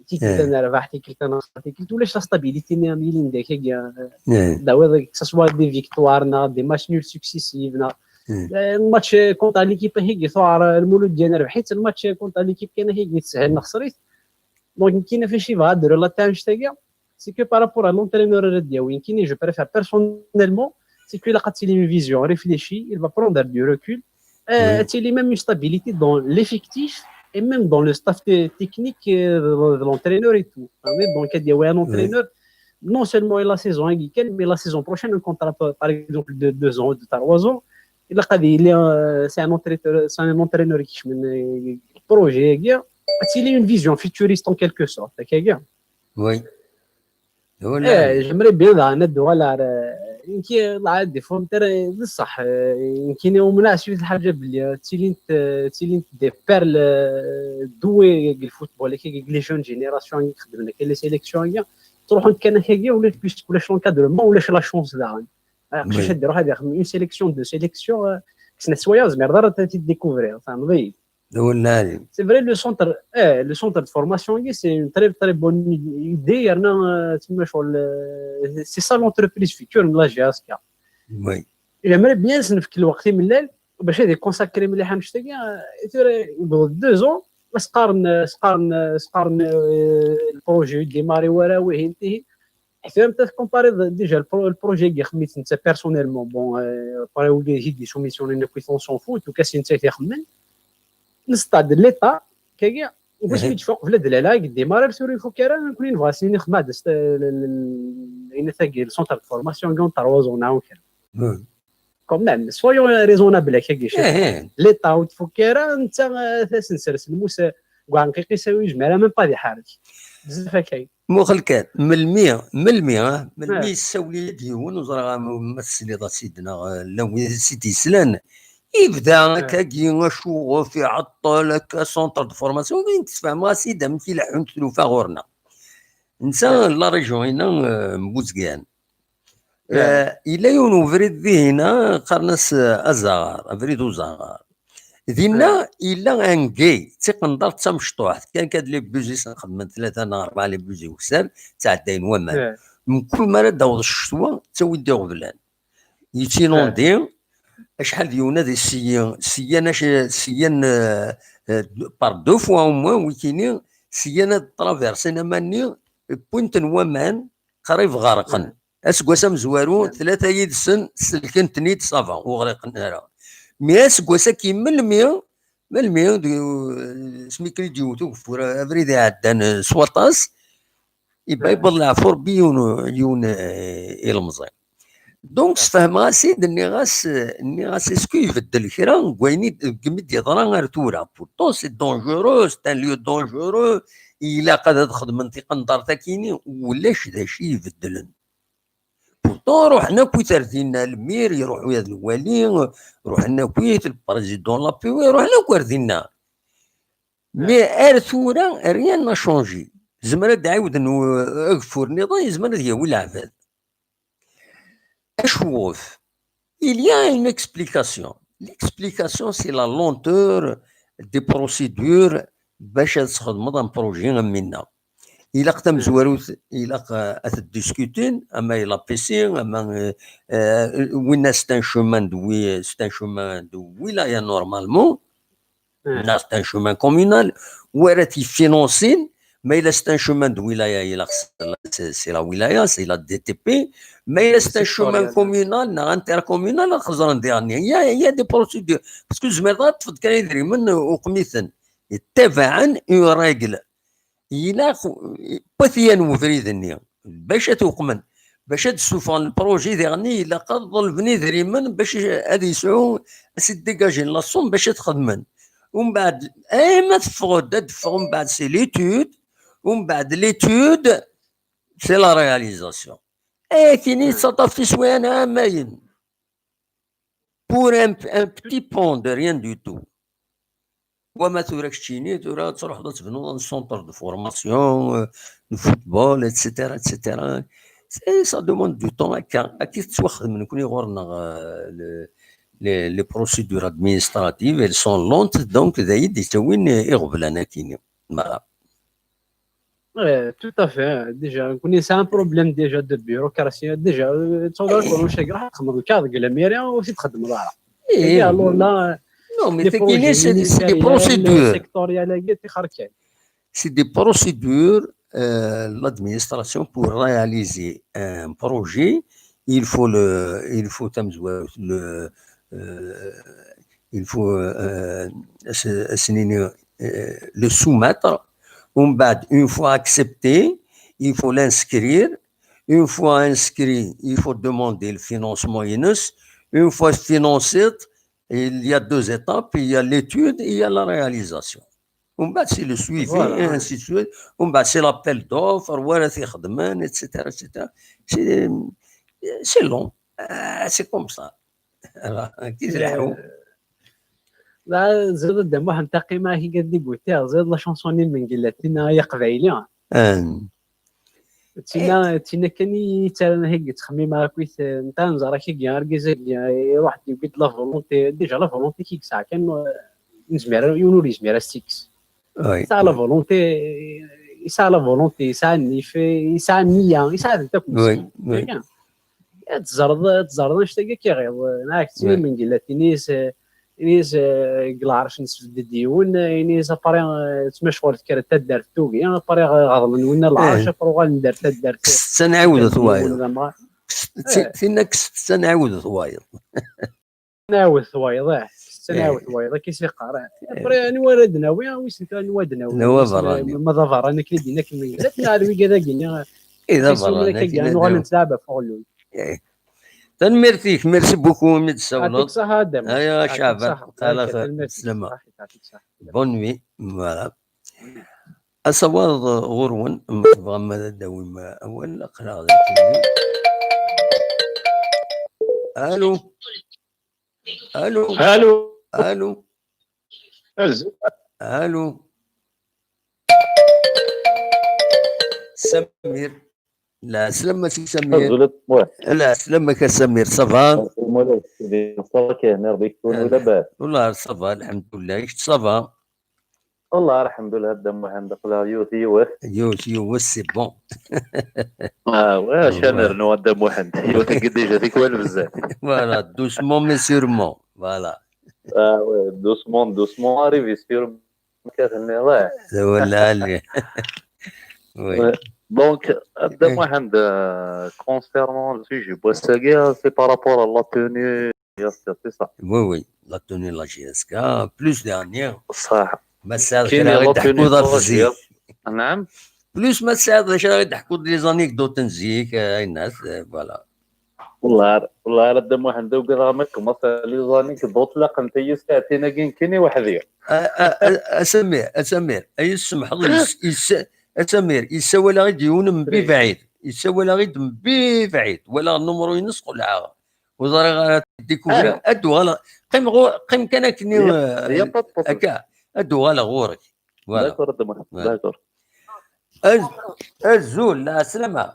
Tikkelt ad nerbeḥ, tikkelt ad nexṣer, tikkelt ulac la stabilité-nni yellan dagi, euh, d-tawiḍ, que ce soit des victoires, neɣ des matchs nuls successifs, neɣ, euh, match, euh, contre l'équipe-agi, tuɣ, euh, Lmulud ad nerbeḥ-it, le match, euh, contre l'équipe kan-agi teshel nexṣer-it. Donc, nekkini fac i bɣiɣ ad d-relater annect-agi, c'est que par rapport à l'entraîneur ara d-yawi, nekkini, je préfère personnellement, c'est que ilaq ad tili une vision réfléchie, il va prendre du recul, euh, ad tili même une stabilité dans l'effectif et même dans le staff te-, technique, euh, de, de l'entraîneur et tout. Donc, ad d-yawi un entraîneur, non seulement la saison-agi kan, mais la saison prochaine, un contrat, par, par exemple, de deux ans, de trois ans, ilaq ad yili, euh, c'est un entraîneur, c'est un entraîneur i ikecmen, euh, le projet-agi, ad tili une vision futuriste en quelque sorte, akkagi. Oui. Eh, j'aimerais bien daɣen ad d-uɣaleɣ ar, euh, nekki, la, des fois, d ṣṣeḥ, euh, nekkini umneɣ s yiwet lḥaǧa belli, euh, ttilint, euh, ttilint des perles, euh, douées deg le football, akkagi, deg les jeunes générations i ixeddmen akka les sélections-agi, ttruḥunt kan akkagi, ulac, puisque ulac l'encadrement, ulac la chance daɣen. Aqcic ad d-iruḥ ad ixdem une sélection, deux sélections, euh, kksen-as waya, ur tezmireḍ ara ad t-id-découvrir, tfehmeḍ-iyi? C'est vrai, le centre, eh, le centre de formation, c'est une très, très bonne idée. Il y en a, euh, c'est ça l'entreprise future de la J S K. Oui. J'aimerais bien, c'est une fois que le waqt imellal, باش هذه consacrer مليح annect-agi, euh, deux ans, c'est un, c'est un, c'est un, euh, le projet démarré, voilà, oui, Ḥifiɣ ma tcompariḍ déjà le pro-, le projet-agi xeddmen-t netta personnellement, bon, euh, après ula d les soumissions-nni akk, on s'en fout, en tout cas c'est netta i t-ixemmen. Le stade, l'état, kagi, deg wasmi i d-teffeɣ qbel ad d-lala, i yeddi, ma ara ur ifuk ara, nekkni nebɣa ad s-nini xedmeɣ-d s-, l-, l-, l-, ayen tagi, le centre de formation, agi, n trois ans neɣ kra. Quand même, soyons raisonnables, akkagi, l'état ur tfuk ara, netta, euh, ad as-nsers lmus, euh, deg uɛenqiq-is, ur yezmir ara même pas ad iḥerrek. Bezzaf akkagi. Muqel kan, melmi, melmi, ah, melmi yessawel-iyi-d yiwen, ur ẓriɣ ma tesliḍ-as-id neɣ, eh, llan wid i s-d-yeslan, yebda akkagi acuɣef iɛeṭṭel akka centre de formation, win tessefhmeɣ-as-id amek i leḥḥunt tlufa ɣur-neɣ. Netta, la région-ina, eh, n Buzgan. Eh, yella yiwen ubrid dihina, qqaren-as, eh, Azaɣar, abrid Uzaɣar. Dinna yella un gué, d tiqendart d tamecṭuḥt, kan kad les bus i sen-xedmen tlata neɣ rebɛa les bus i ukessar, ttɛeddayen waman. Mkul mi ara d-taweḍ ccetwa, ttawi-d iɣeblan. Yettinondé, acḥal d yiwen ad iseyyi, seyyan, seyyan, eh, eh, par deux fois au moins, wikini, seyyan ad traversin aman-nni, wwin-ten waman, qrib ɣerqen. Aseggas amezwaru, tlata yid-sen selken-ten-id, ça va, ur ɣriqen ara. Mais aseggas-agi, melmi, melmi, d-, asmi kan i d-yewwet ugeffur, abrid iɛeddan, eh, s waṭas, iba yewweḍ leɛfu Rebbi yiwen, yiwen, eh, ilemẓi. Donc, sfehmeɣ-as-id, nniɣ-as, nniɣ-as, est-ce que ibeddel kra deg wayen i d-, deg mi d-yeḍra ar tura? Pourtant, c'est dangereux, c'est un lieu dangereux, ilaq ad, ad xedmen tiqendart-akini, ulac d acu i ibeddlen. Pourtant, Ruḥen akkit ar dinna, lmir iruḥ, ad nwali, ruḥen akkit, le président la P W, ruḥen akk ar dinna. Mais ar tura, rien n'a changé. Zemren ad d-ɛiwden u-, ageffur nniḍen, yezmer ad yawi leɛbad. Acuɣef? Il y a une explication. L'explication, c'est la lenteur des procédures bac ad txedmeḍ un projet am winna. Ilaq tamezwarut, ilaq, euh, ad t-diskutin, ama i la P C, ama, euh, euh, winna c'est un chemin de wi-, c'est un chemin de wilaya normalement. Neɣ c'est un chemin communal, wara t-yeffinansin, ma yella c'est un chemin de wilaya, ilaq c'est, c'est, c'est la wilaya, c'est la D T P, ma yella c'est un chemin communal, neɣ intercommunal, ad xeẓren diɣen. Il y a, il y a des procédures. Parce que tzemreḍ ad teṭṭfeḍ kan idrimen, uqmiten. Yettabaɛen une règle. Ilaq, wwet-yan webrid-nni, bac ad t-uqmen, bac ad d-ssufɣen le projet diɣen, ilaq ad ḍelben idrimen bac ad yesɛu, ad s-id-dégager la somme bac ad t-xedmen. Umbeɛd, ama teffeɣ-d, ad d-teffeɣ umbeɛd, c'est l'étude, umbeɛd l'étude, c'est la réalisation. Akken i tettaṭṭaf tiswiɛin ɛamayen. Pour un, un petit pont de rien du tout. Wama tura keččini, tura ad truḥeḍ ad tebnuḍ un centre de formation, euh, de football, et cetera, et cetera. C'est, ça demande du temps. Akka, akka i tettwaxdem nekni ɣur-neɣ, euh, le, les, les procédures administratives, elles sont lentes, donc d ayen i d-yettawin iɣeblan akini. Voilà. Eh, tout à fait. Déjà, nekni c'est un problème déjà de bureaucratie. Déjà, euh, تصور كون شي راح تخدم كاع ديك la mairie وسي تخدم دارا. Eh, alors là, non, mais les c'est qu'il y a, projets c'est, c'est des ministériels, procédures. Sectoriels, كاع تيخركان. C'est des procédures, euh, l'administration pour réaliser un projet, il faut le, il faut تمزوار le, euh, il faut, euh, se, se, euh, le soumettre. ومبعد, une fois accepté, il faut l'inscrire. Une fois inscrit, il faut demander le financement ines. Une fois financé, il y a deux étapes, il y a l'étude et il y a la réalisation. ومبعد, c'est le suivi, voilà, et ainsi de suite. ومبعد, c'est l'appel d'offres, voilà, c'est خدمان, et cetera, et cetera. C'est, c'est long. Euh, c'est comme ça. Voilà, كي تلحقوا. Dɣa ziḍ a Dda Muḥend, taqima-k i d-iguti, ziḍ la chanson-nni n Mengellat-nni, ay aqbayli. Tin, tin kan i yettarran higg ttxemmimeɣ akkit, nta nẓer akagi, argaz-agi, iruḥ-d yewwi-d la volonté, déjà la volonté ki yesɛa kan, nezmer, yiwen ur yezmir ad s-tt-ikkes. Yesɛa la volonté, yesɛa la volonté, yesɛa nnif, yesɛa nniya, yesɛa d akk meskin. Ad teẓreḍ, ad teẓreḍ annect-agi akka iɣiḍ, neɣ ak-ttini Mengellat, ini-as, ini-as, eh, deg lɛerc nesbedd-d yiwen, ini-as, après, eh, ttmacɣulet kra n taddart tugi, après, eh, ɣeḍlen winna lɛerc, après uɣalen dar taddart. Kkset-tt ad nɛiwdet wayeḍ. Kkset-tt, tinna kkset-tt ad nɛiwdet wayeḍ. Nɛawed wayeḍ, eh, kkset-tt ad nɛawed wayeḍ, akka i s-yeqqar. Après, anwa ara d-nawi, wissen kan anwa ad d-nawi. Anwa aberrani? Ma d aberrani akken i d-yenna akken Mengellat, neɣ d wigad-agi-nni. Eh, d aberrani akken i d-nawi. Nuɣal netleɛb ɣef uɣelluy. Eh. Tanemmirt-ik, merci beaucoup imi d-tsawleḍ. Yeɛṭik ṣṣeḥḥa a Dda Muḥend. Aya, yeɛṭik Caɛban, ṣṣeḥḥa. Ala xir, tanemmirt-ik, slama. Yeɛṭik ṣṣeḥḥa. Bonne nuit, voilà. Asawaḍ ɣur-wen, ma tebɣam ad d-tawim awal, aql-aɣ d akken. Allô? Allô? Allô? Allô? Allô? Samir. Lɛeslama-k a Samir. Azul a Dda Muḥend. Lɛeslama-k a Samir, ça va? Azul a Dda Muḥend, ça va kan, Rebbi yekfun wala bas. Wallah, ça va, lḥemdullah, kečč ça va? Wallah, lḥemdullah, a Dda Muḥend, aql-aɣ yiwet yiwet. Yiwet yiwet, c'est bon. Ah ouais, acu ad nernu a Dda Muḥend? Yiwet-agi déjà tikwal bezzaf. Voilà, doucement mais sûrement, voilà. Ah ouais, doucement, doucement, arrive sûrement. Akka tenniḍ, eh. D awal lɛali. Oui. Ouais. Donc, a Dda Muḥend, euh, concernant le sujet n wass-agi, c'est par rapport à la tenue, c'est ça. Oui, oui, la tenue de la J S K, plus dernière. صح. Ma tesɛiḍ kra i d-teḥkuḍ ɣef zik. نعم. Plus ma tesɛiḍ d acu ara d-teḥkuḍ, des anecdotes n zik, eh, ayen-as, eh, voilà. Wallah, wallah, a Dda Muḥend, ugadeɣ ma kemmeḍ les anecdotes laqent-iyi saaɛtin-agi nekkini weḥd-i. A, a, a, a Samir, a Samir, ay tsemḥeḍ, yes-, yes-, a Samir, yessawal-aɣ-d yiwen n mebɛid. yessawal-aɣ-id mebɛid, walaɣ nnumru-ines, qelɛeɣ. Ur ẓriɣ ara découvrir. Ad uɣaleɣ. Qqim ɣur-, qqim kan akken i, eh, akka. Ad uɣaleɣ ɣur-k. Voilà. D'accord, a Dda Muḥend. Voilà. D'accord. Az-, azul, lɛeslama.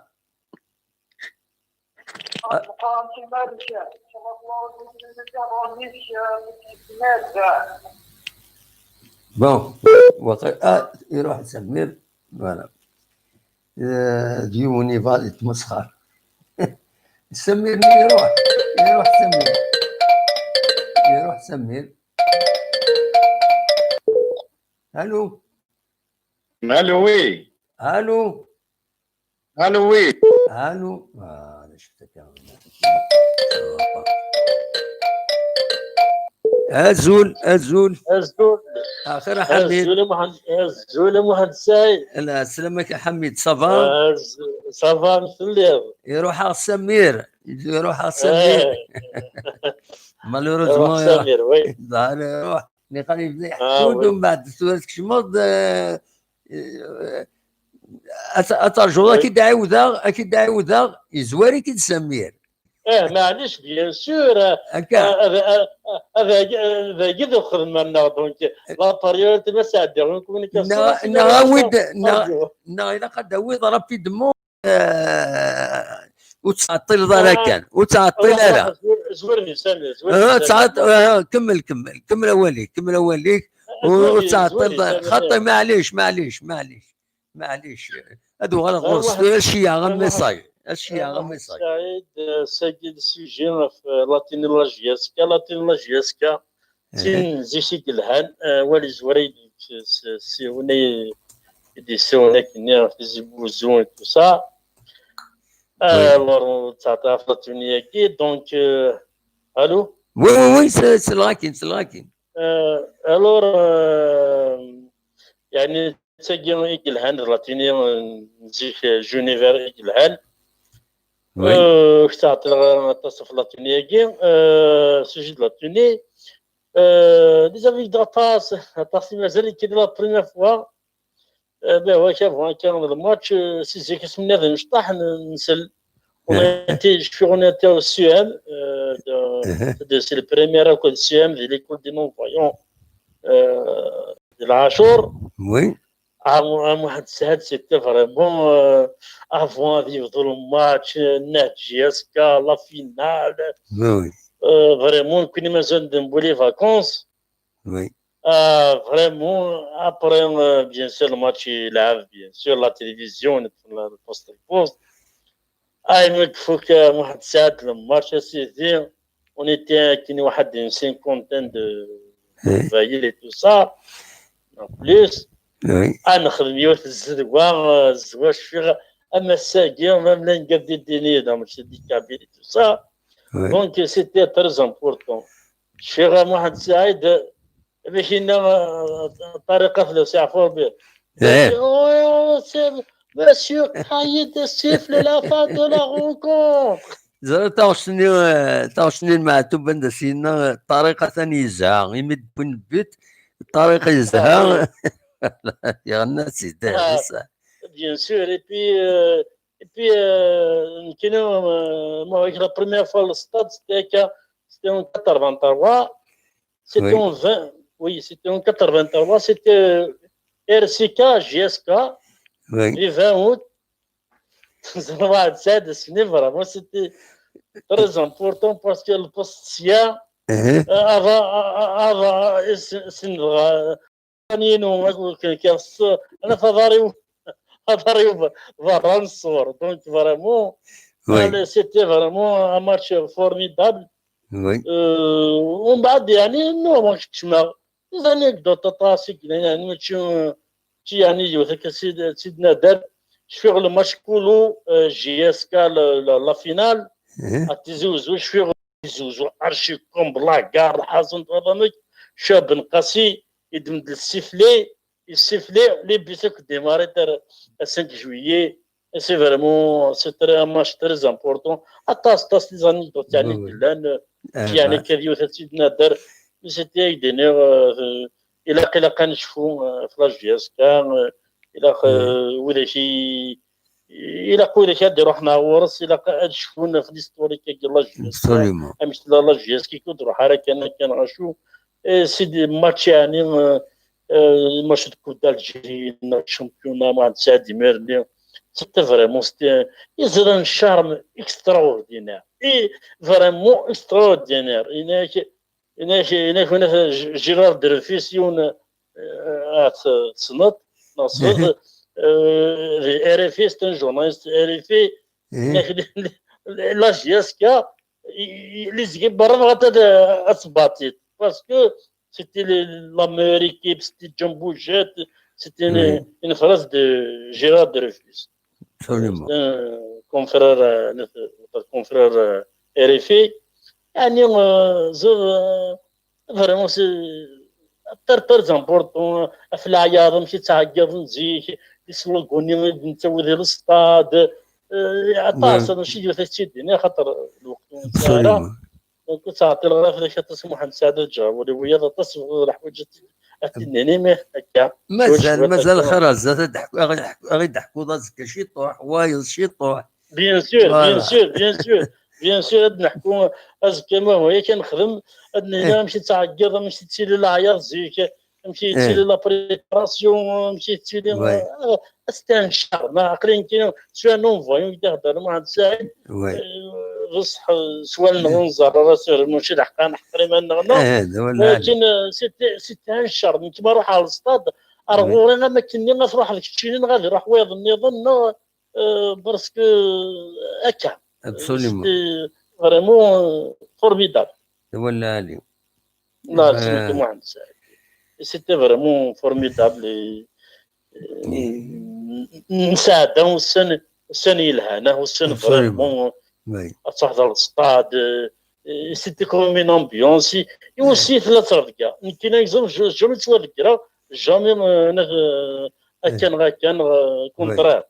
Bon, waqil, ah, iruḥ Samir, voilà. Eh, d yiwen iḍal yettmesxer. Samir-nni iruḥ, iruḥ Samir. Iruḥ Samir. Allô? Allô, oui. Allô? Allô, oui. Allô? Ah, أنا شفتك يا ولد. Azul, azul. Azul. Axir a Ḥamid. Azul a Muḥend, azul a Muḥend Saɛid. Ala, selamek a Ḥamid, ça va? Azul, ça va, mselliḍ. Iruḥ-aɣ Samir. Iruḥ-aɣ Samir. Eh. Malheureusement, iruḥ Samir, oui. Ẓer, iruḥ. Nniqal yebda iḥekku-d, oui. Umbeɛd tura tkecmeḍ, eh, eh, ad, ad terjuḍ, oui, ad k-id-ɛiwdeɣ, ad k-id-ɛiwdeɣ, yezwar-ik-id Samir. Eh, maɛlic, bien sûr, eh, akka. Eh, ad, ad, ad, ad agi d lxedma-nneɣ, donc, la priorité ma sɛeddiɣ une communication, neɣ, sinon neɣ awi-d, neɣ, neɣ ilaq ad d-tawiḍ rapidement. Eh, ur ttɛeṭṭileḍ ara kan, ur ttɛeṭṭil ara. Zwer, zwer di Sami, zwer di Sami. Eh, ttɛeṭ-, eh, kemmel, kemmel, kemmel awal-ik, kemmel awal-ik, ur, ur ttɛeṭṭileḍ ara. Xaṭi, maɛlic, maɛlic, maɛlic, maɛlic. Ad uɣaleɣ ɣur-s tura, ad c-yaɣ un message, ad c-yaɣ un message. Saɛid, eh, sagi d sujet ɣef, eh, la tenue la J S K, la tenue la J S K. Tin zik i yelhan, eh, wali zwar i d-, s-, s-, siwen i, i d-yessiwen akkenni ɣef Tizi Wezzu et tout ça. Oui. Eh, alors, ur ttɛeṭṭileɣ ɣef la tenue-agi, donc, eh, allô? Oui, oui, oui, s-, selleɣ-ak-in, selleɣ-ak-in. Eh, alors, eh, yeɛni, tagi i yelhan d la tenue, eh, n zik, eh, Genève i yelhan. Oui. Euh, ur ttɛeṭṭileɣ ara aṭas ɣef la tenue-agi. Euh, sujet de la tenue. Euh, les amis, aṭas, aṭas i mazal, c'est la première fois. Euh, ben, ouais, avant, quand le match, euh, si c'est que c'est une nsel. On a été, je suis, on était au C E M, euh, de, de, c'est le premier école C E M de l'école des non-voyants, euh, de la Hachour. Oui. Ah, Mo-, ah, Mohamed Saad, c'était vraiment, euh, avant de le match, euh, net, J S K, la finale. Oui, oui. Euh, vraiment, كنا مازال نديرو les vacances. Oui. Euh, vraiment, après, euh, bien sûr, le match, il a, bien sûr, la télévision, le poste, le poste. Ah, il me faut que Mohamed Saad, le match, c'était, on était, euh, كنا واحد une cinquantaine de, oui, veillées et tout ça, en plus. Oui. Ah, نخدم يوث الزدوى, euh, الزدوى, je suis, أما الساقي, même l'un qui a des dîners, donc, c'est des Kabyles et tout ça. Oui. Donc, c'était très important. Je suis vraiment Saïd, mais il y a, euh, طريقة في السي عفور بيه. إيه. Oh, c'est monsieur Kayed siffle la fin de la rencontre. Ẓriɣ taɣect-nni, eh, taɣect-nni n Meɛtub anda s-yenna, eh, ṭṭariqa atan yezha, imi d-wwin lbit, ṭṭariqa yezha. Ah, oui. Yeɣna si dehs. Ah, bien sûr, et puis, euh, et puis, euh, nekkini, euh, moi, la première fois le stade, c'était, c'était en quatre-vingt-trois. C'était, oui, en vingt, oui, c'était en quatre-vingt-trois, c'était, euh, R C K, J S K, oui, le vingt août. C'était vraiment très important parce que le poste, euh, avant, avant, avant, euh, c'est, c'est une, euh, أنا في ظهري، في ظهري برا السور. Donc, vraiment, oui, euh, c'était vraiment un match formidable. Oui. Euh, ومن بعد, يعني, non, ما كنتش ما, des anecdotes, aṭas i yellan, يعني, ماشي, ماشي, يعني, yiwet akka, Sid, Sid Nader, je fais le match كله, euh, J S K, la, la, la finale, à Tizi Ouzou, je fais Tizi Ouzou, archi comme la gare, Hassan Trabamek, Chouab Benkassi, il me dit le sifflet, il sifflet, les buts qui démarraient à cinq juillet, et c'est vraiment, c'est très, un match très important. Aṭas, aṭas des anecdotes, يعني, oui, oui, yellan, euh, يعني, كذا يوث Sid Nader, mais c'était, euh, ilaq, ilaq ad necfu, euh, في la J S K, euh, ilaq, euh, widak i, ilaq widak ad iruḥen ɣer ɣur-s, ilaq ad cfun ɣef l'historique-agi n la J S K, absolument, amek tella la J S K, ur d-ruḥ ara kan akka neɣ acu. Eh, c'est des matchs, yeɛni, eh, eh, match de Coupe d'Algérie, neɣ championnat, Mohamed Saïd imir-nni, c'était vraiment, c'était, ils avaient un charme extraordinaire. Et vraiment extraordinaire. Yenna-ak, yenna-ak, yenna-ak, yenna-ak Gérard Dreyfus, yiwen, eh, ah, t-, tessneḍ, neɣ tessneḍ, eh, di R F I, c'est un journaliste R F I, la J S K, i, i, les équipes, parce que c'était les, la meilleure équipe, c'était John Bouget, c'était une, une phrase de Gérard Dreyfus. Absolument. Un confrère, euh, notre confrère, euh, R F I. يعني, euh, زاد, euh, vraiment, c'est très, très important. Ɣef leɛyaḍ, amek i ttɛeggiḍen zik, les slogans i d-nettawi di l'stade. Euh, aṭas, mačči d yiwet ad tt-id-iniɣ, xaṭer lweqt ur nesɛi ara. Absolument. Donc, ur ttɛeṭṭileɣ ara fell-ak aṭas, Muḥend Saɛid Lǧaṛ, ula d wiyaḍ aṭas, tebɣiḍ leḥwayeǧ ad t-, ad t-id-nini, mais akka. Mazal, mazal xir ar zdat, ad d-ḥku-, ad ɣ-, ad ɣ-id-ḥkuḍ azekka ciṭuḥ, wayeḍ ciṭuḥ. Bien sûr, bien sûr, bien sûr, bien sûr, ad neḥku azekka, ma hwa yak ad nexdem, ad nini amek i ttɛeggiḍ, amek i ttili leɛyaḍ zik, amek i ttili la préparation, amek i ttili, ah, c'était un charme, ma aqli nekki, s un envoyant i d-ihedder Muḥend Saɛid, eh, bṣeḥ, eh, s wallen ur nẓerr ara, s rrmec i d-ḥqan, ḥqan iman-nneɣ, neɣ? Walakin, eh, c'était, c'était un charme, nekk ma ruḥeɣ ɣer l'stade, ar ɣur-i am akken-nni ad truḥeḍ keččini, neɣ ad iruḥ wayeḍ nniḍen, neɣ, euh, parce que, euh, akka. Absolument. C'était vraiment, euh, formidable. Wala Ali. Non, c'était vraiment formidable. Et, euh, nesɛedda ussan, ussan yelhan, ah, ussan vraiment, ad truḥeḍ ɣer l'stade, euh, c'était comme une ambiance. Et aussi, tella ttrebga. Nekk, par exemple, je, jamais ttwaḍeggreɣ, jamais, euh, neɣ, euh, akka neɣ akka, neɣ, euh, contraire.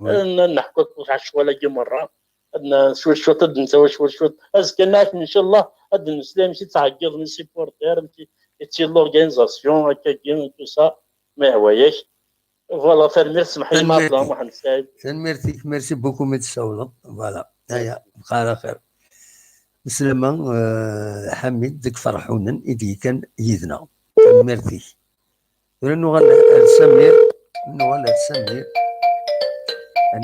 Ad n-, ad neḥku akk ɣef ccwal-agi merra. Ad n-, cwiṭ, cwiṭ, ad nsawa cwiṭ, cwiṭ. Azekka nɛak, ncallah, ad d-nesli amek i ttɛeggiḍen les supporters, amek i, i ttili l'organisation, akkagi, tout ça. Ma yehwa-yak. Voilà, tanemmirt, semmeḥ-iyi ma ɛeṭṭleɣ Muḥend Saɛid. Tanemmirt-ik, merci beaucoup mi d-tsawleḍ. Voilà. Aya, bqa ala xir. Meslama, eh, Ḥamid, deg Ferḥunen i d-yekkan yid-neɣ. Tanemmirt-ik. Tura nuɣal ar Samir, nuɣal ar Samir,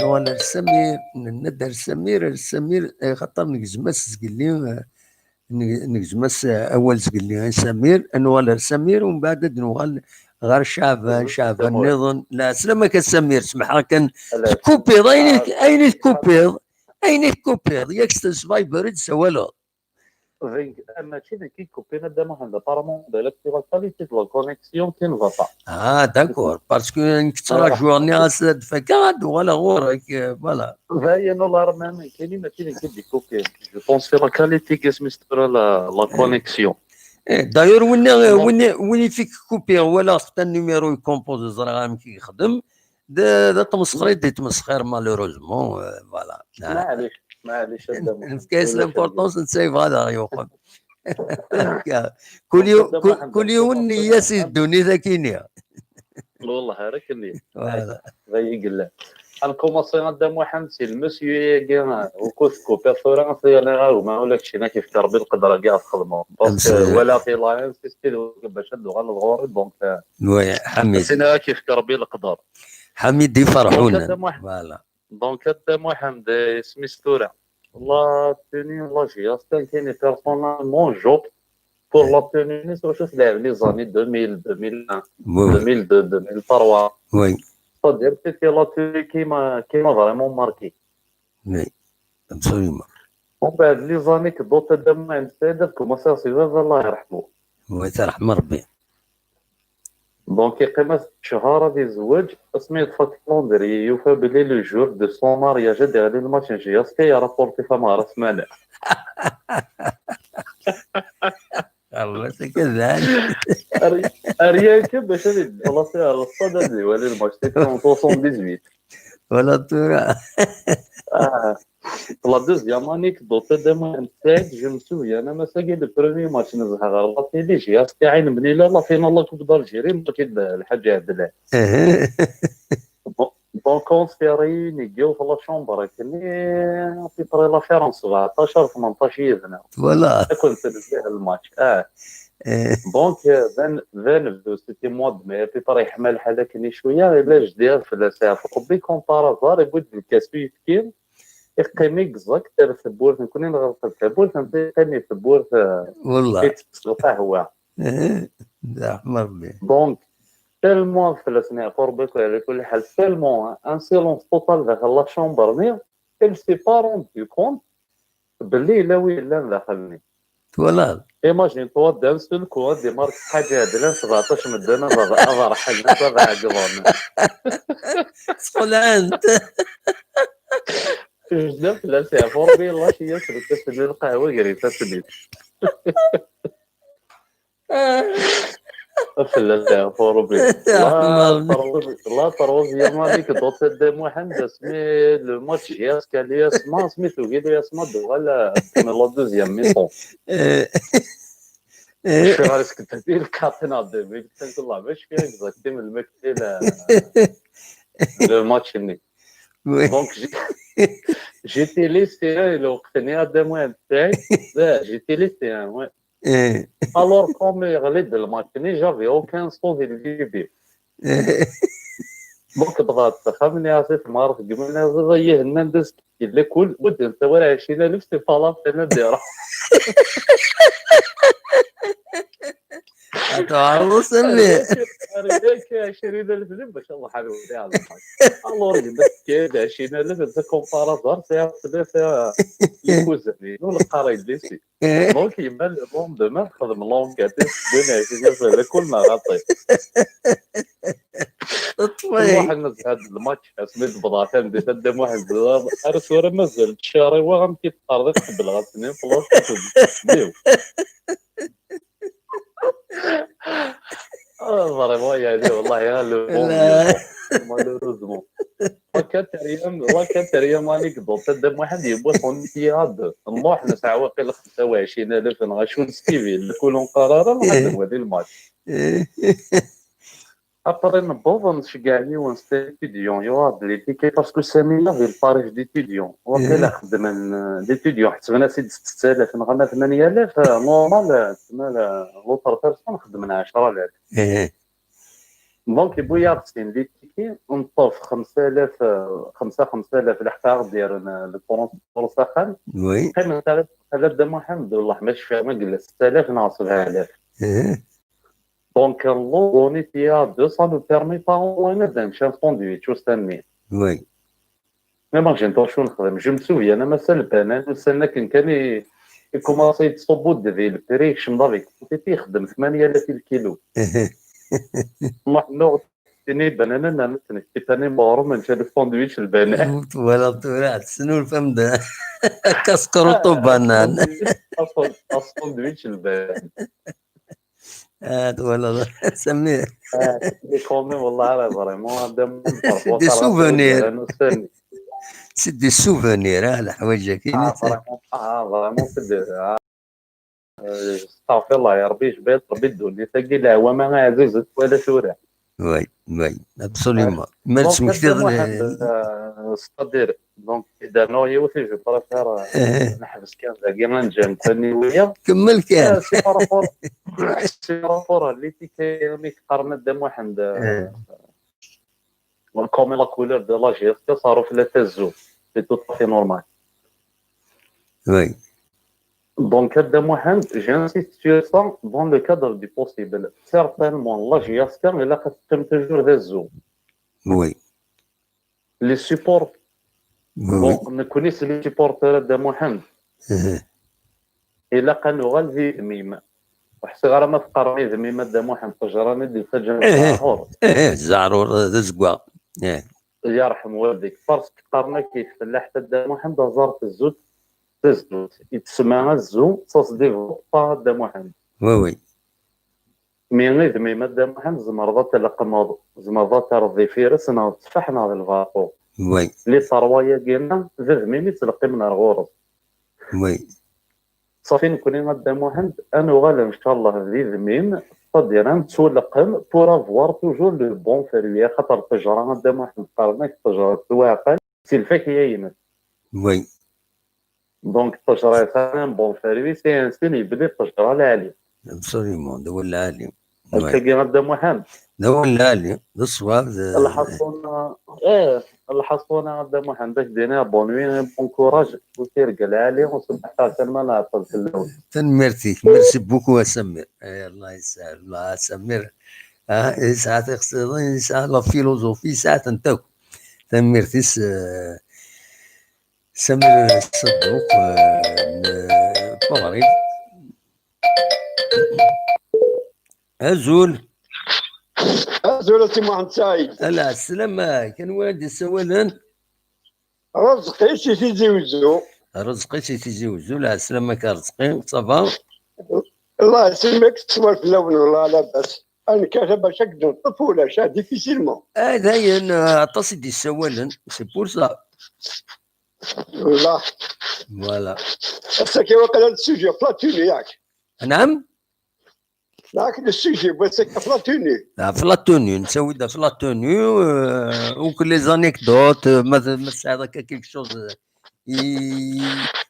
nuɣal ar Samir, nenna-d ar Samir, ar Samir, eh, xaṭer negzem-as zgelli, eh, neg-, negzem-as, eh, awal zgelli i Samir, ad nuɣal ar Samir, umbeɛd ad nuɣal ɣer Caɛban, Caɛban nniḍen. Lɛeslama-k a Samir, semḥeɣ kan, tkupiḍ, ayen i, ayen i tkupiḍ, ayen i tkupiḍ, yak s Viber i d-tessawaleḍ. Mačči d nekk i yekuppin a Dda Muḥend, apparemment, c'est la qualité de la connexion qui ne va pas. Ah, d'accord, parce que nekk ttṛajuɣ, nniɣ-as ad d-fakkeɣ, ad d-uɣaleɣ ɣur-k, euh, voilà. Dayen, ula rman nekkini, mačči d nekk i d-yekuppin. Je pense c'est la qualité qui est, la, la connexion. Eh, d'ailleurs, win, win, win i fik kupiɣ, walaɣ-t un numéro i composé, ẓriɣ amek i yexdem. D, d atmesxir i d-yettmesxir, malheureusement, euh, voilà. Maɛlic, maɛlic, a Dda Muḥend. Nefka-yas l'importance, netta yebɣa ad aɣ-yuqem. Kul yiw-, kul, kul yiwen nniya-s i ddunit akkin-nni. Wallah, ar akken-nni. Voilà. D ayen i yellan. Ad nkumaṣi a Dda Muḥend si le monsieur-agi, wukud tkupiḍ tura, ad t-yerniɣ agma, ula d kečč ad k-yefk Rebbi lqedr-agi ad txedmeḍ. Parce que walaɣ-t i la insisté bac ad d-tuɣaleḍ ɣur-i, donc, euh, Ḥamid. Ad k-yefk Rebbi leqder. Ḥamid Iferḥunen. Donc, a Dda Muḥend. Voilà. Donc, a Dda Muḥend, eh, isem-is tura. La tenue, la J S K, nekkini personnellement, j'opte pour la tenue-nni s wacu tleɛɛeb les années deux mille, deux mille un, deux mille deux, deux mille trois. Oui. C'est-à-dire, c'était la tenue qui m'a, qui m'a vraiment marqué. Oui, absolument. Umbeɛd, les anecdotes a Dda Muḥend Saɛid, ad commencer si baba, Allah yerḥmu. Oui, yerḥem Rebbi. Donc, yeqqim-as ccehar ad yezweǧ, asmi yeṭṭef akalendrier, yufa belli le jour de son mariage ad iɣli le match n J S K, yerapporti tameɣra ssmana. Xellas akka d ɛali. Ar, ar yakk bac ad yeddeplasi ar le stade ad iwali le match, c'était en soixante-dix-huit. Voilà tura. Ah. La deuxième anecdote, a Dda Muḥend Saɛid, je me souviens, am ass-agi, le premier match nezha ɣer la télé, J S K Ɛin Mlila, la finale la Coupe d'Algérie, mačči d Lḥaǧ Ɛedlan. Bon, Donc, on se fait réunir deg yiwet la chambre akken, à peu près l'affaire n sebɛeṭṭac ar tmenṭac yid-neɣ. Voilà. Ad kent-nzih lmatch. Ah. Eh. Donc, euh, d an-, d anebdu, c'était mois de mai, à peu près yeḥma lḥal akken i cwiya, ila jeddi ad fell-as iɛfu Rebbi, comme par hasard, yewwi-d lkas uyefki, yeqqim exact ar tewwurt, nekkni nɣelq-d tawwurt, netta yeqqim i tewwurt, euh, Wallah. Yettesseɣ qahwa. Eh, d ṛṛeḥma Rebbi. Donc, tellement fell-asen yeɛfu Rebbi, quoi, ɛla kulli ḥal, tellement un silence total daxel la chambre-nni, il s'est pas rendu compte belli yella wi yellan daxel-nni. Twalaḍ? Imagine-toi, d'un seul coup, ad imark ḥaǧa ɛedlan sebɛeṭṭac medden ad, ad ṛḥen, ad ɛeggḍen. Sqelɛen-t. Jden fell-as yeɛfu Rebbi, yella ciyya s lkas-nni lqahwa gar ifassen-is. Fell-as yeɛfu Rebbi. Yeɛfu Rebbi. La troisième anecdote, a Dda Muḥend, asmi le match J S K l'U S M A, asmi tugi l'U S M A d-tuɣal, euh, la deuxième mi-temps. Eh. Eh. Cfiɣ ar sket di lkaṭ neɣ deux mille cinq, wallah, ma cfiɣ exactement lmakti, le, le match-nni. Oui. Donc, j'ai, j'étais lycéen, lweqt-nni, a Dda Muḥend, j'étais lycéen, ouais. Eh. Alors, comme yeɣli-d lmatch-nni, j'avais aucun son di lbibi. Eh. Donc, bḍaɣ-d s axxam-nni, ɛṣi tmaret deg yiman-nni, ẓiẓa yihennan d azekki, lakul, ur d-ntawi ara ɛecrin alef, c'est pas la peine ad d-iruḥ. Ad tɛerḍeḍ, a mmi. Ar yak ɛecrin alef d bac Allah ḥalu di ɛelqak. Alors, yemma tekka-d ɛecrin alef, netta comme par hasard, sɛiɣ tlata ikuzen-inu, neqqar-d lycée. Donc, yemma, le lendemain, texdem l'enquête, tewwin ɛecrin alef, lakul neɣ xaṭi. Teṭṭef-iyi. Muḥend nezha-d lmatch, asmi d-bḍaɣ tameddit, a Dda Muḥend, ar tura mazal ttcariweɣ amek i teqqareḍ i tqebbleɣ ass-nni, flash, niw. Ah, vraiment, yeɛni, wallahi, ah, le bon vieux temps, malheureusement. La quatrième, la quatrième anecdote, a Dda Muḥend yewwi-t en Etihad. Nruḥ nesɛa waqil xemsa u ɛecrin alef neɣ acu n skivi, lakul ur neqqar ara, nruḥ ad nwali lmatch. Après, newweḍ, nceggeɛ yiwen, c'était étudiant, yuɣ-aɣ-d les tickets, parce que Sami avait le tarif d'étudiant. Waqila xedmen, euh, d'étudiant, ḥesben-as-id setta alaf neɣ ama tmanya alaf, euh, normal, euh, tmal, euh, l'autre personne xedmen ɛecra alaf. Donc, yewwi-yaɣ-d sin les tickets, neṭṭef xemsa alaf, euh, xemsa, xemsa alaf, leḥqa aɣ-d-yerren, euh, le transport s axxam. Oui. Qqimen ala, ala Dda Muḥend, wallah, ma cfiɣ ma yella setta alaf neɣ sebɛa alaf. Donc, newweḍ en Etihad, ça nous permet pas au moins ad nečč un sandwich ussan-nni. Oui. Imagine-toi acu nexdem. Je me souviens, ama ass-a lbanan, ussan akken kan i, i commencé yettṣubbu-d di le prix, yekcem-d avec quantité, ixeddem tmanya alaf i lkilu. Muḥend, tini banana, nnan-as nekk tipani muɣrum, nečča le sandwich lbanan. Twalaḍ tura, tesnulfam-d. Akka squelette au banane. Asandwich lbanan. Ah, twalaḍ, Samir. Ah, c'est des souvenirs, والله, vraiment, c'est des souvenirs, ah, leḥwayeǧ-agi. Ah, vraiment, ah, vraiment, c'est des, ah, euh, astaɣfirullah, ya Rebbi, jbiɣ Rebbi ddunit-agi, leɛwama ɛzizet, wala tura. Oui, oui, absolument. Ma tesmektiḍ, euh, c'est-à-dire, donc, d-rnuɣ yiwet, je préfère, euh, neḥbes kan dagi, ad nǧer nekkni wiyaḍ. Kemmel kan. Euh, c'est par rapport, c'est par rapport à l'étiquette, mi yeqqaren a Dda Muḥend, euh, comme la couleur de la J S K, ça reflète azul. C'est tout à fait normal. Oui. Donc, a Dda Muḥend, j'insiste sur ça dans le cadre du possible. Certainement, la J S K, ilaq ad teqqim toujours d azul. Oui. Les supports. Oui, bon, oui. Nekkni s les supporters a Dda Muḥend. Ilaq ad nuɣal d idmim. Ur ḥṣiɣ ara ma teqqarem idmim a Dda Muḥend, ṭṭejra-nni d-yettaǧǧan zzɛrur. Ih, zzɛrur d azeggaɣ. Ih. Yarḥem waldik. Parce que qqaren akka i tfellaḥt a Dda Muḥend, aẓar tezzut, tezzut. Yettsemma azzu, ça se développe pas a Dda Muḥend. Oui, oui. Mi idmim a Dda Muḥend, tzemreḍ ad tleqqmeḍ, tzemreḍ ad terreḍ d ifires, neɣ d tteffaḥ, neɣ d lbaqu. Oui. Les trois-yagi-nni, d admim i ttleqqimen ar ɣur-s. Oui. Ṣafi, nekkni a Dda Muḥend, ad nuɣal, ncallah, d idmim, C'est-à-dire, ad nettwaleqqem pour avoir toujours le bon fruit, axaṭer ṭṭejra, a Dda Muḥend, qqaren-ak ṭṭejra tettwaɛqal si lfakya-ines. Oui. Donc, ṭṭejra yesɛan un bon fruit, c'est un signe belli ṭṭejra lɛali. Absolument, d awal lɛali. Akkagi, a Dda Muḥend. D awal lɛali, d ṣṣwab. Lḥaṣuna, eh, lḥaṣuna, a Dda Muḥend, ad k-d-iniɣ bonne nuit, bon courage, u tirga lɛali, u sebḥet talma nɛeṭṭel fell-awen. Tanemmirt-ik, merci beaucoup a Samir. Eh, Allah yesɛa, Allah a Samir. Ah, yesɛa tiqsiḍin, yesɛa la philosophie, yesɛa-tent akk. Tanemmirt-is, eh, Samir Ṣedduq, eh, n, eh, Paris. Azul. Azul a Si Muḥend Saɛid. Ala, sslam-ak. Anwa i d-yessawalen? Rezqi si Tizi Wezzu. Rezqi si Tizi Wezzu, la sslam-ak a Rezqi, ça va? Allah yesselmek, teswar fell-awen, wallah labas. Ad nekkat bac ad k-d-neṭṭef ulac, ah, difficilement. Ah, dayen, eh, aṭas i d-yessawalen, c'est pour ça. Wallah. Voilà. Ass-agi waqila le sujet f la tenue, yak. Naam? Yak, le sujet, ass-agi f la tenue. Ah, f la tenue, nettawi-d f la tenue, euh, ou que les anecdotes, euh, ma, ma tesɛiḍ akka quelque chose, euh, i,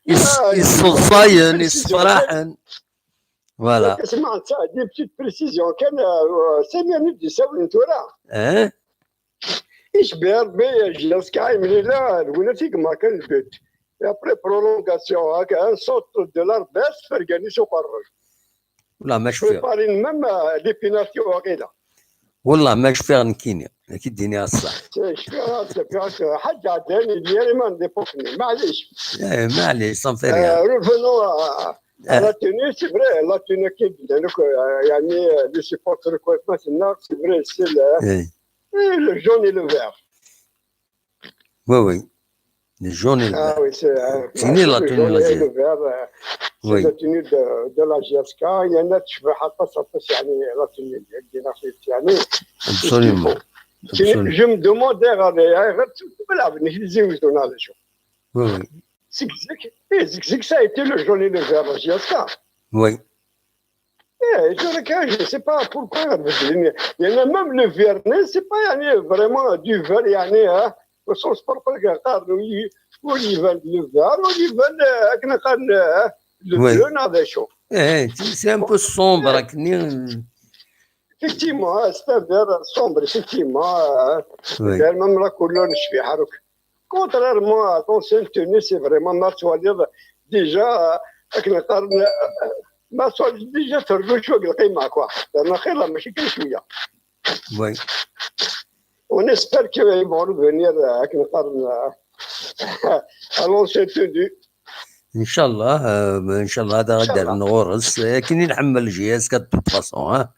i, Ah, yesseḍsayen, yessefraḥen. Voilà. Asma, ça, des petites précisions. Kan, euh, c'est bien, nous disons, une Torah. Hein? Icbi Rebbi, J S K, imlila, lwinat i yemma kan le but. Et après, prolongation, hein, un saut de l'arbace, fergani sur Paris. Wallah, ma cfiɣ. Préparer même euh, les pénaltys, waqila. Wallah, ma cfiɣ nekkini. Ad k-id-iniɣ ṣṣeḥ. Je suis à la, حاجة عداني، il y a les mains des pauvres, معليش. Eh, معليش, ça me fait Euh, rien. Revenons à, à la tenue, c'est vrai, la tenue qui est bien, donc, euh, يعني, euh, les supporters, quoi, maintenant, c'est vrai, c'est le, Eh, et le jaune et le vert. Oui, oui. Le jaune et le Ah vert. Oui, c'est euh, C'est né le la tenue, jaune la et tenue. Le vert, euh, c'est Oui. La tenue de, de la J S K. Il y en a, tu veux, حتى ça peut, يعني, la tenue, يعني, Absolument. Je, Absolument. Je me demande, غير، غير، غير، غير، غير، غير، غير، Oui, oui. Zigzag, eh, Zigzag, ça a été le jaune et le vert, la J S K. Oui. Eh, je regarde, je ne sais pas pourquoi. Il y en a même le vert, mais c'est pas يعني, vraiment du vert, يعني, hein, au sens propre, regarde, oui, on y va le vert, on y va le, hein, le Oui. Bleu, non, des choses. Eh, c'est un peu sombre, akken. Effectivement, hein, c'est un vert sombre, effectivement. Hein. Oui. Vert, même la couleur, je suis حرك. Contrairement à ton tenue, c'est vraiment ما تواليض déjà, euh, avec le قرن, euh, ما تواليض déjà تردو شوية القيمة, quoi. لأن خير لا ماشي كان شوية. Oui. On espère qu'ils vont revenir, euh, avec le قرن, euh, à l'ancienne tenue. إن شاء الله, euh, إن شاء الله هذا غدا شاء الله. نغرس, لكن نحمل جهاز كتبت فاصون, ها.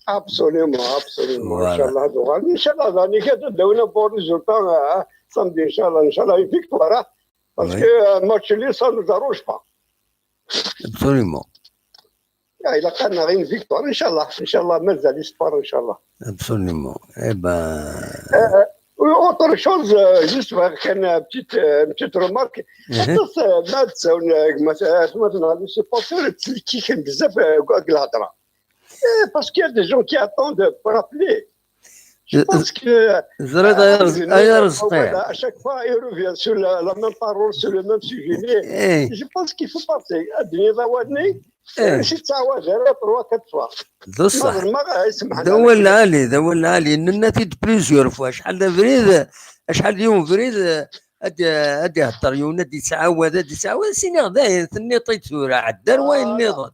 Absolument, absolument. Voilà. إن شاء الله هذا غادي. إن شاء الله ذاني كذا داونا بون ريزولتا, آه، samedi إن شاء الله, إن شاء الله une victoire, آه. Parce Oui. que, آه، match nul ça nous arrange pas. Absolument. آه، إلا قلنا غير une victoire إن شاء الله, إن شاء الله مازال espoir إن شاء الله. Absolument. Eh ben. آه، autre chose, آه، juste, آه، كان petite, آه، petite remarque. Mhm. Aṭas, آه، ما تساون, آه، ما ت-، آه، ما تنهار les supporters, تلكيكن بزاف, آه، هاد الهضرة. آه، parce qu'il y a des gens qui attendent pour appeler. Je Euh, pense que, Ẓriɣ آه، ay Arezqi. à chaque fois, il revient sur la, la même parole, sur le même sujet. Mais Eh, je pense qu'il faut passer. الدنيا ضواني, Eh. شي تسعة وعشرين, trois, quatre fois. D ṣṣeḥ. ما ما اسمح D awal lɛali, d awal lɛali. Nenna-t-id plusieurs fois. Acḥal d abrid, acḥal d yiwen ubrid, ad, ad ihedder yiwen, ad yettɛawad, ad yettɛawad. Siniɣ dayen, tenniḍ-t-id tura, ɛedda ar wayen Voilà. Nniḍen.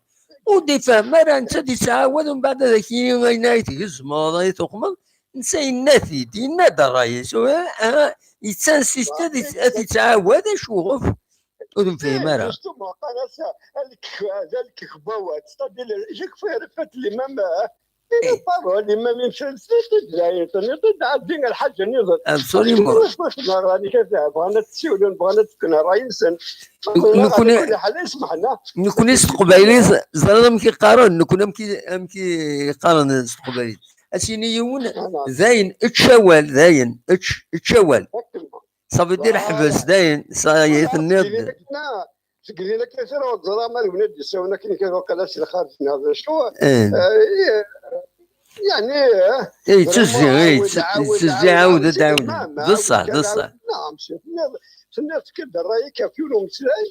Ur d-ifehhem ara, netta ad yettɛawad, umbeɛd ad ak-yini ayen ay tgezmeḍ, ay tuqmeḍ. Netta yenna-t-id, yenna-d ṛṛay-is. Ah, ah, yettinsiste ad yett-, ad yettɛawad, acuɣef? Ur nefhim ara. Justement, قال هذا الكبوات, c'est-à-dire, chaque fois, répète les mêmes, euh, les mêmes paroles, les mêmes choses. C'est tout, c'est tout, c'est tout, c'est tout, الحاجة نيضا. Absolument. بغانا تسيولون, بغانا تكون رئيسا. نكون- على كل حال, اسمحنا. Nekkni s teqbaylit, ẓriɣ amek i qqaren, nekkni amek i, amek i qqaren s teqbaylit. Ad s-yini yiwen, dayen, ečč awal, dayen, ečč, ečč awal. Ça veut dire ḥbes, dayen, ça y est, tenniḍ-d. Seg din akken tura ur ẓriɣ ma d win ad d-yessawlen akken kan waqila si lxarǧ neɣ d acu. Eh. Eh, yeɛni, eh, eh, yettuzzi, yettuzzi, ɛawed, ɛawed, ɛawed. D ṣṣeḥ, d ṣṣeḥ. Tenniḍ, tenniḍ-tt-id ṛṛay-ik ɣef yiwen umeslay.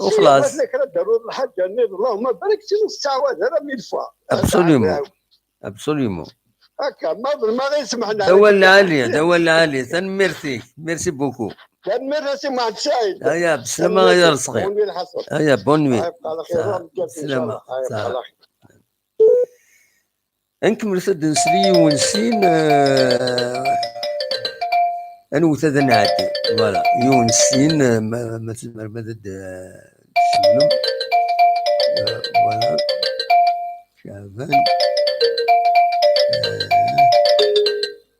Uxlaṣ. Ma tella kra d-taruḍ lḥaǧa-nni, Allahumma barik, tin ur tettɛawad ara mi yeffeɣ. Absolument. Absolument. Akka, ma d ma ɣ-ismeḥna. D awal lɛali, d awal lɛali. Tanemmirt-ik. Merci beaucoup. Tanemmirt a Si Muḥend Saɛid. Aya, beslama ay arezqi. Bonne nuit lḥaṣel. Aya, bonne nuit. Beslama. Ad nkemmlet ad nsel i yiwen sin, eh, anwet ad nɛeddi. Voilà, yiwen sin, eh, ma, ma tzemrem ad d-, eh, d-tcewlem. Eh, voilà. Caɛban.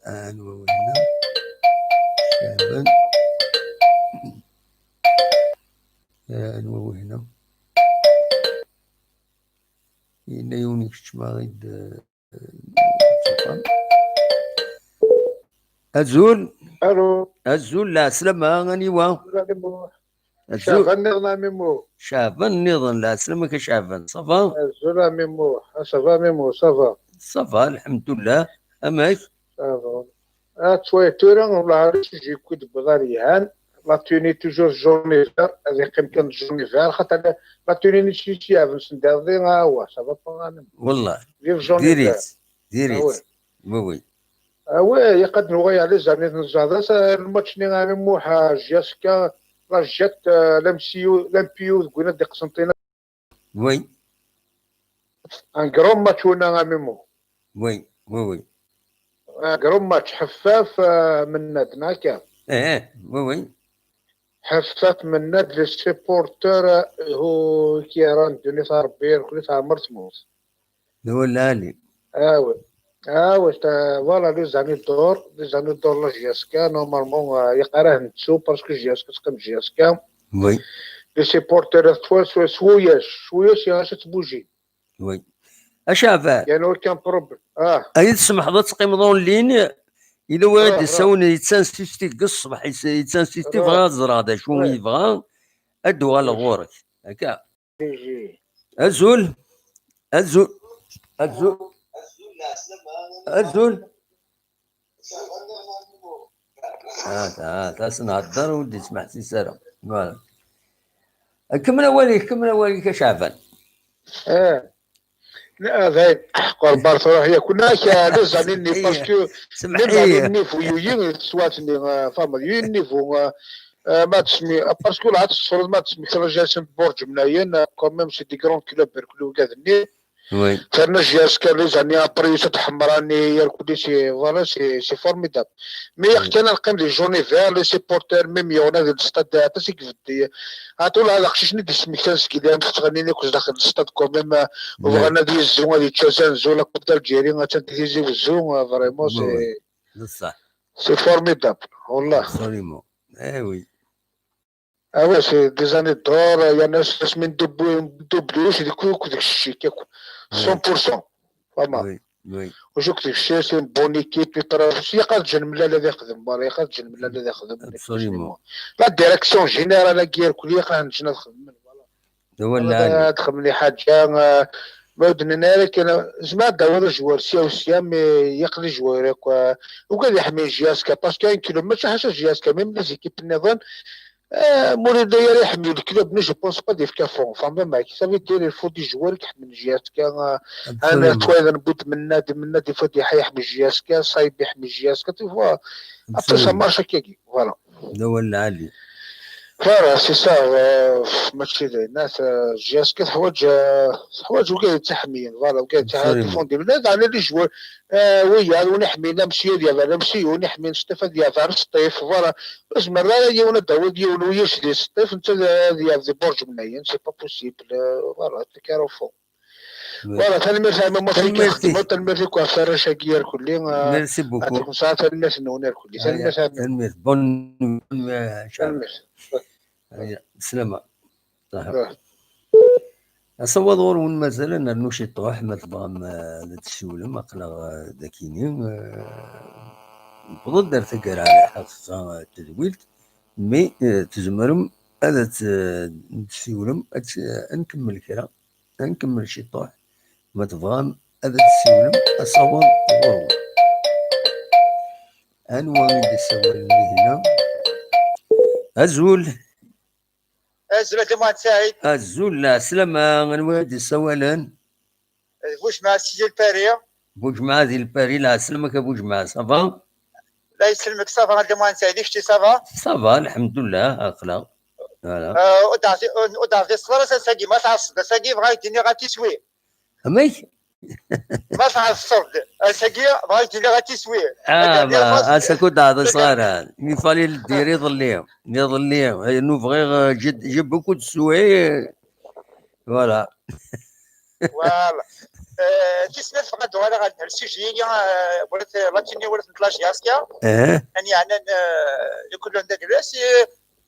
Eh, anwa winna? Caɛban. Eh, anwa winna? Yenna yiwen ikeččem-aɣ-id, eh, Azul. Alo. Azul, lɛeslama, aniwa? Azul. Caɛban nniḍen a Mimou. Caɛban nniḍen, lɛeslama-k a Caɛban, ça va? Azul a Mimou, ça va Mimou, ça va? Ça va, lḥemdullah. Amek? Ça va. Ah, ttwaliɣ tura, wellah, ulac ijik-id n uḍar yelhan. La tenue toujours jaune et vert, ad yeqqim kan jaune et vert, xaṭer la tenue-nni s yeɛben sendaḍi, ah, wa, ça va pas, ah, non. Wallah. Vive jaune et vert. Diri-tt, diri-tt. Ah, ouais. Oui, oui. Ah, ouais, ilaq ad nuɣal ɣer les années n zzeɛḍ, ass-a, lmatch-nni, a Mimou, ah, J S K, la Jet, euh, l'M C U, l'M P U, deg win ad d-iqsenṭin. Oui. Un grand match winna a Mimou. Oui, oui, oui. Un grand match. Ḥeffaf, euh, Mennad, neɣ akka? Eh, eh, oui, oui. Ḥeffaf, Mennad, les supporters, euh, hu, qui ran ddunit a Rebbi, irkel-it ɛmer tmurt. D awal lɛali. Ah oui. Ah oui, ta-, voilà, les années d'or, les années d'or la J S K, normalement, euh, ilaq ara nettu, parce que J S K, c'est comme J S K. Oui. Les supporters, s, s, s wulac, s wulac, il reste bouger. Oui. A Caɛban. Il y a aucun problème. Ah. Ay tsemḥeḍ ad teqqimeḍ en ligne, ila win ad d-yessawlen, yettansisti deg ṣṣbeḥ, yettansisti, bɣiɣ ad ẓreɣ d acu i yebɣa, ad d-uɣaleɣ ɣur-k. Akka. Azul. Azul. Azul. Azul. Ah, ah, tasen-, nhedder ur d-yesmeḥsis ara. Voilà. Kemmel awal-ik, kemmel awal-ik a Caɛban. Eh. Ah, dayen, qerbar truḥ yakk. Nekk, ah, les années-nni, parce que même les années-nni, yuyi, swat-nni, ah, fahmeḍ, yuyi niveau, ah, ah, ma tesmi, ah, parce que la tesfeḍ, ma tesmi kra jasen Borǧ Mnayen, ah, quand même, c'est des grands clubs, irkel ugad-nni. Oui. Terna J S K les années après, Yusuf Ḥemrani, irkel, c'est, voilà, c'est, c'est formidable. Mais il y a des gens vers les supporters, même il y en a des stades, aṭas i ibeddi. Aṭul hada aqcic-nni d-ismektan seg yelli-m tettɣennin akk sdaxel n stade quand même, euh, u bɣan ad yezzu, ad yečč azanzu, la Coupe d'Algérie, attan di Tizi Wezzu, euh, vraiment, c'est, c'est formidable, wallah. Absolument. Eh oui. Ah ouais, c'est des années d'or, euh, il y en a, c'est une double, double, c'est des coups, coups de chic, quoi. Cent pour cent. Vraiment. Oui, oui. Ur cukkeɣ deg cci, c'est une bonne équipe, yeṭṭerḍ, yeqqar-d Ǧen Mellal ad ixdem, voilà, yeqqar-d Ǧen Mellal ad ixdem. Absolument. La direction générale-agi irkel, yeqqar-d Ǧen ad xedmen, voilà. D awal lɛali. Ad xedmen lḥaǧa, ah, ma ur d-nnan ara kan, zmer ad d-tawiḍ ajwar sya u sya, mais yeqqel ijwar akk, ah, ugad iḥemmel J S K, parce que un club, mačči ḥaca J S K, même les équipes nniḍen, ah, ma ur yelli ara iḥemmel club, mais je pense pas d-yefka fond. Enfin, même, ça veut dire, il faut des joueurs qui aiment J S K, ah, ana ttwaliɣ n Bud Mennad, Mennad, il faut des iḥemmel J S K, Saïb iḥemmel J S K, tu vois. Après, ça marche, akkagi, voilà. D awal lɛali. Voilà, c'est ça, euh, mačči d ayen, ah, J S K teḥwaǧ, euh, teḥwaǧ wigad yettḥemmiyen, voilà, wigad yettḥemmiyen, les joueurs, euh, wiyaḍ, win iḥemmiyen amsi ad yaḍ ar amsi, win iḥemmiyen Sṭif ad yaḍ ar Sṭif, voilà. Ur zmireɣ ara yiwen ad d-tawiḍ yiwen wiyac di Sṭif, netta ad, ad yaḍ di Borǧ Mnayen, c'est pas possible, euh, voilà, c'est carrefour. Voilà, tanemmirt a Ɛemma, ma txedmeḍ, tanemmirt-ik ɣef warrac-agi irkelli, euh, merci beaucoup. Yeɛṭikum ṣṣeḥḥa, tanemmirt-nwen irkelli, tanemmirt a Ɛemma. Tanemmirt, bonne, bonne, euh, tanemmirt. Aya, bislama. Ṣaḥa. Asawaḍ ɣur-wen mazal, ad nernu ciṭuḥ, ma tebɣam, eh, ad d-tessiwlem, aql-aɣ, eh, dakini, eh, newweḍ-d ar taggara, ḥaqa, eh, tadwilt, mi, eh, tzemrem ad t-, ad d-tessiwlem, ad t-, ad nkemmel kra, ad nkemmel ciṭuḥ. Ma tebɣam ad d-tessiwlem, asawaḍ ɣur-wen. Anwa i d-issawalen mi hna? Azul. Azul a Dda Muḥend Saɛid. Azul, lɛeslama, anwa i d-issawalen? D Bujmaɛ Sidi Lpari. Bujmaɛ di Lpari, lɛeslama-k a Bujmaɛ, ça va? La yesselmek, ça va a Dda Muḥend Saɛid, i kečč ça va? Ça va, lḥemdullah, aql-aɣ. Voilà. Euh, ur d-ɛti-, ur d-ɛtiṣeḍ ara ass-agi, ma tɛeṣṣeḍ ass-agi, bɣa ak-d-iniɣ ad tiswi. Amek? Ma tɛeṣṣeḍ ass-agi, bɣa ak-d-iniɣ ad tiswi. Ah, bah, ass-a ur d-ɛḍiseɣ ara. Mi fallait le dire iḍelli. Iḍelli, eh, nous bɣiɣ, euh, j'ai, j'ai beaucoup de souhaits. Voilà. Voilà. Euh, tis snat, bɣa ad uɣaleɣ ɣer, ɣer le sujet-agi, euh, wala t-, latini, wala t-, la J S K. Eh. Ani yeɛnan, euh, le colon d aglas, euh,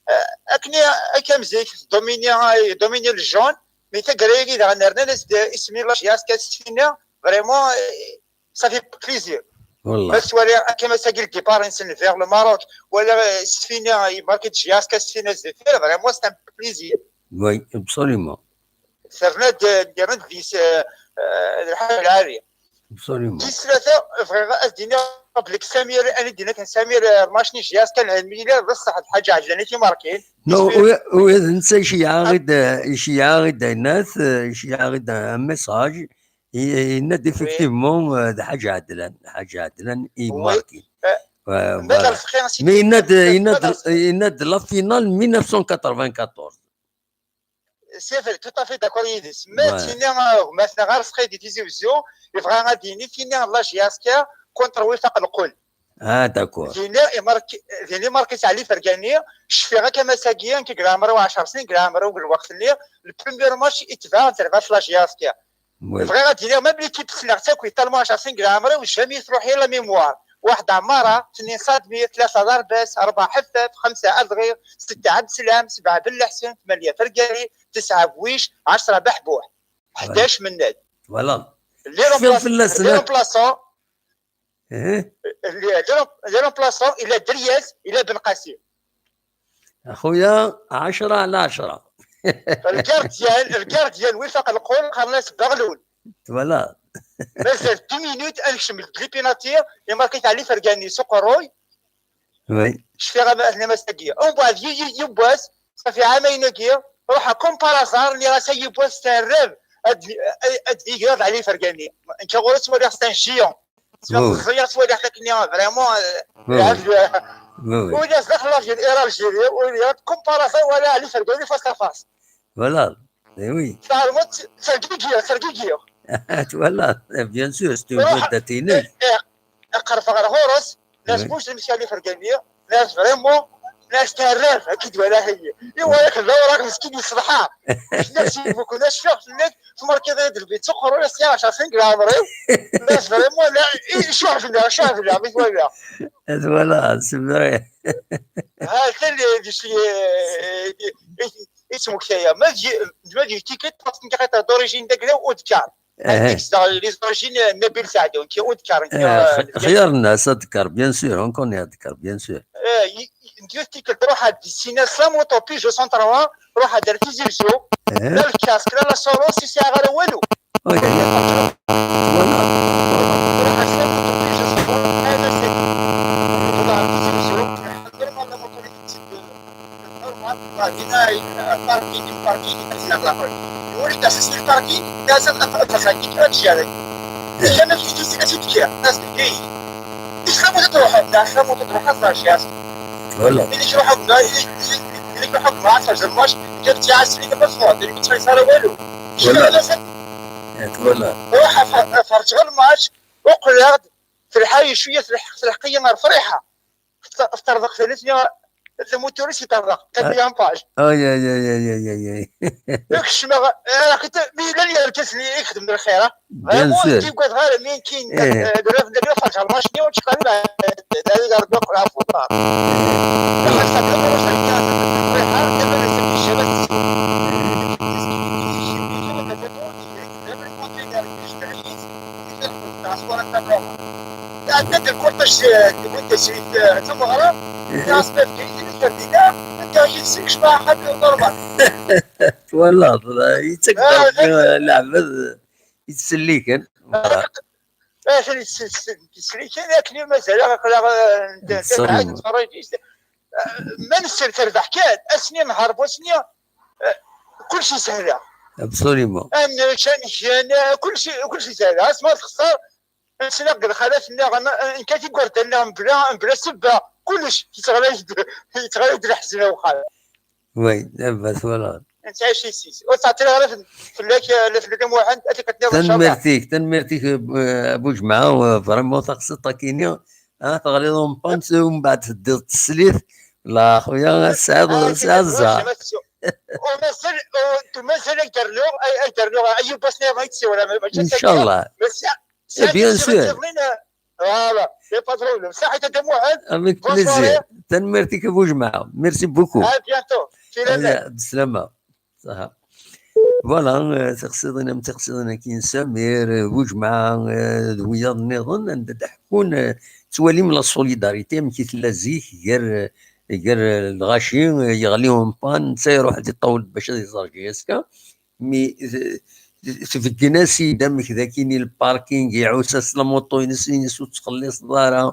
euh, akken i, akka am zik, dominer, dominer le jaune, mais taggara-agi daɣen rnan-as-d isem-nni la J S K s tinna, vraiment, euh, ça fait plaisir. Wallah. Ma twaliḍ akka, ma sagi le départ-nsen vers le Maroc, wala, euh, s tinna, yemarki-d J S K s tinna sdeffir, vraiment, c'est un plaisir. Oui, absolument. Terna-d, terna-d deg-s, euh, euh, lḥaǧa lɛali. Absolument. Tis tlata, bɣiɣ ad d-iniɣ belli Samir, ani d-yenna kan Samir, euh, lmac-nni J S K n Ɛelmiyya, d ṣṣeḥ, d lḥaǧa ɛedlan i t-imarkin. Non, u, u, d netta iceyyeɛ-aɣ-id, iceyyeɛ-aɣ-id ayennat, iceyyeɛ-aɣ-id un message, i, yenna-d effectivement, euh, d lḥaǧa ɛedlan, lḥaǧa ɛedlan i imarkin. Euh, mais voilà. Mais yenna-d, yenna-d, yenna-d la finale mille neuf cent quatre-vingt-quatorze. C'est vrai, tout à fait d'accord yid-s. Ma d tinna, euh, gma-tneɣ Arsqi di Tizi Wezzu, yebɣa ad d-yini tinna la J S K contre Wifaq Lqul. Ah, d'accord. Dinna imark-, dinna imarki-tt Ɛli Fergani, cfiɣ akka ma sagi, nekk deg leɛmer-iw ɛecṛ snin, deg leɛmer-iw deg lweqt-nni, le premier match itbeɛ terbaḥ la J S K. Oui. Bɣiɣ ad d-iniɣ, même l'équipe ssneɣ-tt akk, tellement ɛecṛ snin deg leɛmer-iw, jamais truḥ-iyi la mémoire. Waḥed Ɛmara, tnin Sadmi, tlata Ḍarbas, ṛebɛa Ḥeffaf, xemsa Adɣiɣ, setta Ɛebdeslam, sebɛa Belleḥsen, tmanya Fergani, tesɛa Bwic, ɛecṛa Beḥbuḥ, ḥdac Mennad. Voilà. Les remplaçants, les remplaçants, les rem-, les remplaçants, il a Dryas, il a Ben Qasim. Axuya, ɛecṛa ɛla ɛecṛa. Le gardien, le gardien, Wifaq Lqul, qqaren-as Beɣlul. Voilà. Mazal deux minutes, ad nekcem deg les pénaltys, imarki-t Ɛli Fergani s uqerruy. Oui. Cfiɣ ama, ass-agi. Umbeɛd, yi-, yi-, yiwwas, ṣafi ɛamayen-agi, ruḥeɣ comme par hasard, nniɣ-as a yiwwas, terreb, ad, ad, ad d-yegreḍ Ɛli Fergani. Nekk ɣur-i ttwaliɣ c'est un géant. Ttwaliɣ, ttwaliɣ-t akken, vraiment, euh, oui, oui. Ur d-as daxel l'Algérie, l'Algérie, ur d-, comme par hasard, wala Ɛli Fergani face à face. Voilà. Eh oui. Tɛelmeḍ, tergigi, tergigi. Voilà, bien sûr, c'est une vedette-inek. Qerrbeɣ ɣer ɣur-s, nniɣ-as, oui, bouge, monsieur Ɛli Fergani, nniɣ-as vraiment, nniɣ-as terreb, akka i d-walaɣ-iyi. Iwala-k d awraq meskin yeṣleḥ. Nniɣ-as, il faut que nniɣ-as, cfiɣ fell-ak, tmerkiḍ-iyi-d lbi d tuqerruy, as-sɛiɣ ɛecṛa snin deg leɛmer-iw. Nniɣ-as vraiment, la, i, icuɛef-nneɣ, icuɛef-nneɣ, mi t-walaɣ. Voilà, c'est vrai. Ha, atan di, di, di, di, yettmekta-ya. Ma d, ma d ticket, parce que d'origine d Aglaw, Udkar. Aha. Anti-k zdaɣ les origines, euh, Nabil Saɛdi, nekk Udkar, nekk, euh, x-, xyar-nneɣ Adkar, bien sûr, on connaît Adkar, bien sûr. Eh, y-, y-, nekk ticket, ruḥ ad d-issina s la moto Peugeot cent trois, ruḥ ad d-ar Tizi Wezzu, eh, la le casque, la l'assurance, ur sɛiɣ ara walu. Aïe, aïe, aïe. Voilà. Ruḥ ad s la moto Peugeot cent trois, ala sani. Ruḥ ar Tizi Wezzu, normal la moto. Normal, بعدين هاي، آه، parking، parking، تنزل على الآخر. يقول لك أساس الباركينج لازم أف-، أفرز هاي كيف أمشي هذا. إيش أنا في جيسي أسيت كيا، ناس بتجي. إيش لابد تروح، ناس لابد تروح، أصلاً شيء أصلاً. والله. اللي يروح أبدا، اللي، اللي، اللي يروح أبدا، أصلاً زي الماش، جبت يا عسلي قبل صوت، اللي بتشوي صار والو. شو والله. لازم؟ إيه، والله. روح أف-، أفرج غير الماش، وقل يا غد، في الحي شوية، في الحق، في الحقية نار فريحة. Terḍeq tannit-nni, le motoriste yeṭṭerḍeq, quatrième page. Aïe, aïe, aïe, aïe, aïe, aïe. Kecmeɣ, eh, mi llan yerkasen i ixedmen lxir, ah. Bien sûr. Vraiment, ur ttagad ara, mi nekkini, eh, d rrif n dagi, ferǧeɣ lmac-nni, ur ttqarib ad, ad iga Rebbi aql ɣef uḍar. Daxel sa, d amerruc, d amerruc, d amerruc, d amerruc. Tɛedda-d lkurṭac, eh, Tameɣra, nniɣ-as ma bgayet i d-kker dinna, ddiɣ yid-sen kecmeɣ axxam normal. Twalaḍ, yettak-d Rebbi leɛbad yettselliken. Atan yettselliken akken i mazal aql-aɣ netferrij. Ma nesser terbeḥ kan, ass-nni nehar wass-nni, kullec yeshel. Absolument. Ad nečč, ad nekyan, kullec, kullec yeshel. Asma texṣer, nettlaqa deg lxalat-nneɣ, nekkat igerdan-nneɣ mebla, mebla ssebba, kullec yettɣlay-d, yettɣlay-d leḥzen awxal. Oui, d abat wala. Nettɛic yes-s. Ur ttɛeṭṭileɣ ara fell-, fell-ak, la fell-ak a Muḥend, ad t-id-nniḍ. Tanemmirt-ik, tanemmirt-ik, eh, a Bu Jemɛa, eh, vraiment taqsiṭ-agi-nni, ah, teɣliḍ en panne, umbeɛd teddiḍ teslit, la xuya, tesɛiḍ, tesɛiḍ zzheṛ. Mazal, mazal ad k-d-rnuɣ, ad k-d-rnuɣ, ay yiwwas nniḍen i d-ssiwleɣ, mačči d tagi. Incallah. Eh, bien sûr. Voilà, c'est pas de problème. Saḥit a Dda Muḥend. Avec plaisir. Tanemmirt-ik a Bu Jemɛa. Merci beaucoup. À bientôt. Allez, bslama. Saha. Voilà, eh, tiqsiḍin am tiqsiḍin-agi n Samir, eh, Bu Jemɛa, eh, d wiyaḍ nniḍen, anda d-ḥekkun, eh, ttwalim la solidarité, amek i tella zik, gar, eh, gar, eh, lɣaci, eh, yeɣli en panne, netta iruḥ ad iṭawel bac ad iẓer J S K. Mi t-, t-, tbeggen-as-id amek d akini lparking, iɛuss-as lamuṭu-ines, ines ur tettxelliṣeḍ ara,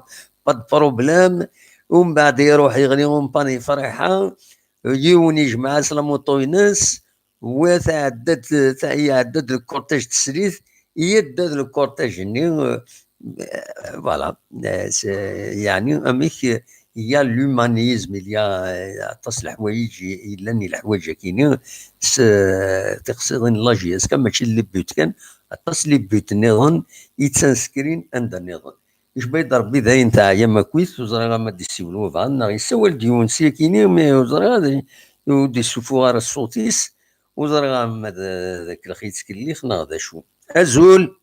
pas de problème. Umbeɛd iruḥ yeɣli en panne, yefreḥ, yiwen ijmeɛ-as lamuṭu-ines, wa tɛedda-d, ta-, iɛedda-d lkurtaj teslit, yedda d lkurtaj-nni, euh, voilà, euh, c'est, yeɛni amek, il y a l'humanisme, il y a, euh, aṭas leḥwayeǧ i-, yellan i leḥwayeǧ akini, s, euh, tiqsiḍin n la J S K, mačči n les buts kan, aṭas les buts nniḍen yettansekrin anda nniḍen. Icba-yi-d Rebbi dayen teɛyam akkit, ur ẓriɣ ama d-issiwel wabɛaḍ neɣ yessawal-d yiwen si akini, mais ur ẓriɣ ad, ur d-issufuɣ ara ṣṣut-is, ur ẓriɣ ama d, d akellex yettkellix neɣ d acu. Azul!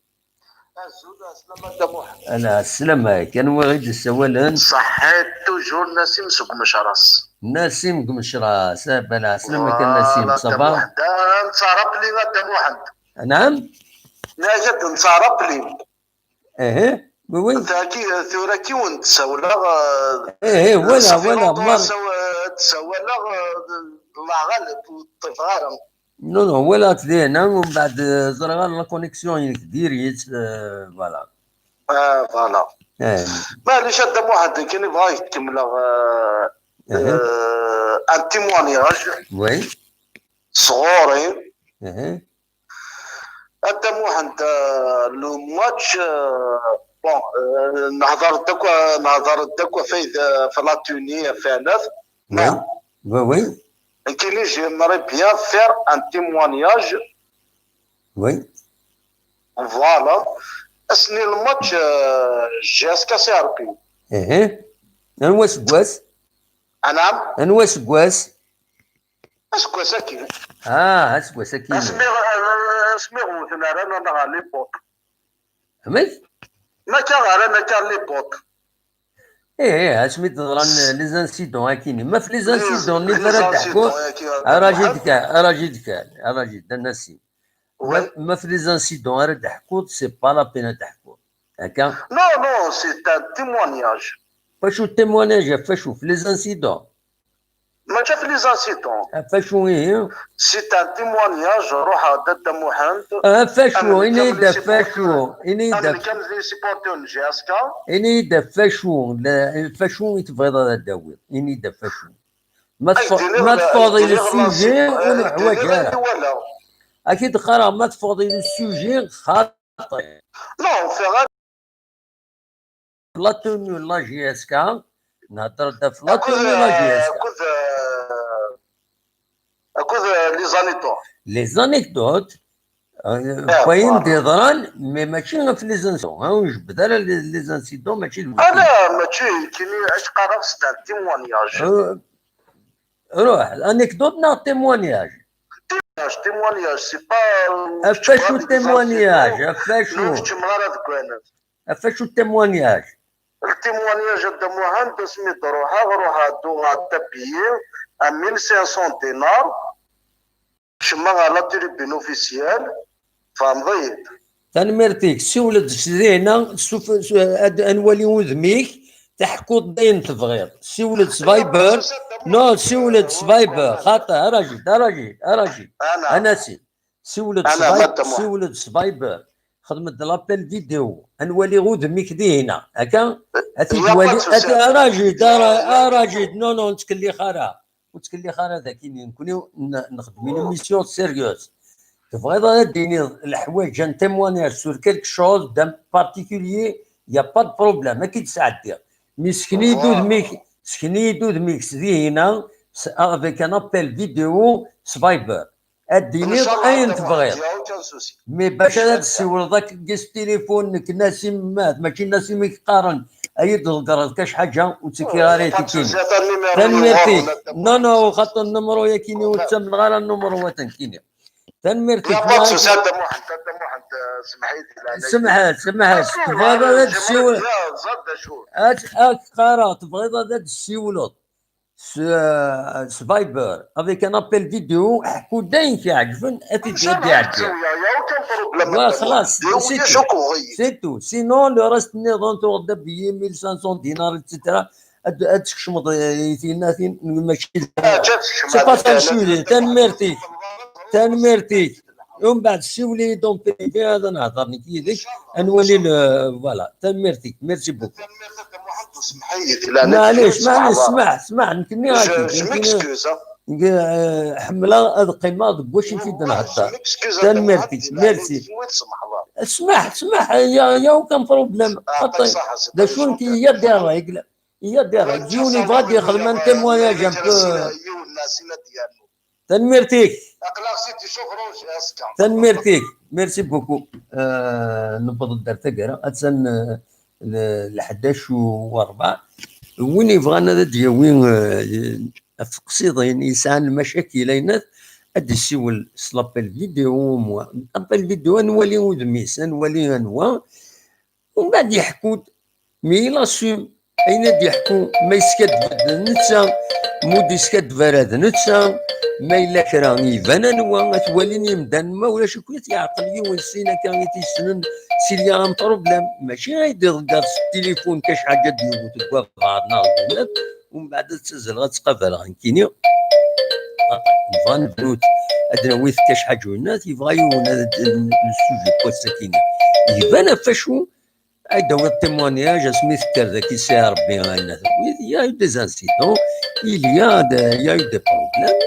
Azul, ɛeslama a Dda Muḥend. Ala, ɛeslama-k. Anwa i d-issawalen? Ṣaḥit, toujours Nasim seg Umecras. Nasim deg Umecras. Ah, bala, ɛeslama-k a Nasim. Voilà, ça va? Dda Muḥend. Ah, nettɛerrap-li a Dda Muḥend. Naam? Nniɣ-ak ad nettɛerrap-li. Ehe, oui, oui. Tagi, tura-ki wen-d-ssawleɣ, eh, eh, voilà, voilà, mar- ssawaleɣ, eh, d-ssawaleɣ, eh, d-, d-, Allah ɣaleb, ur ṭṭifeɣ ara. Non, non, walaɣ-tt di hna, umbeɛd, eh, ẓriɣ ara la connexion-inek diri-tt, eh, voilà. Ah, voilà. Eh. Maɛlic, a Dda Muḥend, kan i bɣiɣ ad k-kemmleɣ, eh, eh, un témoignage. Oui. Sɣur-i. Eh. A Dda Muḥend, eh, le match, eh, bon, eh, nehḍer-d akk, nehḍer-d akk ɣef, eh, ɣef la tenue, ɣef alat. Oui, oui, oui. Nekkini, j'aimerais bien faire un témoignage. Oui. Voilà. Ass-nni n lmatch, eh, J S K C R P. Ihi. Anwa aseggas? Anɛam? Anwa aseggas? Aseggas-agi. Ah, aseggas-agi. Asmi, asmi ɣ-, wten rran-aneɣ ɣer les potes. Amek? Ma akka rran akka les potes. Eh, eh, asmi d-ḍran les incidents akini. Ma f les incidents-nni ara d-ḥkuḍ, arajid kan, arajid kan, arajid, d anasi. Ma, ma f les incidents ara d-ḥkuḍ, c'est pas la peine ad d-ḥkuḍ. Akka? Non, non, c'est un témoignage. Facu témoignage, facu f les incidents? Mačči f les incidents. Ɣef wacu ihi? C'est un témoignage, ruḥeɣ-d a Dda Muḥend. Ɣef wacu, ini-yi-d ɣef wacu, ini-yi-d ɣef, nekk am les supporters n J S K. Ini-yi-d ɣef wacu, la, ɣef wacu i tebɣiḍ ad d-tawiḍ, ini-yi-d ɣef wacu. Ma teffeɣ, ma teffeɣeḍ i le sujet, ur neḥwaǧ ara. Ad k-id-qqareɣ, ma teffeɣeḍ i le sujet, xaṭi. Non, ur ffiɣ ara. La tenue n la J S K, nehder-d ɣef la tenue n la J S K. Akked, eh, akked, eh, les anecdotes. Les anecdotes, eh, wayen d-yeḍran, mais mačči ɣef les incidents, hein, ur njebbed ara les, les incidents, mačči d wiki. Ala, mačči, kini, acu qqareɣ, c'est un témoignage. Eh, ruḥ, anecdote neɣ témoignage? Témoignage, témoignage, c'est pas, ɣef wacu témoignage, ɣef wacu? Ur keččmeɣ ara deg wayen. Ɣef wacu témoignage? Le témoignage a Dda Muḥend, asmi d-ruḥeɣ, ruḥeɣ-d uɣeɣ-d abiyi à mille cinq cents dinars, kecmeɣ ɣer la tribune officielle, tfehmeḍ-iyi-d. Tanemmirt-ik, siwel-d s dinna, suf-, s-, ad, ad nwali udem-ik, Teḥkuḍ-d ayen tebɣiḍ. Siwel-d s Viber. Non, siwel-d s Viber. Xaṭi, arajid, arajid, arajid. Anasi. Siwel-d s Viber. Siwel-d s Viber. Xdem-d l'appel vidéo. Ad nwali udem-ik dihina. Akka? Ad t-id-wali. Arajid, arajid. Non, non, ur ttkellix ara. Ur ttkellix ara daki, nekkni nexdem une émission sérieuse. Tebɣiḍ ad d-tiniḍ leḥwayeǧ, un témoignage sur quelque chose d'un particulier, y a pas de problème, ad k-id-sɛeddiɣ. Mi sken-iyi-d udem-ik, sken-iyi-d udem-ik s dihina, avec un appel vidéo s Viber. Ad d-tiniḍ ayen tebɣiḍ. Mais bac ad d-ssiwleḍ akka s tilifun, nekk Nasim Mat, mačči Nasim i k-qqaren, ad yi-d-tḍeggreḍ kac ḥaǧa, ur ttekkiɣ ara i tikkin. Tanemmirt-ik. Non, non, xaṭer nnumru yakini ur ttamneɣ ara nnumru watan kini. Tanemmirt-ik. Semḥet, semḥet. Tebɣiḍ ad d-ssiwleḍ? Ad k-qqareɣ, tebɣiḍ ad d-ssiwleḍ s, s Viber, avec un appel vidéo, ḥku-d ayen k-iɛeǧben, ad t-id-iɛeddi. Wa, xlas, c'est tout. Sinon, le reste-nniḍen, tuɣeḍ-d abillet, mille cinq cents dinars, et cetera. Ad, ad tkecmeḍ, eh, i tiyemmatin, mačči d, c'est pas ça le sujet. Tanemmirt-ik. Tanemmirt-ik. Umbeɛd siwel-iyi-d en privé, ad nehder nekk yid-k, ad nwali le, voilà. Tanemmirt-ik, merci beaucoup. Maɛlic, maɛlic, smaḥ, smaḥ, nekni, eh, ḥemmleɣ ad qqimeɣ deg wacu i d-nehder. Tanemmirt-ik, merci. Smaḥ, smaḥ, y a, y a aucun problème. D acu nekk, il y a des règles. Il y a des règles. Yiwen yebɣa ad yexdem un témoignage un peu. Tanemmirt-ik. Tanemmirt-ik. Merci beaucoup. Euh, newweḍ-d ar taggara. Attan, euh, l-, leḥdac u rebɛa. Win yebɣan ad d-yawi, euh, ɣef teqsiḍin yesɛan lmacakil aynat, ad d-isiwel s l'appel vidéo, au moins. Appel vidéo, ad nwali udem-is, ad nwali anwa. Umbeɛd yeḥku-d, mais il assume ayen ad d-yeḥku, ma yeskaddeb d netta, ma ur d-yeskaddeb ara d netta, ma yella kra iban anwa, ad t-walin yimdanen, ma ulac akk ad yeɛqel yiwen sin akka i t-yessnen, s'il y a un problème, mačči ad d-iḍegger s tilifun kac ḥaǧa d-yewwet deg wabɣar neɣ deg unat, umbeɛd ad ttazaleɣ ad ttqabaleɣ nekkini. Nebɣa nebnu-t, ad d-nawi kac ḥaǧa unat, yebɣa yiwen ad d-, n-, nsujet wass-akini. Iban ɣef wacu Ay d-tawiḍ témoignage, asmi tekker daki Sidi Rebbi, ayen a tawiḍ, il y a eu des incidents, il y a de, il y a eu des problèmes,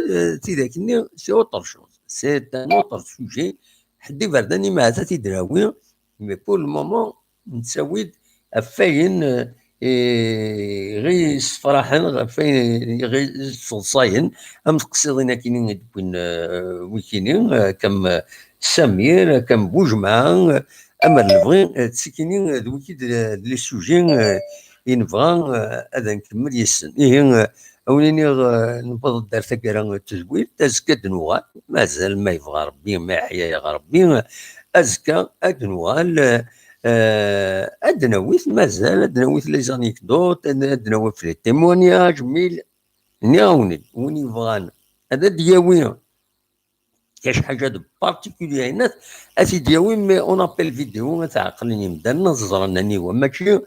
euh, tidak-nni, c'est autre chose, c'est un autre sujet. Ḥedd iberdan imɛat ad t-id-nawi, mais pour le moment, nettawi-d ɣef wayen, euh, i ɣ-issefraḥen, ɣef wayen i ɣ-isseḍsayen, am teqsiḍin akkin i d-wwin, euh, wikini, euh, comme, euh, Samir, comme Boujma, euh, amer lebɣi, euh, d tikini, euh, d wiki d, d les sujets, euh, i nebɣa, euh, ad nkemmel yes-sen. Ihi, euh, a wen-iniɣ, euh, newweḍ-d ar taggara n tedwilt, azekka ad d-nuɣal, mazal ma yebɣa Rebbi, ma yeḥya-yaɣ Rebbi, euh, azekka ad d-nuɣal, euh, euh, ad d-nawi-t, mazal ad d-nawi-t les anecdotes, ad, ad d-nawi les témoignages, mille, nniɣ-awen-d, win yebɣan ad d-yawi kac ḥaǧa de particulier, ad t-id-yawi, mais en appel vidéo, ad t-ɛeqlen yimdanen, ad ẓren aniwa. Mačči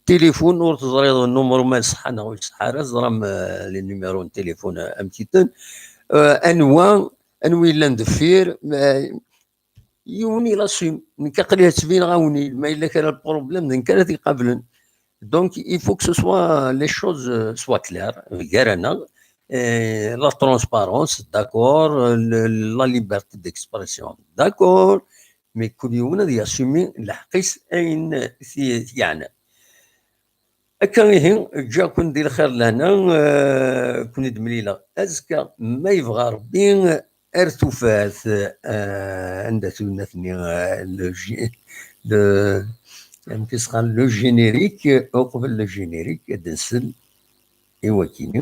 tilifun, ur teẓriḍ nnumru ma iṣeḥḥa neɣ ur iṣeḥḥa ara, teẓram, euh, les numéros n tilifun, euh, amek iten. Euh, anwa, anwa yellan deffir, euh, yiwen il assume. Nekk aql-i ttbineɣ-awen-id, ma yella kra lproblème, d nekk ara t-iqablen. Donc, il faut que ce soit, les choses, euh, soient claires, gar-aneɣ. Euh, la transparence, d'accord, euh, le, la liberté d'expression, d'accord, mais kul yiwen ad yassumer lḥeqq-is ayen t-, t-yeɛnan. Akka ihi, ǧǧiɣ-ken di lxir lehna, euh, ken-id-mlileɣ azekka, ma yebɣa Rebbi, ar tufat, euh, anda tuyna-tni, euh, le gé-, le, amek i s-qqaren, le générique, uqbel le générique, ad nsel i wakini.